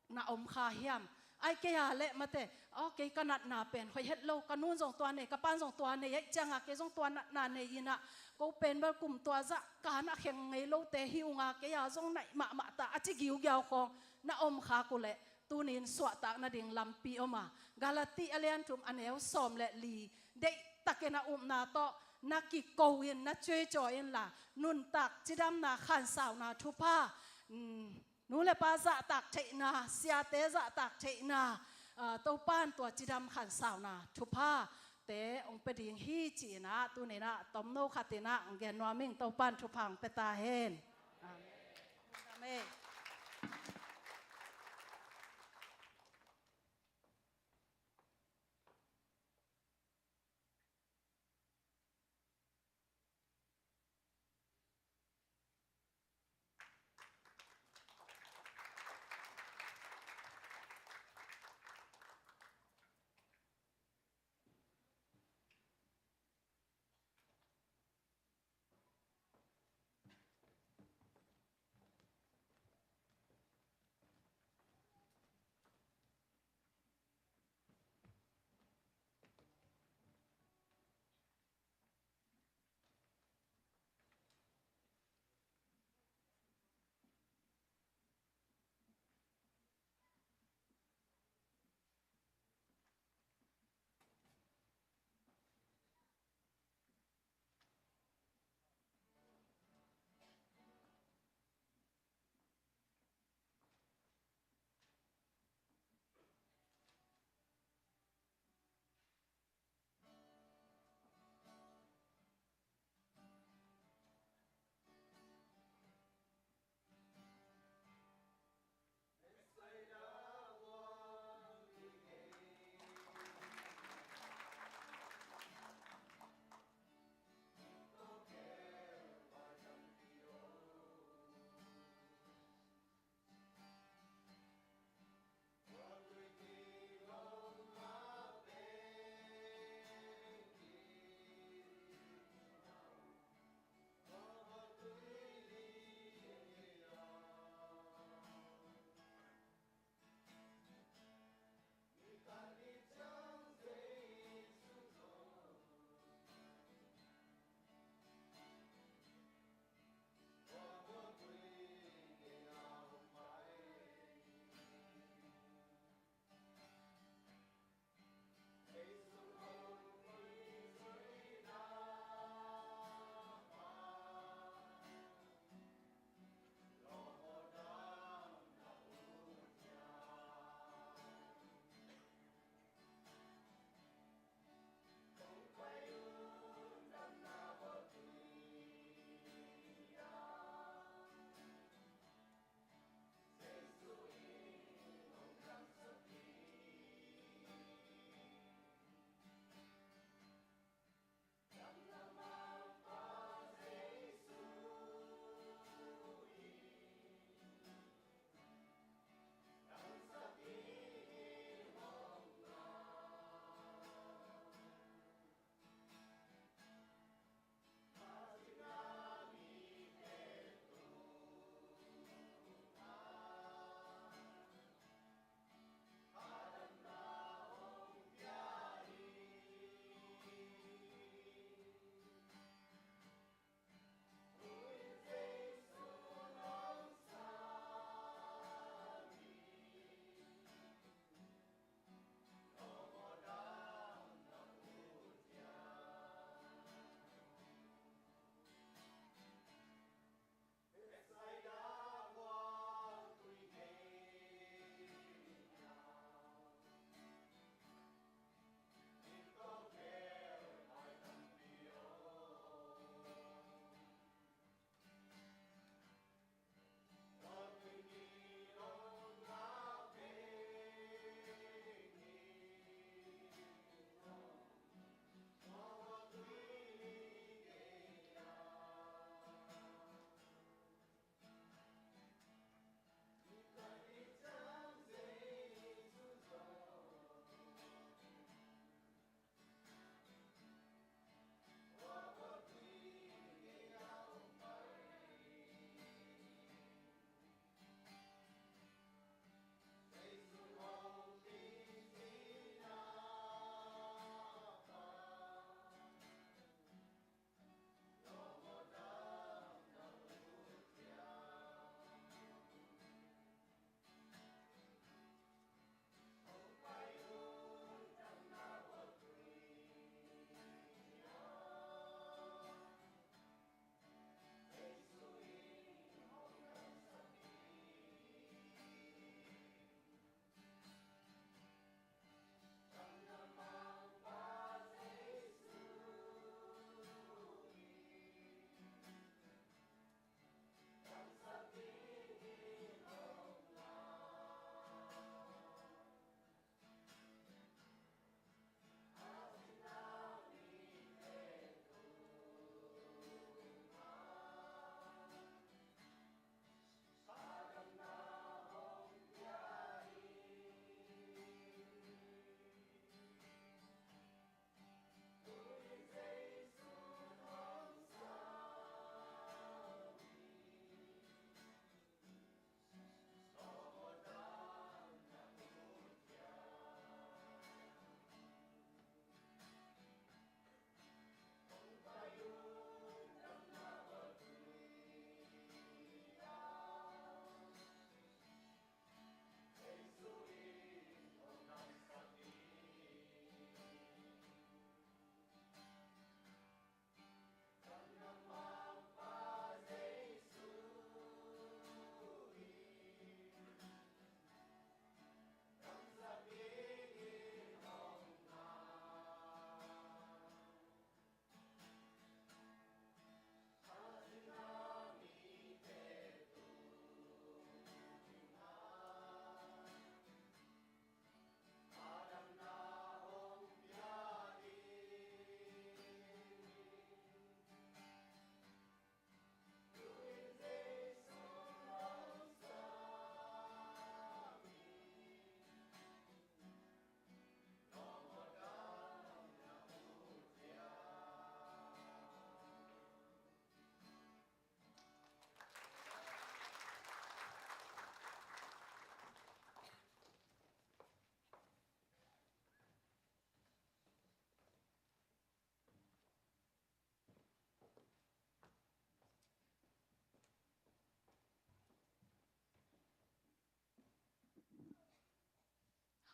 na om kha hiam? Ahih kei a leh mate, aw kei ka natna pen hoih het lo, ka nun zong tua nei, ka pan zong tua nei, ahih cianga kei zong tua natna nei inah, ko pen bel kum tua zah ka na kheng ngei lote hi unga, kei a zong naih mahmah ta, a ci giugiau khawng na om khak uh leh, tunin suahtak nading lampi om a, Galati a lian thum a neu sawm le li, deihtakin a upna tawh na kiko in, na cuicaw inla, nuntak, cidamna, khansauna thupha, mm, nu le pa zahtak theihna, siate zahtak theihna, ah, Topan tua cidam khansauna thuphate ong pia ding hi ci-inah, tuninah tomno khatinah ong gen nuam ing. Topan thupha ong pia ta hen. Amen. Amen.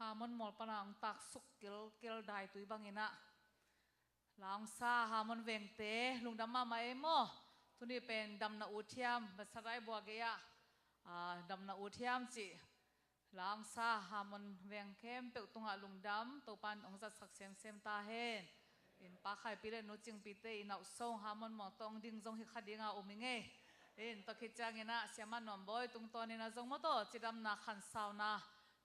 Hamon mual pana hong taksuk kilkil daitui bangin ah, la hong sa Hamon vengte lungdam mahmah ei maw. Tuni pen damna ut hiam, Basarai bua gei ah, ah, damna ut hiam cih la hong sa Hamon veng khempeuh tungah lungdam, Topan hong zatsak semsem ta hen. In Pa Khaipi le Nu Cingpite i nauh song Hamon mual tawh hong ding zong hi kha dinga um i ngei. In tua khit ciangin ah Siamah Nuam Bawi tungtawnin ah zong maw, tawh cidamna khansauna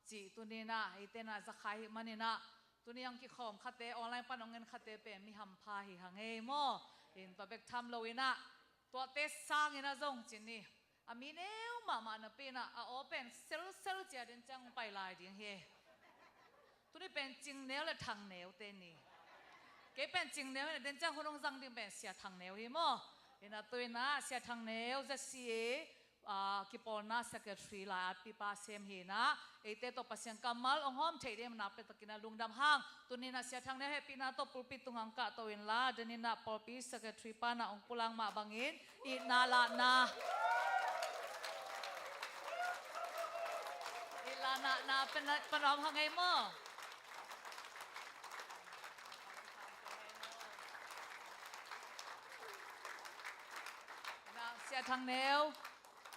cih tunin ah eite na za kha ahih manin ah, tuni hong kikhawm khate, online pan hong en khate pen mi hampha hi hang ei maw. In tua bek tham loin ah, tuate sangin ah zong ci ni, a mi neu mahmah napi-in ah, a aw pen selsel cia den ciang hong pai lai ding hi. Tuni pen Cingneu le Thangneute ni. Kei pen Cingneu hi-in ah, den ciang hun hong zang ding pen Sia Thangneu hi maw. In ah tu-in ah Sia Thangneu Z C A, ah, kipawlna secretary lai-atpipa sem hi-in ah, eite tawh Pasian kammal hong hawm theih ding nakpi takin ah lungdam hang. Tuni-in ah Sia Thangneu hehpihna tawh pulpit tungah hong kahto inla, den in ah pawlpi secretary pan ah hong pulak mah bangin itna lahna, itna lahna pan, pan hong hang ei maw. Sia Thangneu,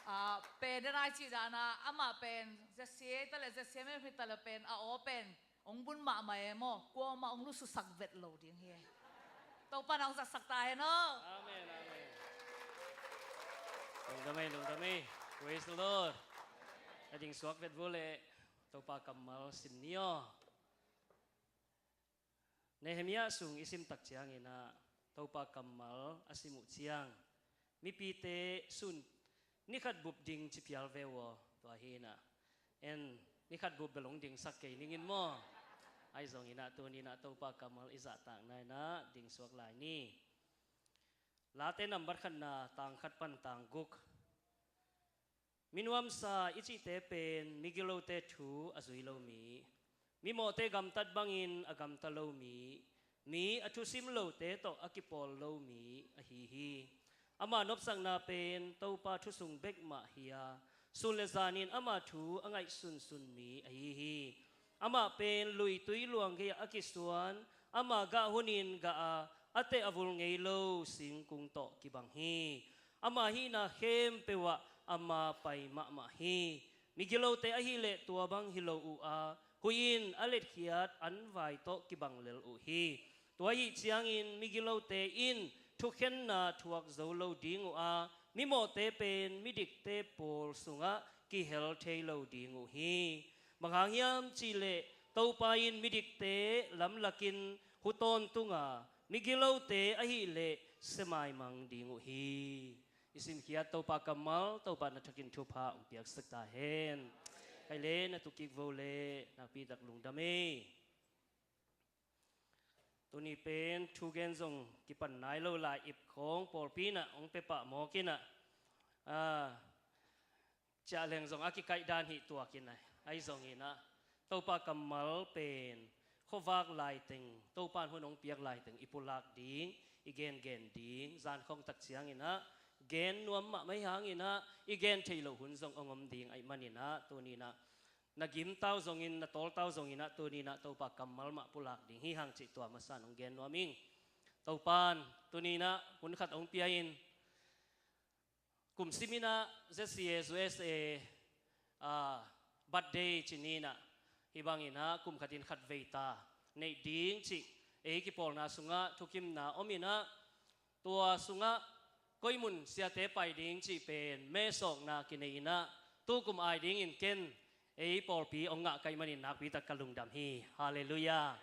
ah, pen den ai cih dan ah, amah pen Z C A ta le Z C M M hi ta le pen, a aw pen hong bun mahmah ei maw, kuamah hong lususak vet lo ding hi. Topan hong zatsak ta hen aw. Amen, amen. Lungdam ei, lungdam ei. Praise the Lord. A ding suak vet vua leh, Topa kammal sim ni aw. Nehemiah sung i sim tak ciangin ah, Topa kammal a sim uh ciang, mipite sun ni khat bup ding ci phial ve uh aw, tua hi-in ah. En, ni khat bup bel hong dingsak kei ning in maw. Ahi zongin ah tuni-in ah Topa kammal i zahtakna in ah dingsuak lai ni. Late nambat khatna, tang khat pan tang guk. Mi nuamsa i cihte pen migilote thu a zui lo mi, mimawhte gamtat bangin a gamta lo mi, mi a thusim lote tawh a kipawl lo mi ahi hi. Ama nopsakna pen Topa thu sung bek mah hi-a, sun le zanin ama thu a ngaihsunsun mi ahi hi. Amah pen luitui luang gei-ah a kisuan, ama gah hunin gah a, a teh a vul ngei lo singkung tawh kibang hi. Ama hihna khempeuh ah ama pai mahmah hi. Migilote ahih leh tua bang hi lo uh a, huih in a letkhiat anvai tawh kibang lel uh hi. Tua ahih ciangin migilote in thukhenna thuak zo lo ding uh a, mimawhte pen midikte pawl sungah kihel thei lo ding uh hi. Bang hang hiam cih leh Topa in midikte lamlakin hu tawntung a, migilote ahih leh sia maimang ding uh hi. I simkhiat Topa kammal, Topa na thakin thupha hong piaksak ta hen. Kei le na tukik vo le nakpi tak lungdam ei. Tuni pen thugen zong kipan nai lo lai, ip khawng pawlpi in ah hong pia pah mawk in ah, ah, ciah leng zong a kikaih dan hi tuak in ah, ahi zongin ah Topa kammal pen khuavak laiteng, Topa in hun hong piak laiteng i pulak ding, i gengen ding, zan khawng tak ciangin ah gen nuam mahmah hangin ah i gen theih loh hun zong hong om ding ahih manin ah, tuni in ah na gimtau zongin, na tawltau zongin ah, tuni in ah Topa kammal mah pulak ding hi hang cih tua masa in hong gen nuam ing. Topa in tuni in ah hun khat hong pia in, kum sim in ah Z C S U S A, ah, birthday ci ni in ah, hih bangin ah kum khatin khatvei ta neih ding cih ei kipawlna sungah thukimna om in ah, tua sungah koi mun siate pai ding cih pen mesawkna kinei in ah, tukum ai dingin ken ei pawlpi hong ngah ka hih manin nakpi tak ka lungdam hi. Halleluiah.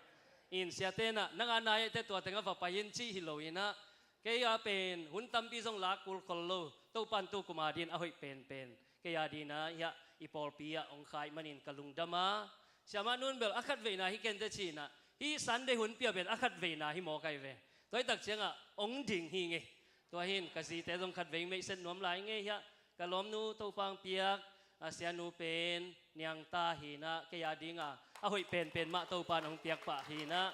In siate in ah, nang a nai ahih teh tua teng ah va pai in cih hi lo in ah, kei a pen hun tampi zong lak kulkhol lo, Topa in tukum a dingin a hoih penpen kei a dingin ah hiah i pawlpi ah hong kha ahih manin ka lungdam a, Siamah Nu in bel a khatveina hi ken teh ci in ah, hih Sunday hun pia pen a khatveina hi mawk ahi ve. Tua hi tak ciangah hong ding hi ing ei. Tua hi in ka zite zong khatvei meihset nuam lai ing ei, hiah ka lawmnu Topa hong piak a sianu pen niangta hi in ah, kei a dingin a hoih penpen mah Topa in hong piak pah hi in ah.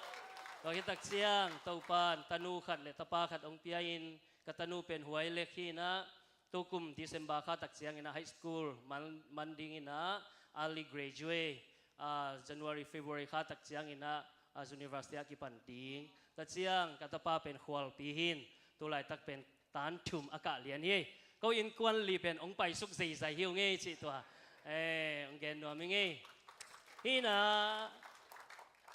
Tua hi tak ciang Topa in tanu khat le tapa khat hong pia in, ka tanu pen huai lek hi in ah, tukum December kha tak ciangin ah high school man, man dingin ah early graduate, Ah, January, February kha tak ciangin ah, ah, university ah kipan ding. Tua ciang ka tapa pen khualpi hi in, tu laitak pen tan thum a kah lian hi. Ko innkuan li pen hong paisuk zeizai hi ung ei cih tua. Eh, hong gen nuam ing ei. Hi in ah,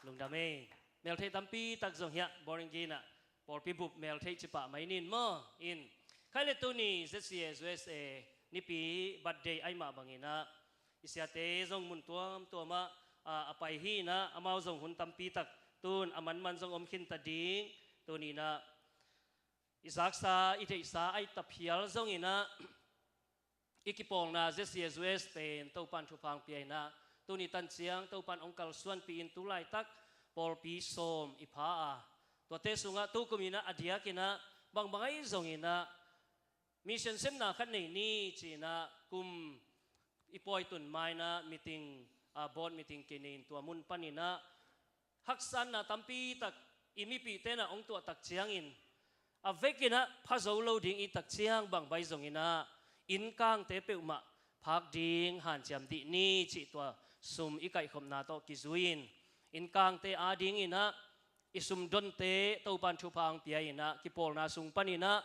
lungdam ei. Meltheih tampi tak zong hiah Bowling Green ah pawlpi bup meltheih ci pah mai ni maw. In, khai le tuni Z C S U S A nipi birthday ahih mah bangin ah, i siate zong mun tuamtuam ah, ah, a pai hi in ah, amau zong hun tampi tak tun a manman zong om khin ta ding. Tuni in ah i zaksa, i theihsa, a i ta phial zongin ah, i kipawlna Z C S U S pen Topan thupha hong pia in ah, tuni tan ciang Topan hong kalsuanpih in tu laitak pawlpi sawm i pha a, tuate sungah tu kum in ah a diakin ah bangbang ahi zongin ah mission sepna khat nei ni ci in ah kum i pawi tun ma in ah meeting, ah, board meeting kinei in tua mun panin ah haksatna tampi tak i mipihte in ah hong tuah tak ciangin, a vekin ah pha zo lo ding i tak ciang bang bai zongin ah innkangte peuhmah phak ding hanciam dih ni cih tua sum i kaihkhopna tawh kizui in, innkangte adingin ah i sumdonte Topan thupha hong pia in ah, kipawlna sung panin ah,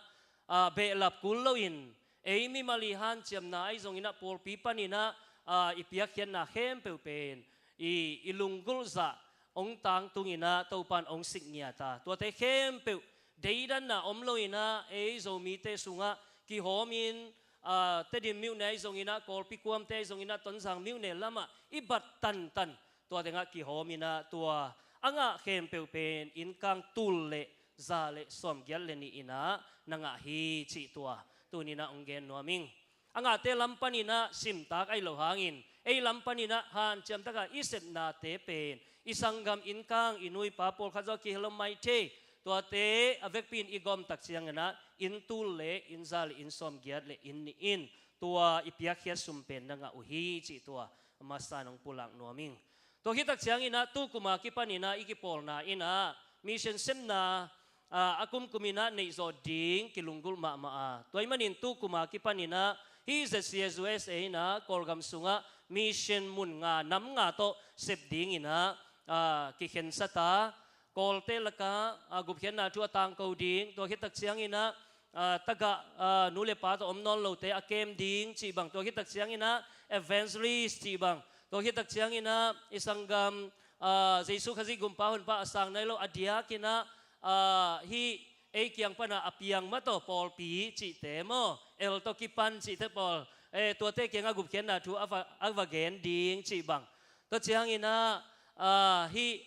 ah, behlap kul loin, ei mimal i hanciamna ahi zongin ah, pawlpi panin ah, ah, i piakkhiatna khempeuh pen i, i lunggulh zah hong tangtung in ah, Topan hong sik ngiat a, tuate khempeuh deidanna om loin ah, ei Zomite sungah kihawmin, ah, Tedim myone ahi zongin ah, Kawlpi kuamte ahi zongin ah, Tonzang myone lamah i bat tantan, tua tengah kihawmin ah, tua a ngah khempeuh pen innkang tul le za le sawmgiat le nih in ah na ngah hi cih tua tuni in ah hong gen nuam ing. A ngahte lam panin ah simtak ahi lo hangin, ei lam panin ah hanciam takah i sepnate pen i sanggam innkang, i nu i pa pawlkhat zaw kihel lo maithei, tuate a vekpi in i gawm tak ciangin ah inn tul le inn za le inn sawmgiat le inn nih in tua i piakkhiat sum pen na ngah uh hi cih tua masa in hong pulak nuam ing. Tua khit tak ciangin ah tu kum a kipanin ah i kipawlna in ah mission sepna, ah, a kumkum in ah neih zawh ding kilunggulh mahmah a, tua ahih manin tu kum a kipanin ah hih Z C S U S A in ah Kawlgam sungah mission mun nga, nam nga tawh sep dingin ah, ah, kikhensat a, Kawlte lakah, ah, gupkhiatna thu a tangko ding, tua khit tak ciangin ah, ah, tagah, ah, nu le pa tawh om nawn lote a kem ding cih bang, tua khit tak ciangin ah evangelist cih bang, tua khit tak ciangin ah i sanggam, ah, Jesu Khazih gumpa honpa a sang nai lo a diakin ah, ah, hih ei kiang pan ah a piang mah tawh pawlpi cihte maw, el tawh kipan cihte pawl, eh, tuate kiangah gupkhiatna thu a va, a va gen ding cih bang. Tua ciangin ah, ah, hih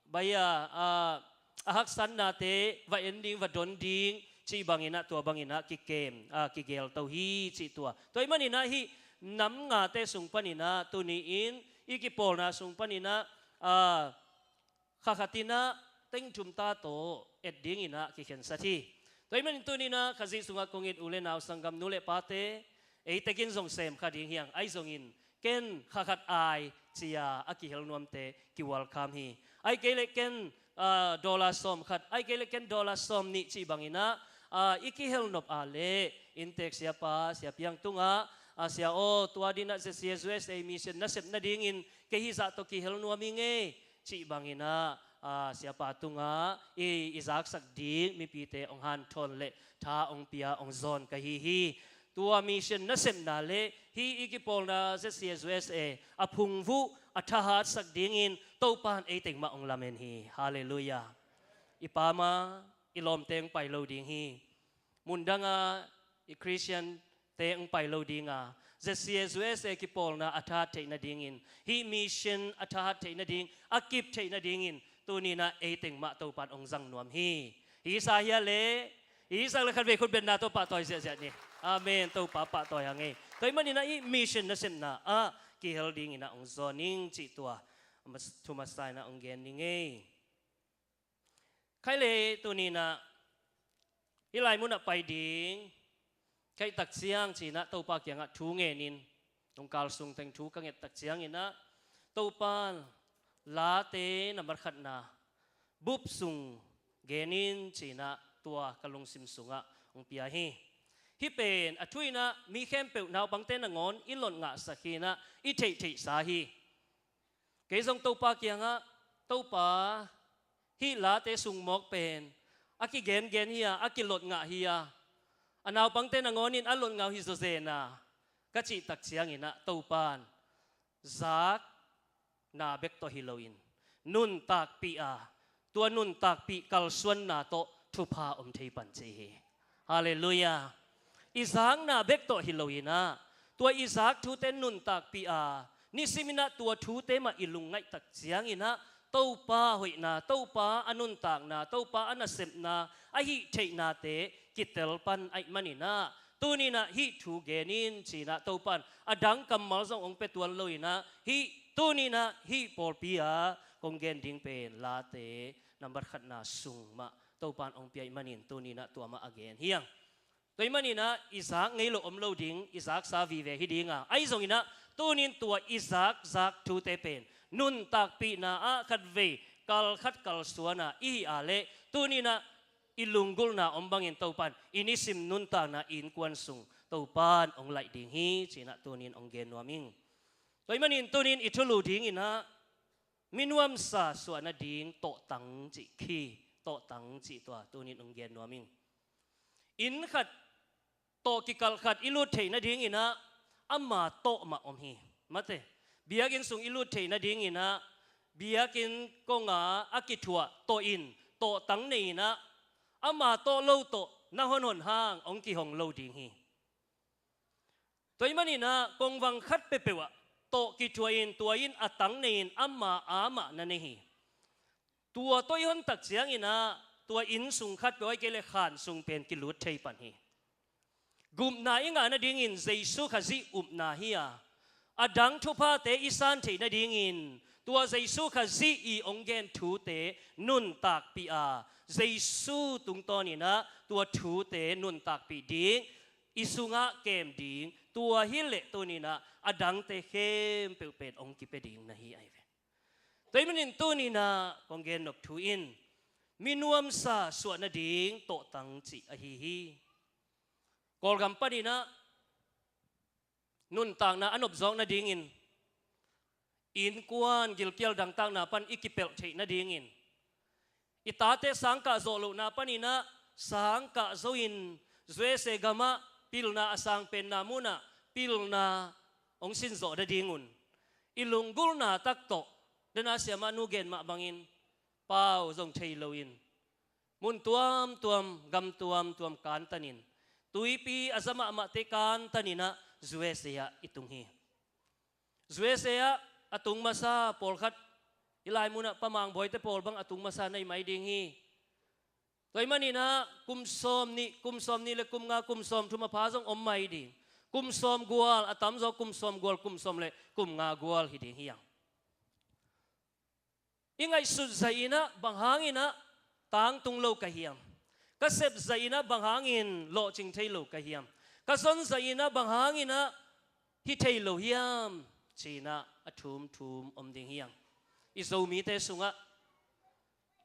bai a, ah, a haksatnate va en ding, va don ding cih bangin ah, tua bangin ah kikem, ah, kigelto hi cih tua. Tua ahih manin ah hih nam ngate sung panin ah tuni-in i kipawlna sung panin ah, ah, kha khat in ah teng thum ta tawh et dingin ah kikhensat hi. Tua ahih manin tuni-in ah Khazih sungah kong it u le nau, sanggam nu le pate, ei tekin zong sem kha ding hi hang, ahi zongin ken kha khat ai ci-a a kihel nuamte ki-welcome hi. Ahih kei leh ken, ah, dollar sawm khat, ahih kei leh ken dollar sawm nih cih bangin ah, ah, i kihel nop a leh inntek siapa, siapiang tungah, ah, sia aw, tua dingin ah Z C S U S A mission na sep nadingin kei hih zah tawh kihel nuam ing ei cih bangin ah, ah, siapa tungah i, i zaksak ding mipite hong hanthawn le tha hong pia, hong zawn ka hi hi. Tua mission nasepna le hih i kipawlna Z C S U S A a phungvuh, a thahatsak dingin Topan ei teng mah hong lamen hi. Halleluiah. I pa mah, i lawmte hong pai lo ding hi. Mundangah i Khristian te hong pai lo ding a, Z C S U S A kipawlna a thahat theih nadingin, hih mission a thahat theih nading, a kip theih nadingin, tuni-in ah ei teng mah Topan hong zang nuam hi. Hi sa hia leh, hi sak leh khatvei khutbetna tawh pahtawi ziahziah ni. Amen. Topa pahtawi hang ei. Tua ahih manin ah hih mission nasepna ah kihel dingin ah hong zawn ing cih tua thu masa in ah hong gen ning ei. Khai leh tuni-in ah hih lai munah pai ding ka hih tak ciang ci-in ah Topa kiangah thu ngenin, nungkal sung teng thu ka nget tak ciangin ah, Topa, Late nambat khatna, bup sung gen in ci-in ah tua ka lungsim sungah hong pia hi. Hih pen a thu in ah mi khempeuh, naupangte nangawn i lawh ngahsak hi-in ah i theihtheihsa hi. Kei zong Topa kiangah, "Topa, hih late sung mawk pen a kigengen hi a, a kilot ngah hi a, a naupangte nangawnin a lot ngah uh hi zawzen a," ka cih tak cianginah Topan zakna bek tawh hi loin nuntakpih a, tua nuntakpih kalsuanna tawh thupha om thei pan ci hi. Halleluiah. I zakna bek tawh hi loinah tua i zak thute nuntakpih a, nisiminah tua thute mah i lungngaih tak cianginah Topa hoihna, Topa a nuntakna, Topa a nasepna, a hih theihnate kitel pan ahih maninah tuninah hih thu genin cinah Topan a dang kammal zong hong pia tuan loinah hih tuninah hih pawlpi ah kong gen ding pen late nambat khatna sung mah Topan hong pia ahih manin tuninah tua mah a gen hi hang. Tua ahih maninah i zak ngei lo om lo ding, i zaksa vive hi dinga, ahi zonginah tunin tua i zakzak thute pen nuntakpihna ah khatvei kalkhat kalsuana i hih a leh tuninah i lunggulhna om bangin Topan i nisim nuntakna i innkuan sung Topan hong laih ding hi cinah tunin hong gen nuam ing. Tua ahih manin tunin i thulu dinginah minuamsa suah nading tawhtang cih khi, tawhtang cih tua tunin hong gen nuam ing. Inn khat tawh kikalh khat i lut theih nadinginah ama tawh mah om hi. Mate, biakinn sung i lut theih nadinginah biakinn konga a kithuah tawh in tawhtang nei inah ama tawh lo tawh na honhon hang hong kihong lo ding hi. Tua ahih maninah kongvang khat peuhpeuh ah tawh kithuah in tua in a tang nei in ama amah na nei hi. Tua tawh i hon tak cianginah tua inn sung khat peuh ahih kei leh khan sung pen kilut thei pan hi. Gupna i ngah nadingin Jesu Khazih upna hi a, a dang thuphate i san theih nadingin tua Jesu Khazih i hong gen thute nuntakpih a, Jesu tungtawninah tua thute nuntakpih ding, i sungah kem ding, tua hi leh tuninah a dangte khempeuh pen hong kipia ding na hi ahi ve. Tua ahih manin tuninah kong gen nop thu in minuamsa suah nading tawhtang cih ahi hi. Kawlgam paninah nuntakna a nopzawk nadingin innkuan gilkial dangtakna pan i kipelh theih nadingin i tate sangkah zawh lohna paninah sangkah zo in U S A gamah pilna a sang penna munah pilna hong sinzawh nadingun i lunggulhna tak tawh, dena siamah nu gen mah bangin pau zong thei loin mun tuamtuam, gam tuamtuam kantanin tuipi a za mahmahte kantaninah U S A ah i tung hi. U S A ah a tung masa pawlkhat i lai munah Pa Mang Bawite pawl bang a tung masa na hi mai ding hi. Tua ahih maninah kum sawm nih, kum sawm nih le kum nga, kum sawm thum a pha zong om mai ding. Kum sawm gual a tamzaw kum sawm gual, kum sawm le kum nga gual hi ding hi hang. I ngaihsut zahinah bang hanginah tangtung lo ka hiam? Ka sep zahinah bang hangin lawhcing thei lo ka hiam? Ka zon zahinah bang hanginah hi thei lo hiam? Cinah a thumthum om ding hi hang. I Zomite sungah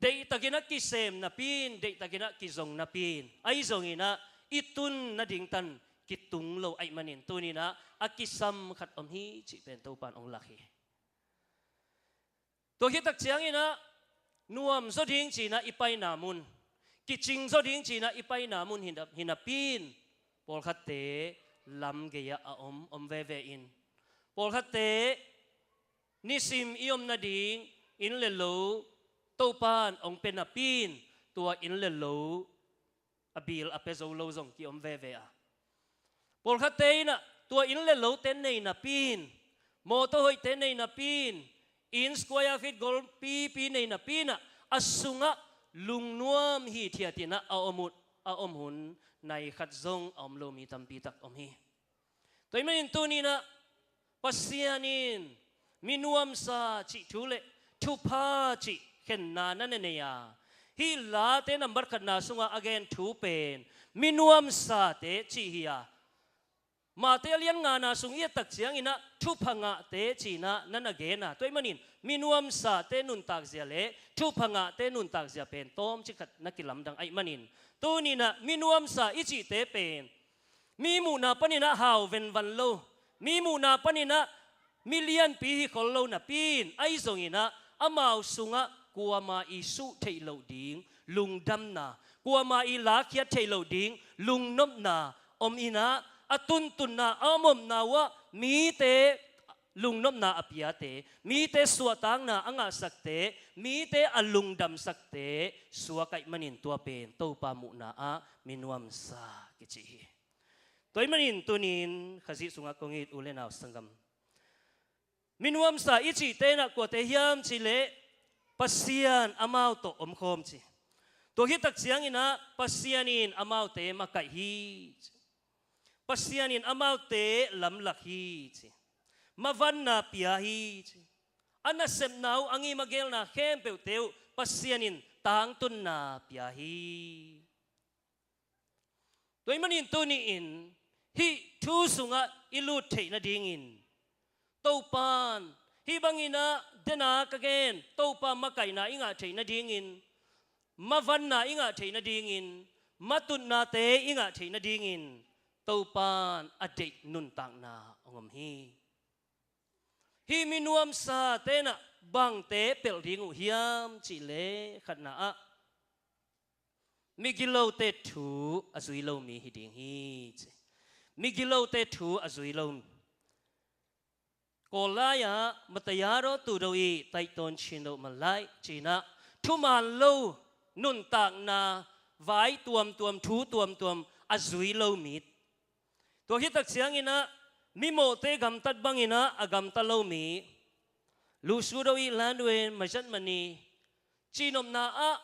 deihtakinah kisem napi in, deihtakinah kizong napi in, ahi zonginah i tun nading tan kitung lo ahih manin tuninah a kisam khat om hi cih pen Topan hong lak hi. Tua khit tak cianginah nuamzaw ding cinah i paina mun, kicingzaw ding cinah i paina mun hi na, hi napi in pawlkhatte lam gei-ah a om, om veve in pawlkhatte nisim i om nading inn le lo Topan hong pia napi in tua inn le lo a bil a pia zo lo zong ki-om veve a, pawlkhatte inah tua inn le lote nei napi in, mawtaw hoihte nei napi in, inn square feet golpipi nei napi inah a sungah lungnuam hithiat inah a om uh, a om hun nai khat zong a om lo mi tampi tak om hi. Tua ahih manin tuninah Pasian in minuamsa cih thu le thupha cih khenna na na nei a, hih late nambat khatna sungah a gen thu pen minuamsate cih hi a, Mate a lian ngana sung i et tak cianginah thupha ngahte cinah na na gen a, tua ahih manin minuamsate nuntakzia le thupha ngahte nuntakzia pen tawmcik khat na kilamdang ahih manin tuninah minuamsa i cihte pen mi muhna paninah hau venvan lo, mi muhna paninah mi lianpi hi khol lo napi in, ahi zongin ah amau sungah kuama i suh theih loh ding lungdamna, kuama i lakkhiat theih loh ding lungnopna om in ah, a tuntunna a omomna uh ah mite lungnopna a piate, mite suahtakna a ngahsakte, mite a lungdamsakte suak ahih manin tua pen Topa muhna ah mi nuamsa kici hi. Tua ahih manin tunin Khazih sungah kong it u le nau sanggam, mi nuamsa i cihte in ah kuate hiam cih leh Pasian amau tawh omkhawm ci. Tua khit tak ciangin ah Pasian in amaute makaih hi ci. Pasian in amaute lamlak hi ci. Mavanna pia hi ci. A nasepna uh, a ngim a gelna khempeuhte uh Pasian in tangtunna pia hi. Tua ahih manin tuni-in hih thu sungah i lut theih nadingin Topa'n hih bangin ah, den a ka gen, Topa makaihna i ngah theih nadingin, mavanna i ngah theih nadingin, matutnate i ngah theih nadingin Topa'n a deih nuntakna hong om hi. Hih mi nuamsate in ah bangte pelh ding uh hiam cih leh, khatna ah migilote thu a zui lo mi hi ding hi ci. Migilote thu a zui lo mi. Kawl lai-ah, Mataya rawtu do i taihtawn chin do man lai ci-in ah thuman lo nuntakna, vai tuamtuam, thu tuamtuam a zui lo mi. Tua khit tak ciangin ah mimawhte gamtat bangin ah a gamta lo mi. Lusu do i landuen mazat mani cihnopna ah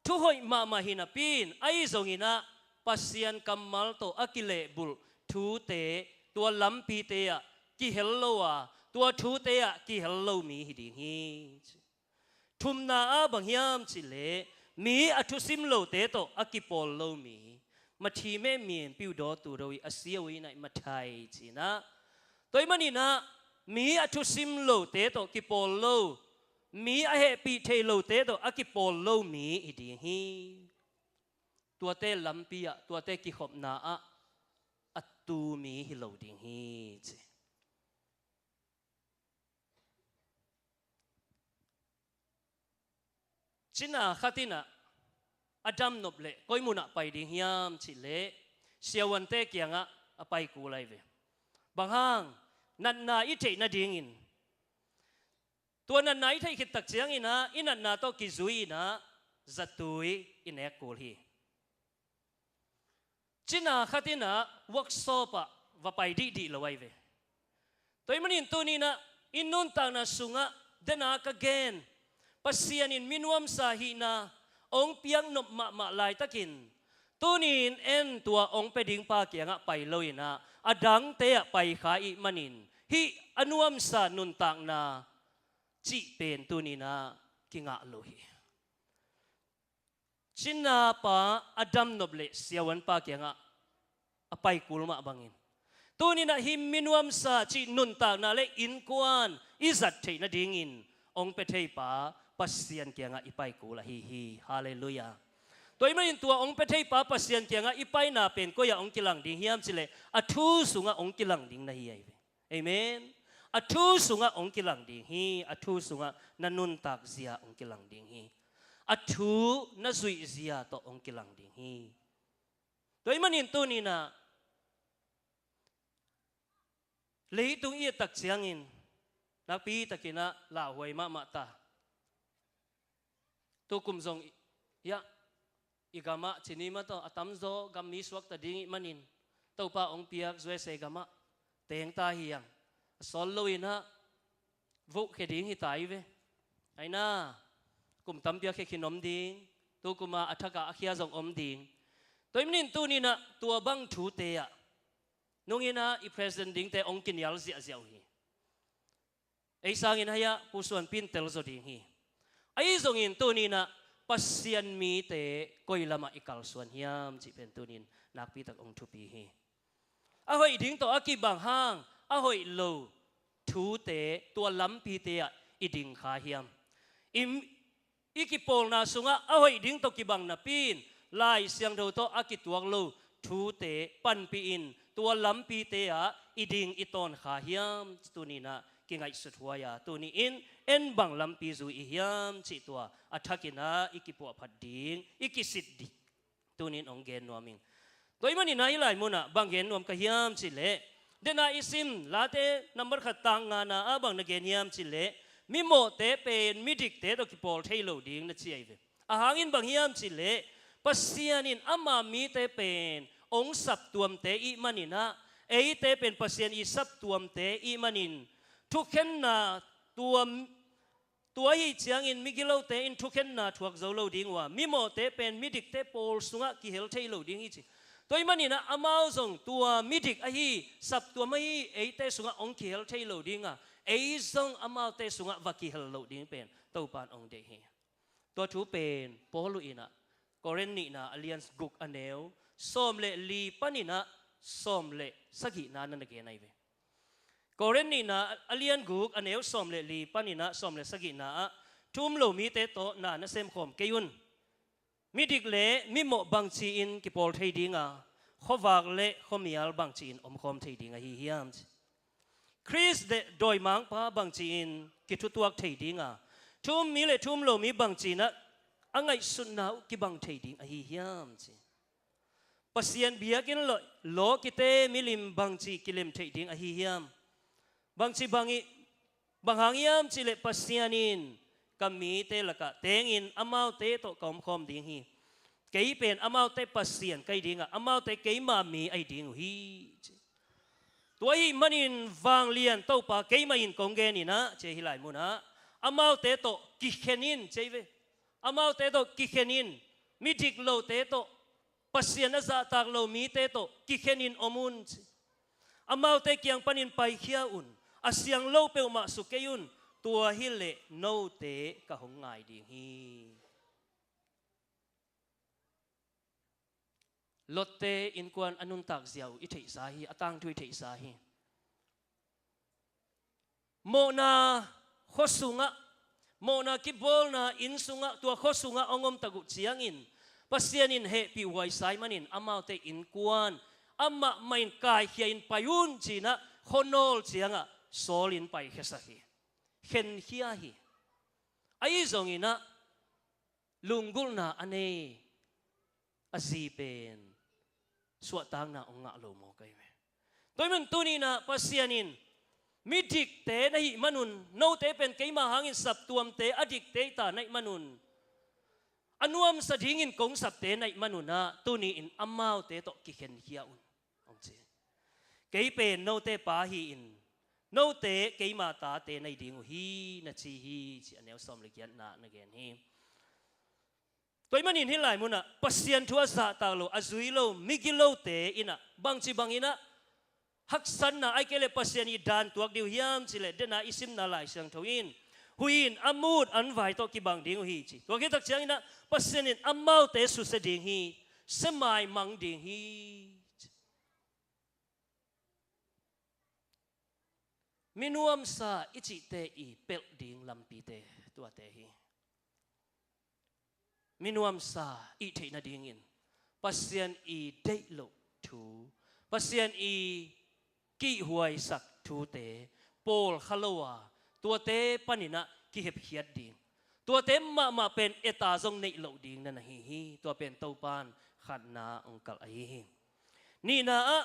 thuhoih mahmah hi napi in, ahi zongin ah Pasian kammal tawh a kilehbulh thute, tua lampite ah kihel lo a, tua thute ah kihel lo mi hi ding hi. Thumna ah bang hiam cih leh mi a thusim lote tawh a kipawl lo mi. Mathi meh mienpiu dawtu do i a sia uh i naih mathai ci-in ah. Tua ahih manin ah mi a thusim lote tawh kipawl lo, mi a hehpih thei lote tawh a kipawl lo mi hi ding hi. Tuate lampi ah, tuate kikhopna ah a tu mi hi lo ding hi ci. Cina khat in ah a damnop leh koi munah pai ding hiam cih leh, siavuante kiangah a pai kul ahi ve. Bang hang? Natna i theih nadingin. Tua natna i theih khit tak ciangin ah i natna tawh kizui-in ah zatui i nek kul hi. Cina khat in ah workshop ah va pai dihdih lo ahi ve. Tua ahih manin tuni-in ah i nuntakna sungah, den a ka gen, Pasian in mi nuamsa hihna hong piaknop mahmah laitakin, tuni-in en tua hong pia ding pa kiangah pai lo-in ah a dangte ah pai kha ih manin, hih a nuamsa nuntakna cih pen tuni-in ah kingah lo hi. Cina pa a damnop leh siavuan pa kiangah a pai kul mah bangin, tuni-in ah hih mi nuamsa cih nuntakna le innkuan i zat theih nadingin hong pia thei pa Pasian kiangah i pai kul ahi hi. Halleluiah. Tua ahih manin tua hong pia thei pa Pasian kiangah i paina pen koi-ah hong kilang ding hiam cih leh, a thu sungah hong kilang ding na hi ahi ve. Amen. A thu sungah hong kilang ding hi. A thu sungah na nuntak zia hong kilang ding hi. A thu na zuih zia tawh hong kilang ding hi. Tua ahih manin tuni-in ah leitung i et tak ciangin nakpi takin ah lauhuai mahmah ta. Tukum zong i, ya, i gamah cinema tawh a tamzaw gammi suakta ding ih manin, Topa hong piak U S A gamah teng ta hi hang. A sawt lo-in ah vohkhia ding hi ta hi ve. Aina, kum tampi a khia khin om ding, tukum a a thak a a khia zong om ding. Tua ahih manin tuni-in ah tua bang thute ah nungin ah i president dingte hong kinial ziahziah uh hi. Ei sangin haiah Pu Suanpi in tel zaw ding hi. Ahi zongin tuni-in ah Pasian mite koi lamah i kalsuan hiam cih pen tuni-in nakpi tak hong thupi hi. A hoih ding tawh a kibang hang a hoih lo thute, tua lampite ah i ding kha hiam? I, i kipawlna sungah a hoih ding tawh kibang napi-in, Lai Siangtho tawh a kituak lo thute panpih in tua lampite ah i ding i tawn kha hiam? Tuni-in ah kingaihsut huai a, tuni-in en bang lampi zui i hiam cih tua a thakin ah i kipuahphat ding, i kisit ding, tuni-in hong gen nuam ing. Tua ahih manin ah hih lai munah bang gen nuam ka hiam cih leh, dena i sim Late number khat tang ngana ah bang na gen hiam cih leh, mimawhte pen midikte tawh kipawl thei lo ding na ci ahi ve. A hangin bang hiam cih leh, Pasian in ama mite pen hong saptuamte i hih manin ah, eite pen Pasian i saptuamte i hih manin, thukhenna tua, tua ahih ciangin migilote in thukhenna thuak zo lo ding uh a, mimawhte pen midikte pawl sungah kihel thei lo ding hi ci. Tua ahih manin ah amau zong tua midik ahi, saptuam ahi eite sungah hong kihel thei lo ding a, ei zong amaute sungah va kihel loh ding pen Topa in hong deih hi. Tua thu pen Paul in ah Korin nihna a lian guk a neu sawm le li panin ah sawm le sagihna na na gen ahi ve. Korin nihna a lian guk a neu sawm le li panin ah sawm le sagihna ah, thu um lo mite tawh na na semkhawm kei un. Midik le mimawh bangci-in kipawl thei ding a, khuavak le khuamial bangci-in omkhawm thei ding ahi hiam ci. Khrist le dawimangpa bangci-in kithutuak thei ding a, thu um mi le thu um lo mi bangci-in ah a ngaihsutna uh kibang thei ding ahi hiam ci. Pasian biakinn lawh, lawkite milim bangci kilem theih ding ahi hiam? Bangci bang ih, bang hang hiam cih leh Pasian in ka mite lakah tengin amaute tawh ka omkhawm ding hi. Kei pen amaute Pasian ka hi ding a, amaute keima mi ahi ding uh hi ci. Tua ahih manin vanglian Topa keimah in kong gen in ah, ci hi lai munah, amaute tawh kikhen in ci hi ve. Amaute tawh kikhen in, midik lote tawh, Pasian a zahtak lo mite tawh kikhen in om un ci. Amaute kiang panin paikhia un, a siang lo peuhmah suk kei un, tua hileh note ka hong ngai ding hi. Lotte innkuan a nuntak zia uh i theihsa hi, a tangthu i theihsa hi. Mawhna khua sungah, mawhna kibawlna inn sungah, tua khua sungah hong omtak uh ciangin, Pasian in hehpih huaisa ahih manin amaute innkuan amah mah in kaikhia in pai un ci-in ah khuanawl ciangah sawl in paikhiasak hi. Khenkhia hi. Ahi zongin ah lunggulhna a nei a zi pen suahtakna hong ngah lo mawk ahi ve. Tua ahih manin tuni-in ah Pasian in midikte na hih manun, note pen keima hangin saptuamte a dikte hi ta na hih manun, a nuamsa dingin kong sapte na hih manun ah tuni-in amaute tawh kikhenkhia un, hong ci. Kei pen note pa hi-in, note keima tate na hi ding uh hi, na ci hi ci, a neu sawm le giatna na gen hi. Tua ahih manin hih lai munah Pasian thu a zahtak lo, a zui lo migilote in ah bangci bangin ah haksatna ahih kei leh Pasian ii dan tuak ding uh hiam cih leh, dena i simna Lai Siangtho in, huih in a mut an vai tawh kibang ding uh hi ci. Tua khit tak ciangin ah Pasian in amaute susia ding hi, sia maimang ding hi ci. Minuamsa i cihte ii pelh ding lampite tuate hi. Minuamsa i hih theih nadingin Pasian ii deih loh thu, Pasian ii kihhuaisak thute pawlkha lo a, tuate panin ah kihepkhiat ding, tuate mahmah pen et a zong neih loh ding na na hi hi. Tua pen Topa in khatna hong kalh ahi hi. Nihna ah,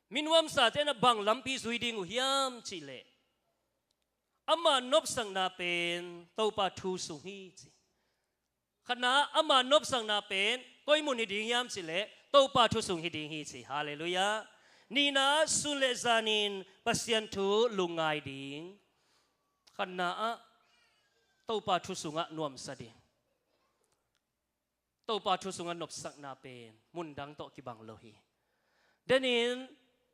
minuamsate in ah bang lampi zui ding uh hiam cih leh, ama nopsakna pen Topa thu sung hi ci. Khatna ah, ama nopsakna pen koi mun hi ding hiam cih leh, Topa thu sung hi ding hi ci. Halleluiah. Nihna ah, sun le zanin Pasian thu lungngai ding. Khatna ah, Topa thu sungah nuamsa ding. Topa thu sungah nopsakna pen mundang tawh kibang lo hi. Denin,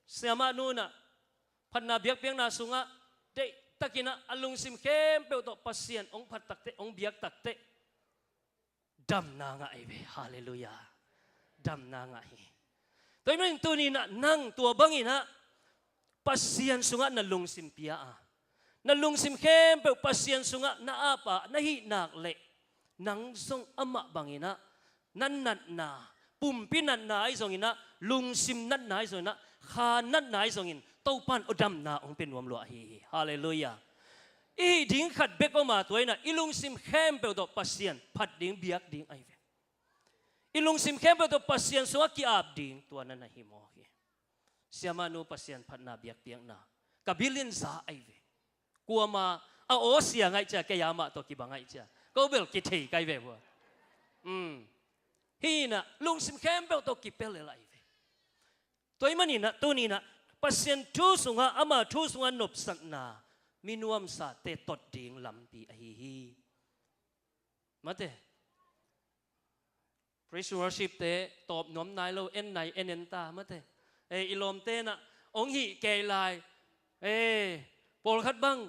siamah nu in ah phatna biakpiakna sungah deihtakin ah a lungsim khempeuh tawh Pasian hong phat takteh, hong biak takteh, damna ngah hi ve. Halleluiah. Damna ngah hi. Tua ahih manin tuni-in ah nang tua bangin ah Pasian sungah na lungsim pia a, na lungsim khempeuh Pasian sungah na ap a na hih nak leh, nang zong amah bangin ah na natna, pumpi natna ahi zongin ah, lungsim natna ahi zongin ah, kha natna ahi zongin, Topan aw damna hong pia nuam lua ahi hi. Halleluiah. I hih ding khat bek om a, tua inah i lungsim khempeuh tawh Pasian phat ding, biak ding ahi ve. I lungsim khempeuh tawh Pasian sungah ki-ap ding, tua na na hi mawk hi. Siamahnu, Pasian phatna biakpiakna ka bil in za ahi ve. Kuama a aw sia ngaih cia, kei amah tawh kiba ngaih cia, ko bel kithei kai ve vua. Hih inah lungsim khempeuh tawh kipia lel ahi ve. Tua ahih maninah tuninah Pasian thu sungah, ama thu sungah nopsakna, mi nuamsate tot ding lampi ahi hi. Mate, praise and worship te tawp nuam nai lo, en nai en en ta, mate. Ei, i lawmte inah hong hih kei lai. Ei, pawlkhat bang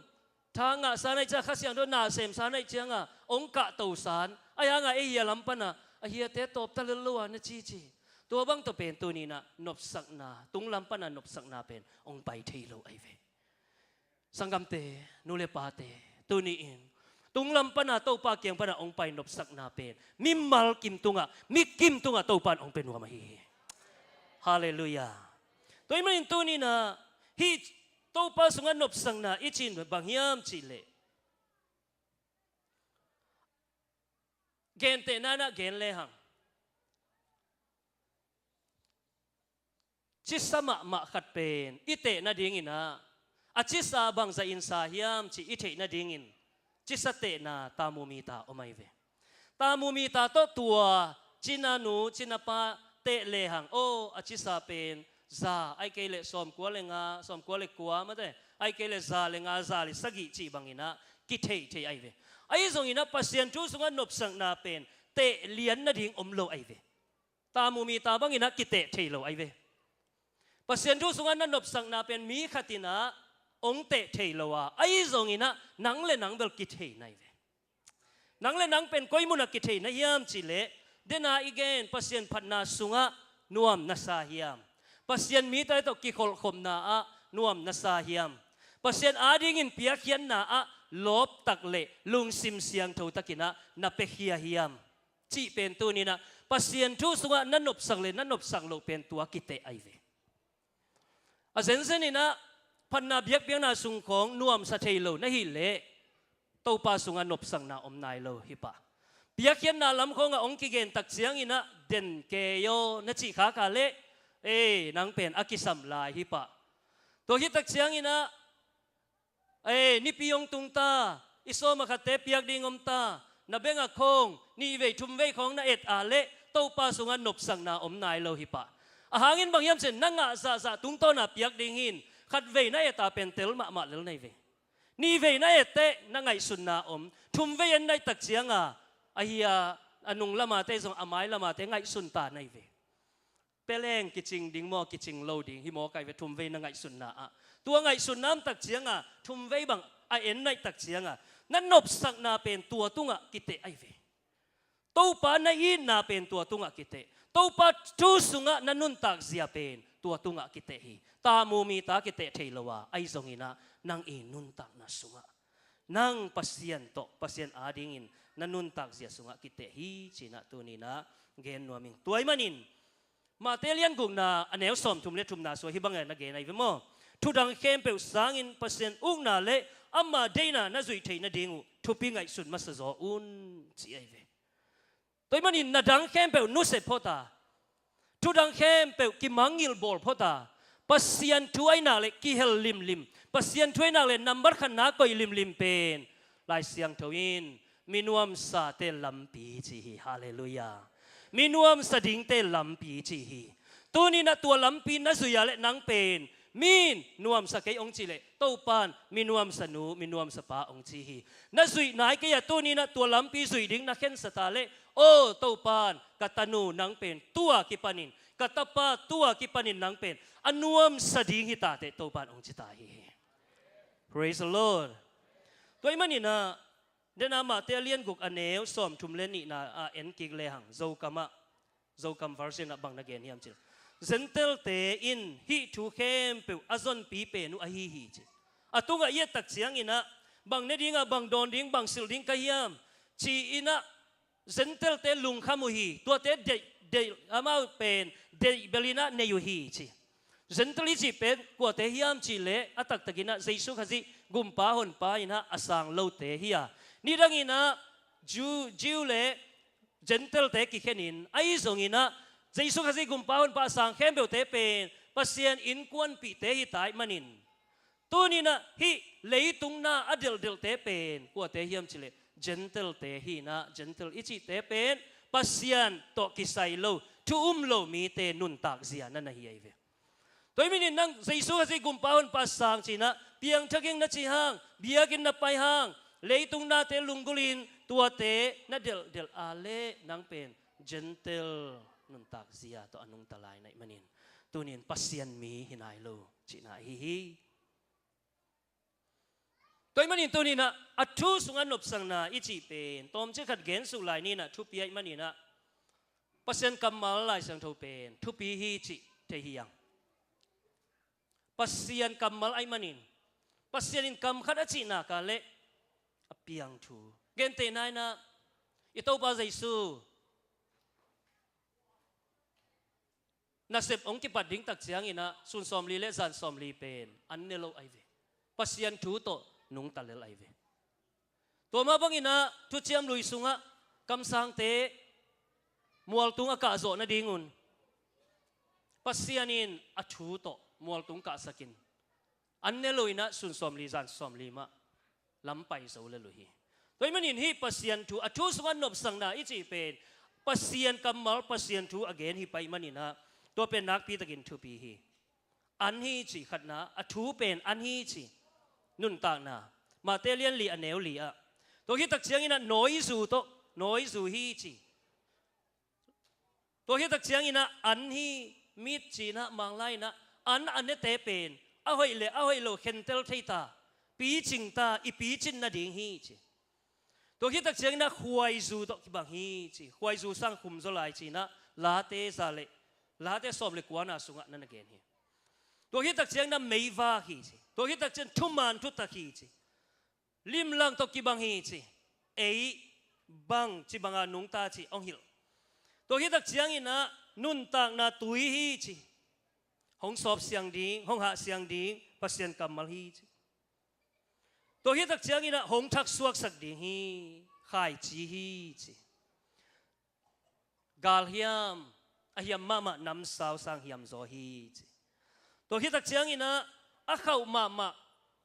tha ngahsa naih cia, Kha Siangtho na semsa naih cianga hong kahtosan, ahi hanga ei hia lam pana a hiate tawpta lel lo a na cici. Tua bang tawh pen tuninah nopsakna, tunglam pana nopsakna pen hong pai thei lo ahi ve. Sanggamte, nu le pate, tuni-in tunglam pana Topa kiang pana hong pai nopsakna pen mimal kim tungah, mi kim tungah Topa in hong pia nuam ahi hi. Halleluiah. Tua ahih manin tuninah hih Topa sungah nopsakna i cih bang hiam cihleh, gentehna inah gen lehang, cisa mahmah khat pen i teh nadinginah a cisa bangzah in sa hiam cih i theih nadingin cisa tehna tamu mita om ahi ve. Tamu mita tawh tua cinanu cinapa teh lehang, aw, a cisa pen za, ahih kei leh sawmkua le nga, sawmkua le kua, mate, ahih kei leh za le nga, za le sagih cih banginah kitheih thei ahi ve. Ahi zonginah Pasian thu sungah nopsakna pen teh lian nading om lo ahi ve. Tamu mita banginah kiteh thei lo ahi ve. Pasian thu sungah na nopsakna pen mi khat inah hong teh thei lo a, ahi zonginah nang le nang bel kithei na hi ve. Nang le nang pen koi munah kithei na hiam cihleh, dena i gen Pasian phatna sungah nuam na sa hiam? Pasian mite tawh kikholhkhopna ah nuam na sa hiam? Pasian adingin piakkhiatna ah lawptak le lungsim siangtho takinah na piakhia hiam? Cih pen tuninah Pasian thu sungah na nopsak le na nopsak loh pen tua kiteh ahi ve. A zenzeninah phatna biakpiakna sung khawng nuamsa thei lo na hih leh Topa sungah nopsakna om nai lo hi pah. Piakkhiatna lam khawngah hong kigen tak cianginah den kei aw na cih khaka leh, ei, nang pen a kisam lai hi pah. Tua hi tak cianginah, ei, nipi hong tung ta, i sawma khatte piak ding om ta, na bengah khawng nihvei thumvei khawng na et a leh Topa sungah nopsakna om nai lo hi pah. Ahangin bang hiam cihleh na ngah zahzah tungtawna piak ding hi-in khatvei na et a pen tel mahmah lel na hi ve. Nihvei na etteh na ngaihsutna om, thumvei en naih tak cianga ahi a, a nung lamate zong a mai lamate ngaihsun ta na hi ve. Peleng kicing ding maw, kicing lo ding hi maw kai ve, thumvei na ngaihsutna ah. Tua ngaihsutna om tak cianga thumvei bang a en naih tak cianga na nopsakna pen tua tungah kiteh ahi ve. Topa na itna pen tua tungah kiteh. Topa thu sungah na nuntak zia pen tua tungah kiteh hi. Tamu mita kiteh thei lo a, ahi zonginah nang i nuntakna sungah, nang Pasian tawh, Pasian adingin na nuntak zia sungah kiteh hi cinah tuninah gen nuam ing. Tua ahih manin Mate lian gukna a neu sawmthum le thumna sua hih bangah na gen ahi ve maw? Thudang khempeuh sangin Pasian ukna le ama deihna na zuih theih nading uh thupi ngaihsun masa zaw un, ci ahi ve. Tua ahih manin na dang khempeuh nusia phot a, thudang khempeuh kimangngilh bawl phot a, Pasian thu ahih nak leh kihel limlim, Pasian thu ahih nak leh nambat khatna koih limlim pen Lai Siangtho in mi nuamsate lampi ci hi. Halleluiah. Mi nuamsa dingte lampi ci hi. Tuninah tua lampi na zuih a leh nang pen, mi in nuamsa kei hong cih leh Topan mi nuamsa nu, mi nuamsa pa hong ci hi. Na zuih nai kei a, tuninah tua lampi zuih ding na khensat a leh, aw Topan, ka tanu nang pen tua kipanin, ka tapa tua kipanin nang pen a nuamsa ding hi ta teh Topan hong ci ta hi. Praise the Lord. Tua ahih maninah dena Mate a lian guk a neu sawmthum le nihna ah en kik lehang, Zokam ah, Zokam version ah bang na gen hiam cih leh, Gentile-te in hih thu khempeuh a zonpi pen uh ahi hi ci. A tungah i et tak cianginah bang ne dingah, bang dawn ding, bang silh ding ka hiam ci-inah Gentile-te lungkham uh hi. Tuate deih, deih, amau pen deih belinah nei uh hi ci. Gentile i cih pen kuate hiam cih leh a taktakin ah Jesu Khazih gumpa honpa in ah a sang lote hi a, nidangin ah Jew, Jew le Gentile-te kikhenin ahi zongin ah Jesu Khazih gumpa honpa a sang khempeuhte pen Pasian innkuanpihte hi ta ahih manin, tuni-in ah hih leitung na a delhdelhte pen kuate hiam cih leh Gentile-te hi-in ah, Gentile i cihte pen Pasian tawh kisai lo, thu um lo mite nuntak zia na na hi ahi ve. Tua ahih manin nang Jesu Khazih gumpa honpa sang ci-in ah piangthak ing na cih hang, biakinn na pai hang, leitung nate lunggulhin tuate na delhdelh a leh nang pen Gentile nuntak zia tawh a nungta lai na hih manin, tuni-in Pasian mi hi nai lo cihna ahi hi. Tua ahih manin tuni-in ah a thu sungah nopsakna i cih pen tawmcik khat gen suk lai ni-in ah, thupi ahih manin ah Pasian kammal Lai Siangtho pen thupi hi cih thei hi hang. Pasian kammal ahih manin, Pasian in kam khat a cih nak leh a piang thu. Gentehna-in ah i Topa Jesu nasep hong kipat ding tak ciangin ah sun sawmli le zan sawmli pen an ne lo ahi ve. Pasian thu tawh nungta lel ahi ve. Tua mah bangin ah Thuciam Lui sungah kamsangte mualtung a kahzawh nadingun Pasian in a thu tawh mualtung kahsakin an ne lo-in ah sun sawmli zan sawmli mah lam pai zo lel uh hi. Tua ahih manin hih Pasian thu, a thu sungah nopsakna i cih pen Pasian kammal, Pasian thu a gen hi pah ahih manin ah tua pen nakpitakin thupi hi. An hi ci, khatna, a thu pen an hi ci. Nuntakna, Mate lian li a neu li ah. Tua khit tak ciangin ah nawizu tawh, nawizu hi ci. Tua khit tak ciangin ah an hi, mit ci-in ah, Mang lai-in ah an a nete pen a hoih le a hoih lo khentel thei ta, picing ta, i picin nading hi ci. Tua khit tak ciangin ah khuaizu tawh kibang hi ci. Khuaizu sang khum zaw lai ci-in ah Late za le, Late sawm le kuana sungah na na gen hi. Tua khit tak ciangin ah meivak hi ci. Tua khit tak ciang thuman thutak hi ci. Limlang tawh kibang hi ci. Ei bang ci banga nungta ci hong hilh. Tua khit tak ciangin ah nuntakna tui hi ci. Hong sawp siang ding, hong hah siang ding Pasian kammal hi ci. Tua khit tak ciangin ah hong thaksuaksak ding hi, khaici hi ci. Galhiam, a hiam mahmah namsau sang hiam zaw hi ci. Tua khit tak ciangin ah a khauh mahmah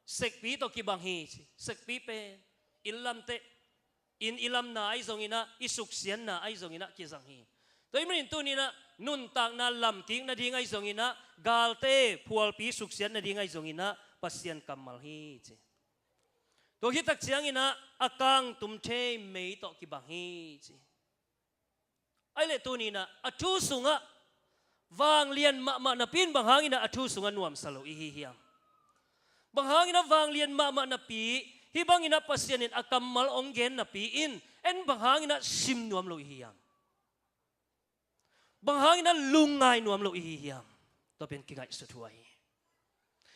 sekpi tawh kibang hi ci. Sekpi pen inn lamteh, inn i lamna ahi zongin ah, i suksiatna ahi zongin ah kizang hi. Tua ahih manin tuni-in ah nuntakna lamkik nading ahi zongin ah, galte phualpi suksiat nading ahi zongin ah Pasian kammal hi ci. Tua khit tak ciangin ah a kangtum thei mei tawh kibang hi ci. Ahih leh tuni-in ah a thu sungah vanglian mahmah napi in bang hangin ah a thu sungah nuamsa lo i hi hiam? Bang hangin ah vanglian mahmah napi, hih bangin ah Pasian in a kammal hong gen napi in en bang hangin ah sim nuam lo i hi hiam? Bang hangin ah lungngai nuam lo i hi hiam? Tua pen kingaihsut huai hi.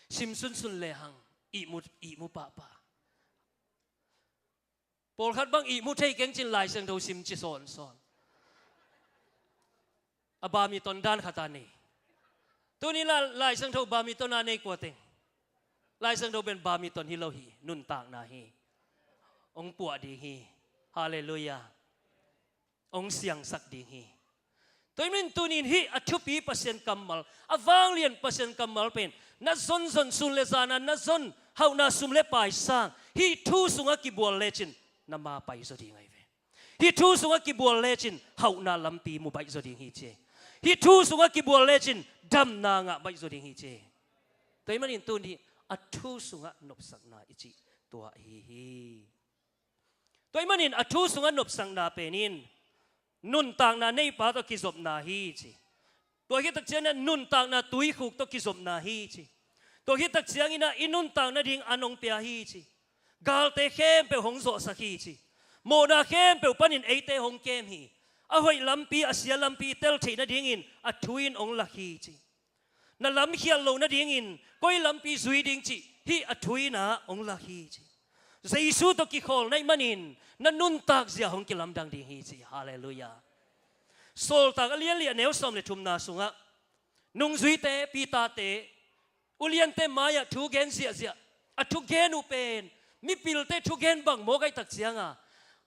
Sim sunsun lehang ihmu, ihmu pahpah. Pawlkhat bang ihmu thei keng ci-in Lai Siangtho sim ci sawnsawn. A badminton dan khat a nei. Tuni la Lai Siangtho badminton a nei kua teng? Lai Siangtho pen badminton hi lo hi, nuntakna hi. Hong puah ding hi. Halleluiah. Hong siangsak ding hi. Tua ahih manin tuni-in hih a thupi Pasian kammal, a vanglian Pasian kammal pen na zonzon, sun le zan-a na zon, hauhna sum le pai sang, hih thu sungah kibual lecin na ma pai zaw ding ahi ve. Hih thu sungah kibual lecin hauhna lampi mu baih zaw ding hi ci. Hih thu sungah kibual lecin damna ngah baih zaw ding hi ci. Tua ahih manin tuni a thu sungah nopsakna i cih tua ahi hi. Tua ahih manin a thu sungah nopsakna pen in nuntakna neipa tawh kizopna hi ci. Tua khit tak ciangin ah nuntakna tuikhuk tawh kizopna hi ci. Tua khit tak ciangin ah i nuntak nading an hong pia hi ci. Galte khempeuh hong zawhsak hi ci. Mawhna khempeuh panin eite hong kem hi. A hoih lampi, a sia lampi i tel theih nadingin a thu in hong lak hi ci. Na lamkhial loh nadingin koi lampi zui ding cih hih a thu in ah hong lak hi ci. Jesu tawh kikhawl na hih manin na nuntak zia hong kilamdang ding hi ci. Halleluiah. Sawltak a lian li a neu sawm le thumna sungah Nungzuite, Peter-te, uliante mai-ah thu gen ziahziah. A thugen uh pen mipilte thugen bang maw ka hih tak cianga,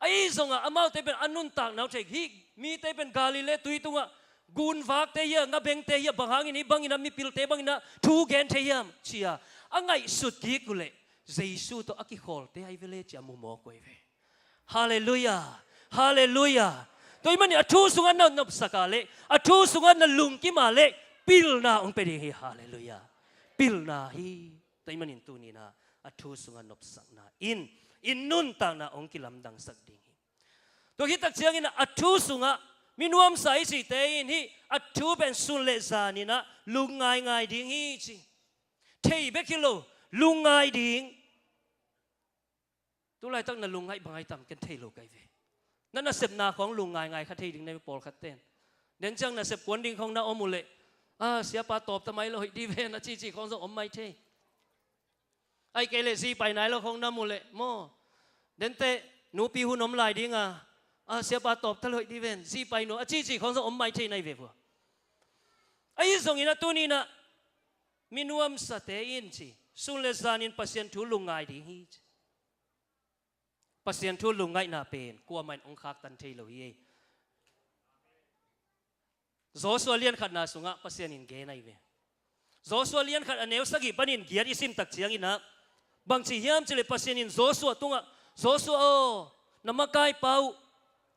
ahi zongah amaute pen a nuntakna uh thei, hih mite pen Galilee tui tungah gunvakte hi a, ngabengte hi a, bang hangin hih bangin a mipilte bangin a thu gen thei hiam ci-a a ngaihsut kik uh leh Jesu tawh a kikhawlte ahi ve le ci-a mu mawk uh ahi ve. Halleluiah. Halleluiah. Tua ahih manin a thu sungah na nopsak a leh, a thu sungah na lungkim a leh, pilna hong pia ding hi. Halleluiah. Pilna hi. Tua ahih manin tuni-in ah a thu sungah nopsakna in i nuntakna hong kilamdangsak ding hi. Tua khit tak ciangin ah a thu sungah mi nuamsa i cihte in hih a thu pen sun le zanin ah lungngai ngai ding hi ci. Thei bek hi lo, lungngai ding. Tulaitak na lungngaih bang ahi tam ken thei lo ka hi ve. Na nasepna khawng lungngai ngai kha thei ding na hi ve, pawlkhat ten. Den ciang nasep kuan ding khawng na om uh leh, a, siapa tawp ta mai lo hoih ding ven a cici khawng zong om mai thei. Ahih kei leh zi pai nai lo khawng na om uh leh maw, denteh nupi hun om lai ding a, a, siapa tawp ta lo hoih ding ven, zi pai nuam a cici khawng zong om mai thei na hi ve vua. Ahi zongin ah tuni-in ah mi nuamsate in ci, sun le zanin Pasian thu lungngai ding hi ci. Pasian thu lungngaihna pen kuamah in hong khaktan thei lo hi. Joshua lian khatna sungah Pasian in gen ahi ve. Joshua lian khat a neu sagih panin giat i sim tak ciangin ah bang ci hiam cih leh Pasian in Joshua tungah, Joshua aw, na makaipa uh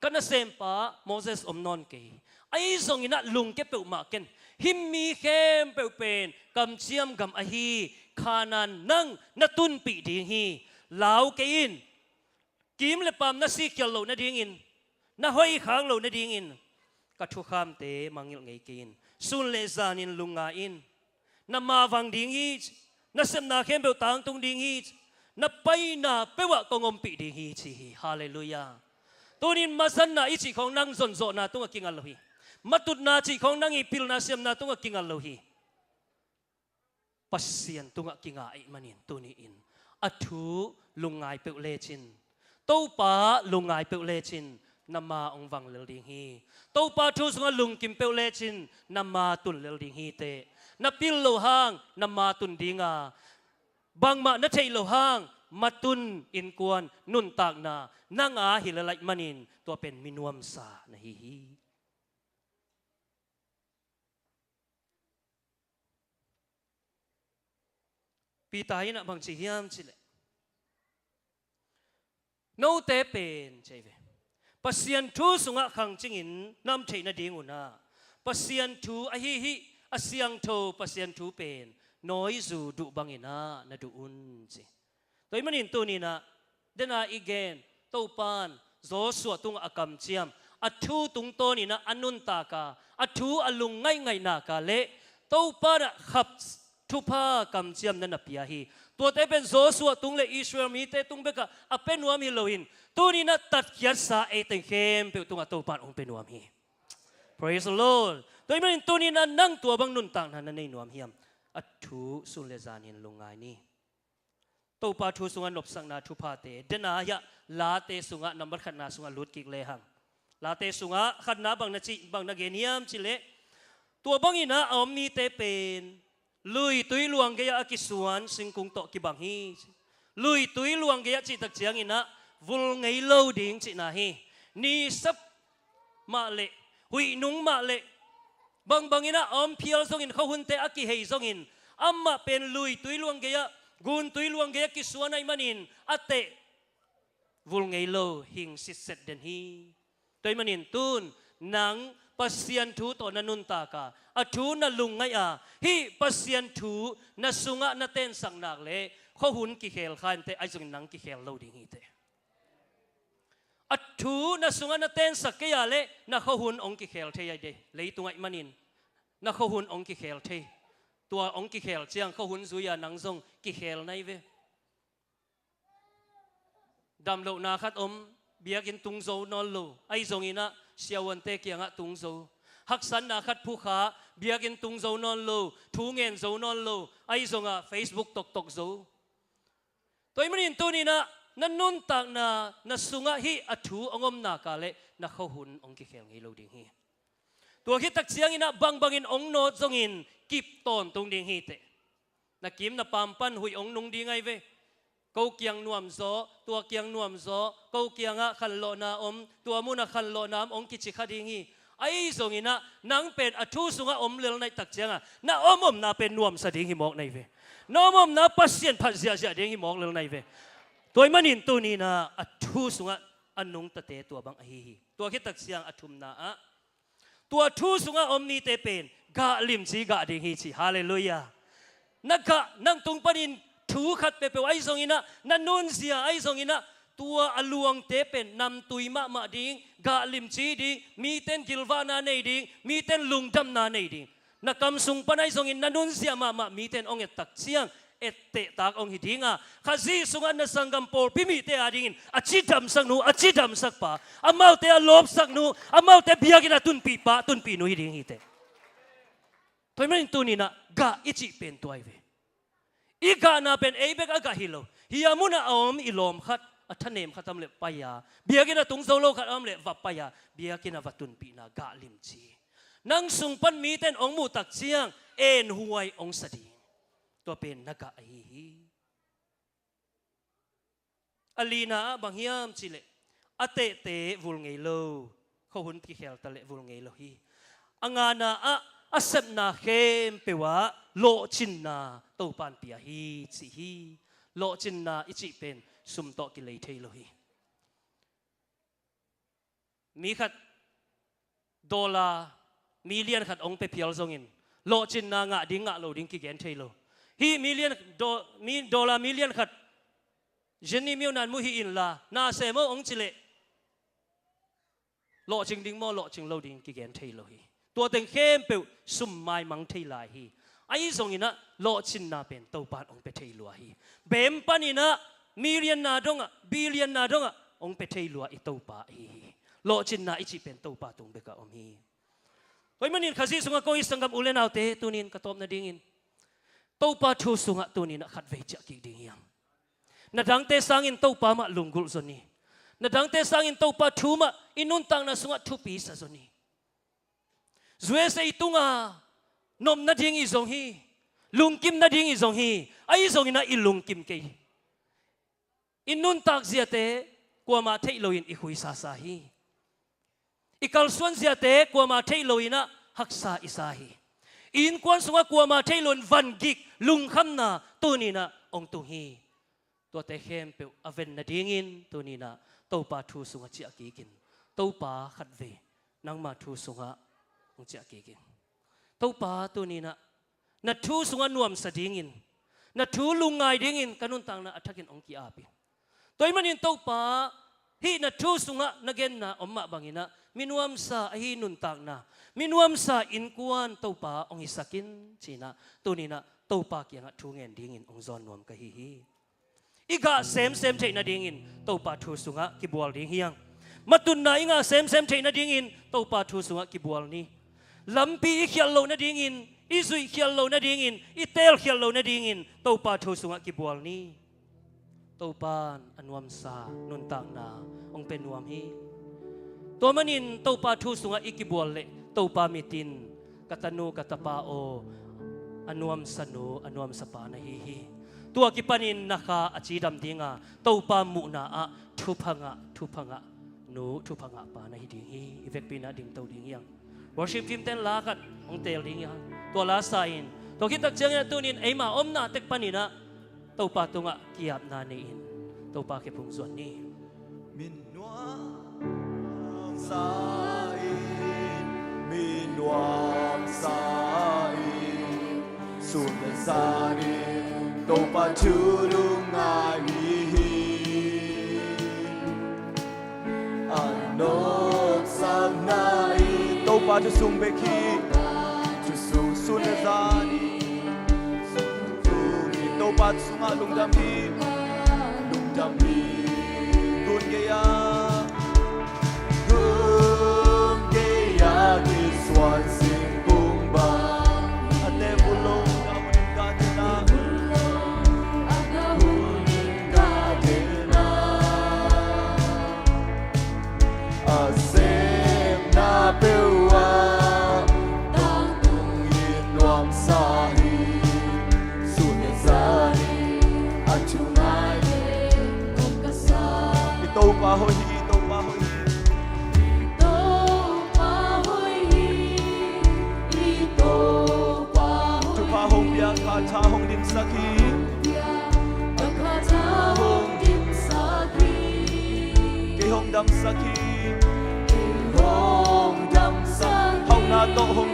ka nasempa Moses om nawn kei. Ahi zongin ah lungkia peuhmah ken. Hih mi khempeuh pen kamciam gam ahi Kanaan nang na tunpih ding hi. Lau kei in. Kiim le paam na sikkhial loh nadingin, na hoihkhak loh nadingin ka thukhamte mangngilh ngei kei in. Sun le zanin lungngai in. Na mavang ding hi ci. Nasepna khempeuh tangtung ding hi ci. Na paina peuhah kong ompih ding hi ci hi. Halleluiah. Tuni-in mazanna i cih khawng nang zonzawhna tungah kinga lo hi. Matutna cih khawng nang i pilna siamna tungah kinga lo hi. Pasian tungah kinga ahih manin tuni-in a thu lungngai peuh lecin, Topa lungngai peuh lecin na ma hong vang lel ding hi. Topa thu sungah lungkim peuh lecin na ma tun lel ding hi teh. Na pil loh hang na ma tun ding a, bangmah na theih loh hang matun, innkuan, nuntakna nang a hi lel ahih manin tua pen mi nuamsa na hi hi. Peter in ah bang ci hiam cih leh, note pen ci hi ve, Pasian thu sungah khangcingin na om theih nadingun ah Pasian thu ahi hih a siangtho Pasian thu pen nawizu duh bangin ah na duh un ci. Tua ahih manin tuni-in ah dena i gen, Topa in Joshua tungah a kamciam, a thu tungtawnin ah a nuntak a, a thu a lungngaihngaihnaka leh Topa in ah khap thupha kamciamna na pia hi. Tuate pen Joshua tung le Israel mite tung bekah a pia nuam hi loin, tuni-in ah tatkhiatsa ei teng khempeuh tungah Topa in hong pia nuam hi. Praise the Lord. Tua ahih manin tuni-in ah nang tua bang nuntakna na nei nuam hiam? A thu sun le zanin lungngai ni. Topa thu sungah nopsakna thuphate, dena hiah Late sungah nambat khatna sungah lut kik lehang, Late sungah khatna bang na cih, bang na gen hiam cih leh, tua bangin ah a om mite pen luitui luang gei-ah a kisuan singkung tawh kibang hi. Luitui luang gei-ah cih tak ciangin ah vul ngei lo ding cihna hi. Nisap mah leh, huih nung mah leh, bangbangin ah a om phial zongin, khuahunte a kihei zongin, amah pen luitui luang gei-ah, guntui luang gei-ah kisuan ahih manin a teh vul ngei lo, hing sitset den hi. Tua ahih manin tun nang Pasian thu tawh na nuntak a, a thu na lungngaih a, hih Pasian thu na sungah na tensak nak leh khuahun kikhel kha inteh, ahi zongin nang kikhel lo ding hi teh. A thu na sungah na tensak kei a leh na khuahun hong kikhel thei ahi de. Leitung ahih manin na khuahun hong kikhel thei. Tua hong kikhel ciang khuahun zui-a nang zong kikhel na hi ve. Damlohna khat om, biakinn tung zo nawn lo, ahi zongin ah siavuante kiangah tung zo. Haksatna khat phukha, biakinn tung zo nawn lo, thu ngen zo nawn lo, ahi zongah Facebook toktok zo. Tua ahih manin tuni-in ah na nuntakna, na sungah hih a thu hong om nak a leh na khuahun hong kikhel ngei lo ding hi. Tua khit tak ciangin ah bangbangin ong nawt zongin kip tawntung ding hi teh. Na kim na pam pan huih ong nung ding ahi ve. Ko kiang nuamzaw, tua kiang nuamzaw, ko kiangah khanlawhna om, tua munah khanlawhna om ong kici kha ding hi. Ahi zongin ah nang pen a thu sungah om lel naih tak ciangah na om omna pen nuamsa ding hi mawk na hi ve. Na om omna Pasian phat ziahziah ding hi mawk lel na hi ve. Tua ahih manin tuni-in ah a thu sungah a nungtate tua bang ahi hi. Tua khit tak ciang a thumna ah tua thu sungah om mite pen gah limci gah ding hi ci. Halleluiah. Na gah, nang tung panin thu khat peuhpeuh ahi zongin ah, na nunzia ahi zongin ah, tua a luangte pen namtui mahmah ding, gah limci ding, mite in gilvahna nei ding, mite in lungdamna nei ding. Na kam sung pan ahi zongin na nunzia mahmah mite in ong et tak ciang ettehtak ong hi ding a, Khazih sungah na sanggam pawlpi mite adingin a cidamsak nu, a cidamsak pa, amaute a lawpsak nu, amaute biakinn a tunpih pa, tunpih nu hi ding hi teh. Tua ahih manin tuni-in ah gah i cih pen tua hi ve. I gahna pen ei bek a gah hi lo. Hih a munah a om i lawm khat, a thanem khat a om leh pai-a, biakinn a tung zo lo khat a om leh va pai-a, biakinn a va tunpihna gah limci. Nang sung pan mite in ong muh tak ciang enhuai ong sa ding. Tua pen na gah ahi hi. A lina ah bang hiam cih leh a tehte vul ngei lo, khuahun kikhel ta leh vul ngei lo hi. A ngana ah a sepna khempeuh ah lawhcinna Topa in pia hi ci hi. Lawhcinna i cih pen sum tawh kilei thei lo hi. Mi khat dollar million khat ong pia phial zongin lawhcinna ngah ding ngah lo ding kigen thei lo. Hih million do-, mi dollar million khat Jenny Myo Nan mu hi inla, na se maw ong ci leh lawhcing ding maw, lawhcing lo ding kigen thei lo hi. Tua teng khempeuh sum maimang thei lai hi. Ahi zongin ah lawhcinna pen Topa in ong pia thei lua hi. Bem panin ah million na dongah, billion na dongah ong pia thei lua i Topa ahi hi. Lawhcinna i cih pen Topa tung bekah om hi. Tua ahih manin Khazih sungah ko i sanggam u le naute, tuni-in ka tawp nadingin Topa thu sungah tuni-in ah khatvei ciah kik ding hi hang. Na dangte sangin Topa mah lunggulh zaw ni. Na dangte sangin Topa thu mah i nuntakna sungah thupi sa zaw ni. U S A i tunga nop nading i zong hi, lungkim nading i zong hi, ahi zongin ah i lungkim kei. I nuntak ziate kuamah theih loin i khuisasa hi. I kalsuan ziate kuamah theih loin ah haksa i sa hi. I innkuan sungah kuamah theih loin vangik lungkhamna tuni-in ah ong tung hi. Tuate khempeuh a ven nadingin tuni-in ah Topa thu sungah ciah kik in. Topa khatvei nangma thu sungah ong ciah kik in. Topa tuni-in ah na thu sungah nuamsa dingin, na thu lungngai dingin ka nuntakna a thakin ong ki-ap in. Tua ahih manin Topa, hih na thu sungah na genna om mah bangin ah mi nuamsa ahi nuntakna, mi nuamsa innkuan Topa ong hisak in ci-in ah tuni-in ah Topa kiangah thu ngen dingin ong zawn nuam ka hi hi. I gah semsem theih nadingin Topa thu sungah kibual ding hi hang. Matutna i ngah semsem theih nadingin Topa thu sungah kibual ni. Lampi i khialh loh nadingin, i zuih khialh loh nadingin, i teel khialh loh nadingin Topa thu sungah kibual ni. Topa in a nuamsa nuntakna ong pia nuam hi. Tua manin Topa thu sungah i kibual leh Topa mitin, ka tanu ka tapa aw, a nuamsa nu, a nuamsa pa na hi hi. Tua kipanin na kha a cidam dinga Topa muhna ah thupha ngah, thupha ngah nu, thupha ngah pa na hi ding hi. I vekpi-in ah dingto ding hi hang. Worship team ten la khat ong teel ding hi hang. Tua la sa in, tua khit tak ciangin ah tuni-in eima omna tek panin ah Topa tungah ki-apna nei-in Topa khe phung zuan ni. Min nuamsa in, min nuamsa in, sun le zan in Topa thu lungngai mi hi. A nopsakna in Topa thu sung bek hi. Thu sung, sun le zan in, sun le zan in Topa sungah lungdam hi, lungdam hi. Gun gei-ah, gun gei-ah kisuan singkung bang, a teh vul lo, a hun in ka tena, a hun in ka tena. A sepna peuh ah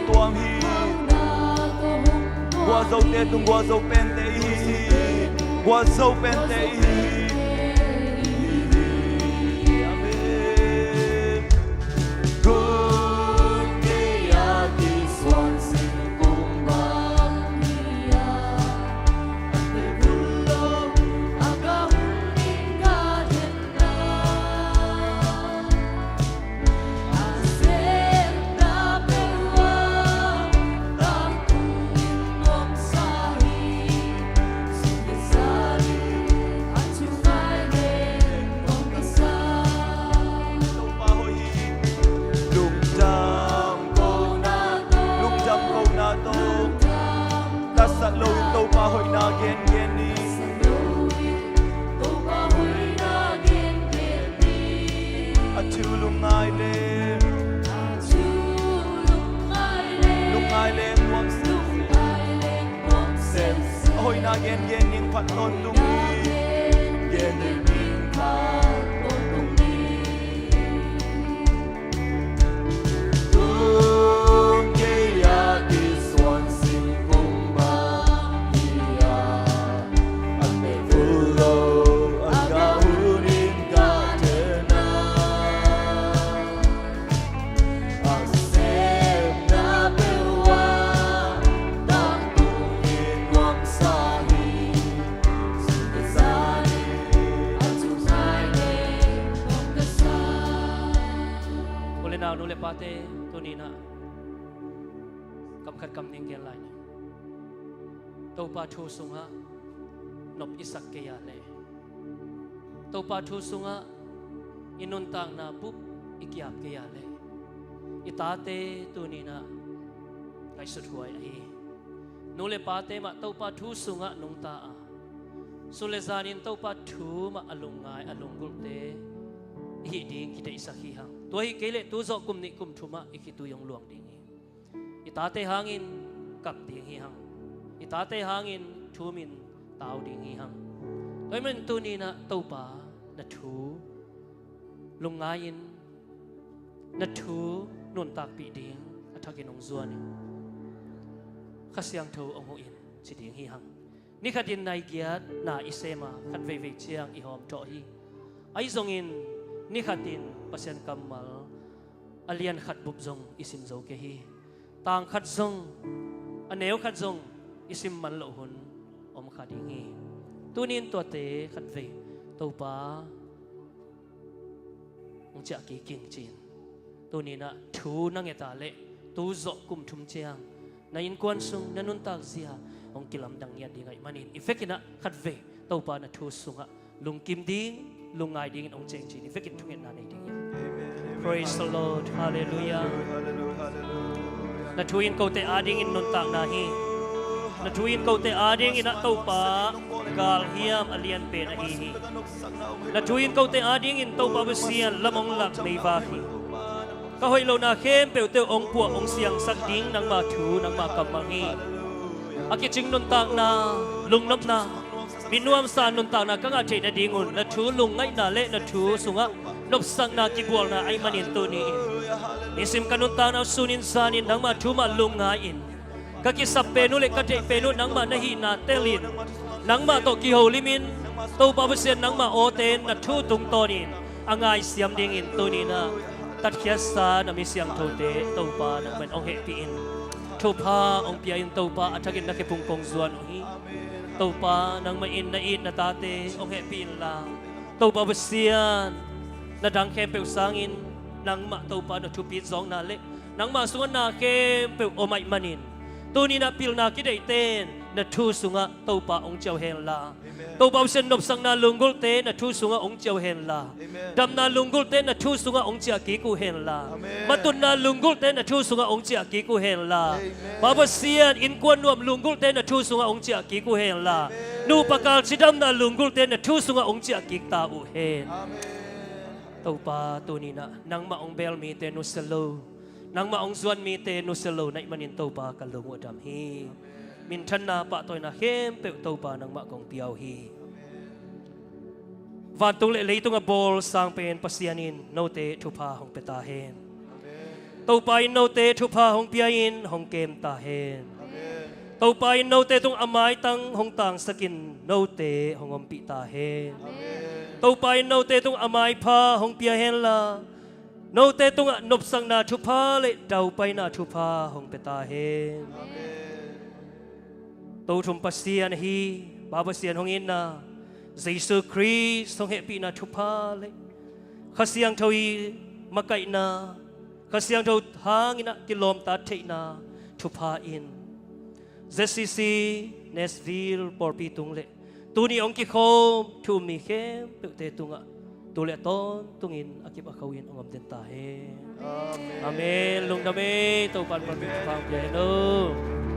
Tuam hi. Guazote tung guazo pente hi. Guazo pente hi. Amen. Lungdam kohna tawh, lungdam kohna tawh, lungdam kohna tawh. Tasat loin Topa hoihna gengen ni. A thu lungngai leng, lungngai leng nuam sem. A hoihna gengen ning phat tawntung ni. Gengen ning phat tawntung ni. U le nau, nu le pate, tuni-in ah kam khat kam nih gen lai ni. Topa thu sungah nop i sak kei a leh, Topa thu sungah i nuntakna bup i kiap kei a leh, i tate tuni-in ah ngaihsut huai ahi. Nu le pate mah Topa thu sungah nungta a, sun le zanin Topa thu mah a lungngai, a lunggulhte i hih ding kideihsak hi hang. Tua hi kei leh tu zawh kum nih kum thum ah i khitui hong luang ding hi. I tate hangin kap ding hi hang. I tate hangin thumin tau ding hi hang. Tua ahih manin tuni-in ah Topa na thu lungngai-in, na thu nuntakpih ding a thakin hong zuan in, Kha Siangtho hong huh in ci ding hi hang. Ni khatin nai giat na i sem a, khat veivei ciang i hawm thawh hi. Ahi zongin ni khatin Pasian kammal a lian khat bup zong i sim zo kei hi. Tang khat zong, a neu khat zong i sim man loh hun om kha ding hi. Tuni-in tuate khat vei, Topa hong ciah kik ing ci-in, tuni-in ah thu na nget a leh tu zawh kum thum ciang na innkuan sung, na nuntak zia hong kilamdang ngiat ding ahih manin, i vekin ah khat vei Topa na thu sungah lungkim ding, lungngai dingin hong ciah in ci-in i vekin thungetna nei ding hi. Amen, amen. Praise the Lord. Hallelujah. Hallelujah, hallelujah. Na thu in kote adingin nuntakna hi. Na thu in kote adingin ah Topa galhiam a lian pen ahi hi. Na thu in kote adingin Topa Pasian lam hong lak meivak hi. Ka hoih lohna khempeuhte uh hong puah, hong siangsak ding nangma thu, nangma kammal hi. A kicing nuntakna, lungnopna, mi nuamsa nuntakna ka ngah theih nadingun na thu lungngaihna le na thu sungah nopsakna kibualna ahih manin tuni-in nisim ka nuntakna uh sunin zanin nangma thu mah lungngai-in, ka kisap pen uh le ka deih pen uh nangmah na hihna telin, nangmah tawh kiholimin, Topa Pasian nangmah awte na thu tungtawnin a ngaisiam dingin tuni-in ah tatkhiatsa na mi siangthote Topa nangmah in hong hehpih in, thupha hong pia in. Topa, a thakin na khe phung kong zuan uh hi. Topa, nangmah in na it na tate hong hehpih inla, Topa Pasian, na dang khempeuh sangin nangmah Topa na thupit zawkna le nangmah sungah na khempeuh om ahih manin, tuni-in ah pilna kideihte in na thu sungah Topa hong ciah uh henla, Amen. Topa Pasian, nopsakna lunggulhte na thu sungah hong ciah uh henla, Amen. Damna lunggulhte na thu sungah hong ciah kik uh henla, Amen. Matutna lunggulhte na thu sungah hong ciah kik uh henla, Amen. Pa Pasian, innkuan nuam lunggulhte na thu sungah hong ciah kik uh henla, Amen. Nupa kal cidamna lunggulhte na thu sungah hong ciah kik ta uh hen. Amen. Topa, tuni-in ah nangmah hong bel mite nusia lo, nangmah hong zuan mite nusia lo na hih manin Topa, ka lung uh a dam hi. Minthanna, pahtawina khempeuh Topa nangmah kong pia uh hi. Vantung le leitung a bawl sang pen Pasian in note thupha hong pia ta hen. Topa in note thupha hong pia-in hong kem ta hen. Topa in note tung a maitang hong tangsakin note hong ompih ta hen. Topa in note tung a maipha hong pia henla, note tungah nopsakna thupha le daupaina thupha hong pia ta hen. Tothum Pasian ahi Pa Pasian hong itna, Jesu Khrist hong hehpihna thupha le Kha Siangtho i makaihna, Kha Siangtho hangin a kilawmtat theihna thupha in ZCC Nashville pawlpi tung le tuni hong kikhawm thu-um mi khempeuhte tungah tu le tawntungin a kip a kho in hong om den ta hen. Amen. Lungdam e, Topa in pawlpi thupha hong pia hen o.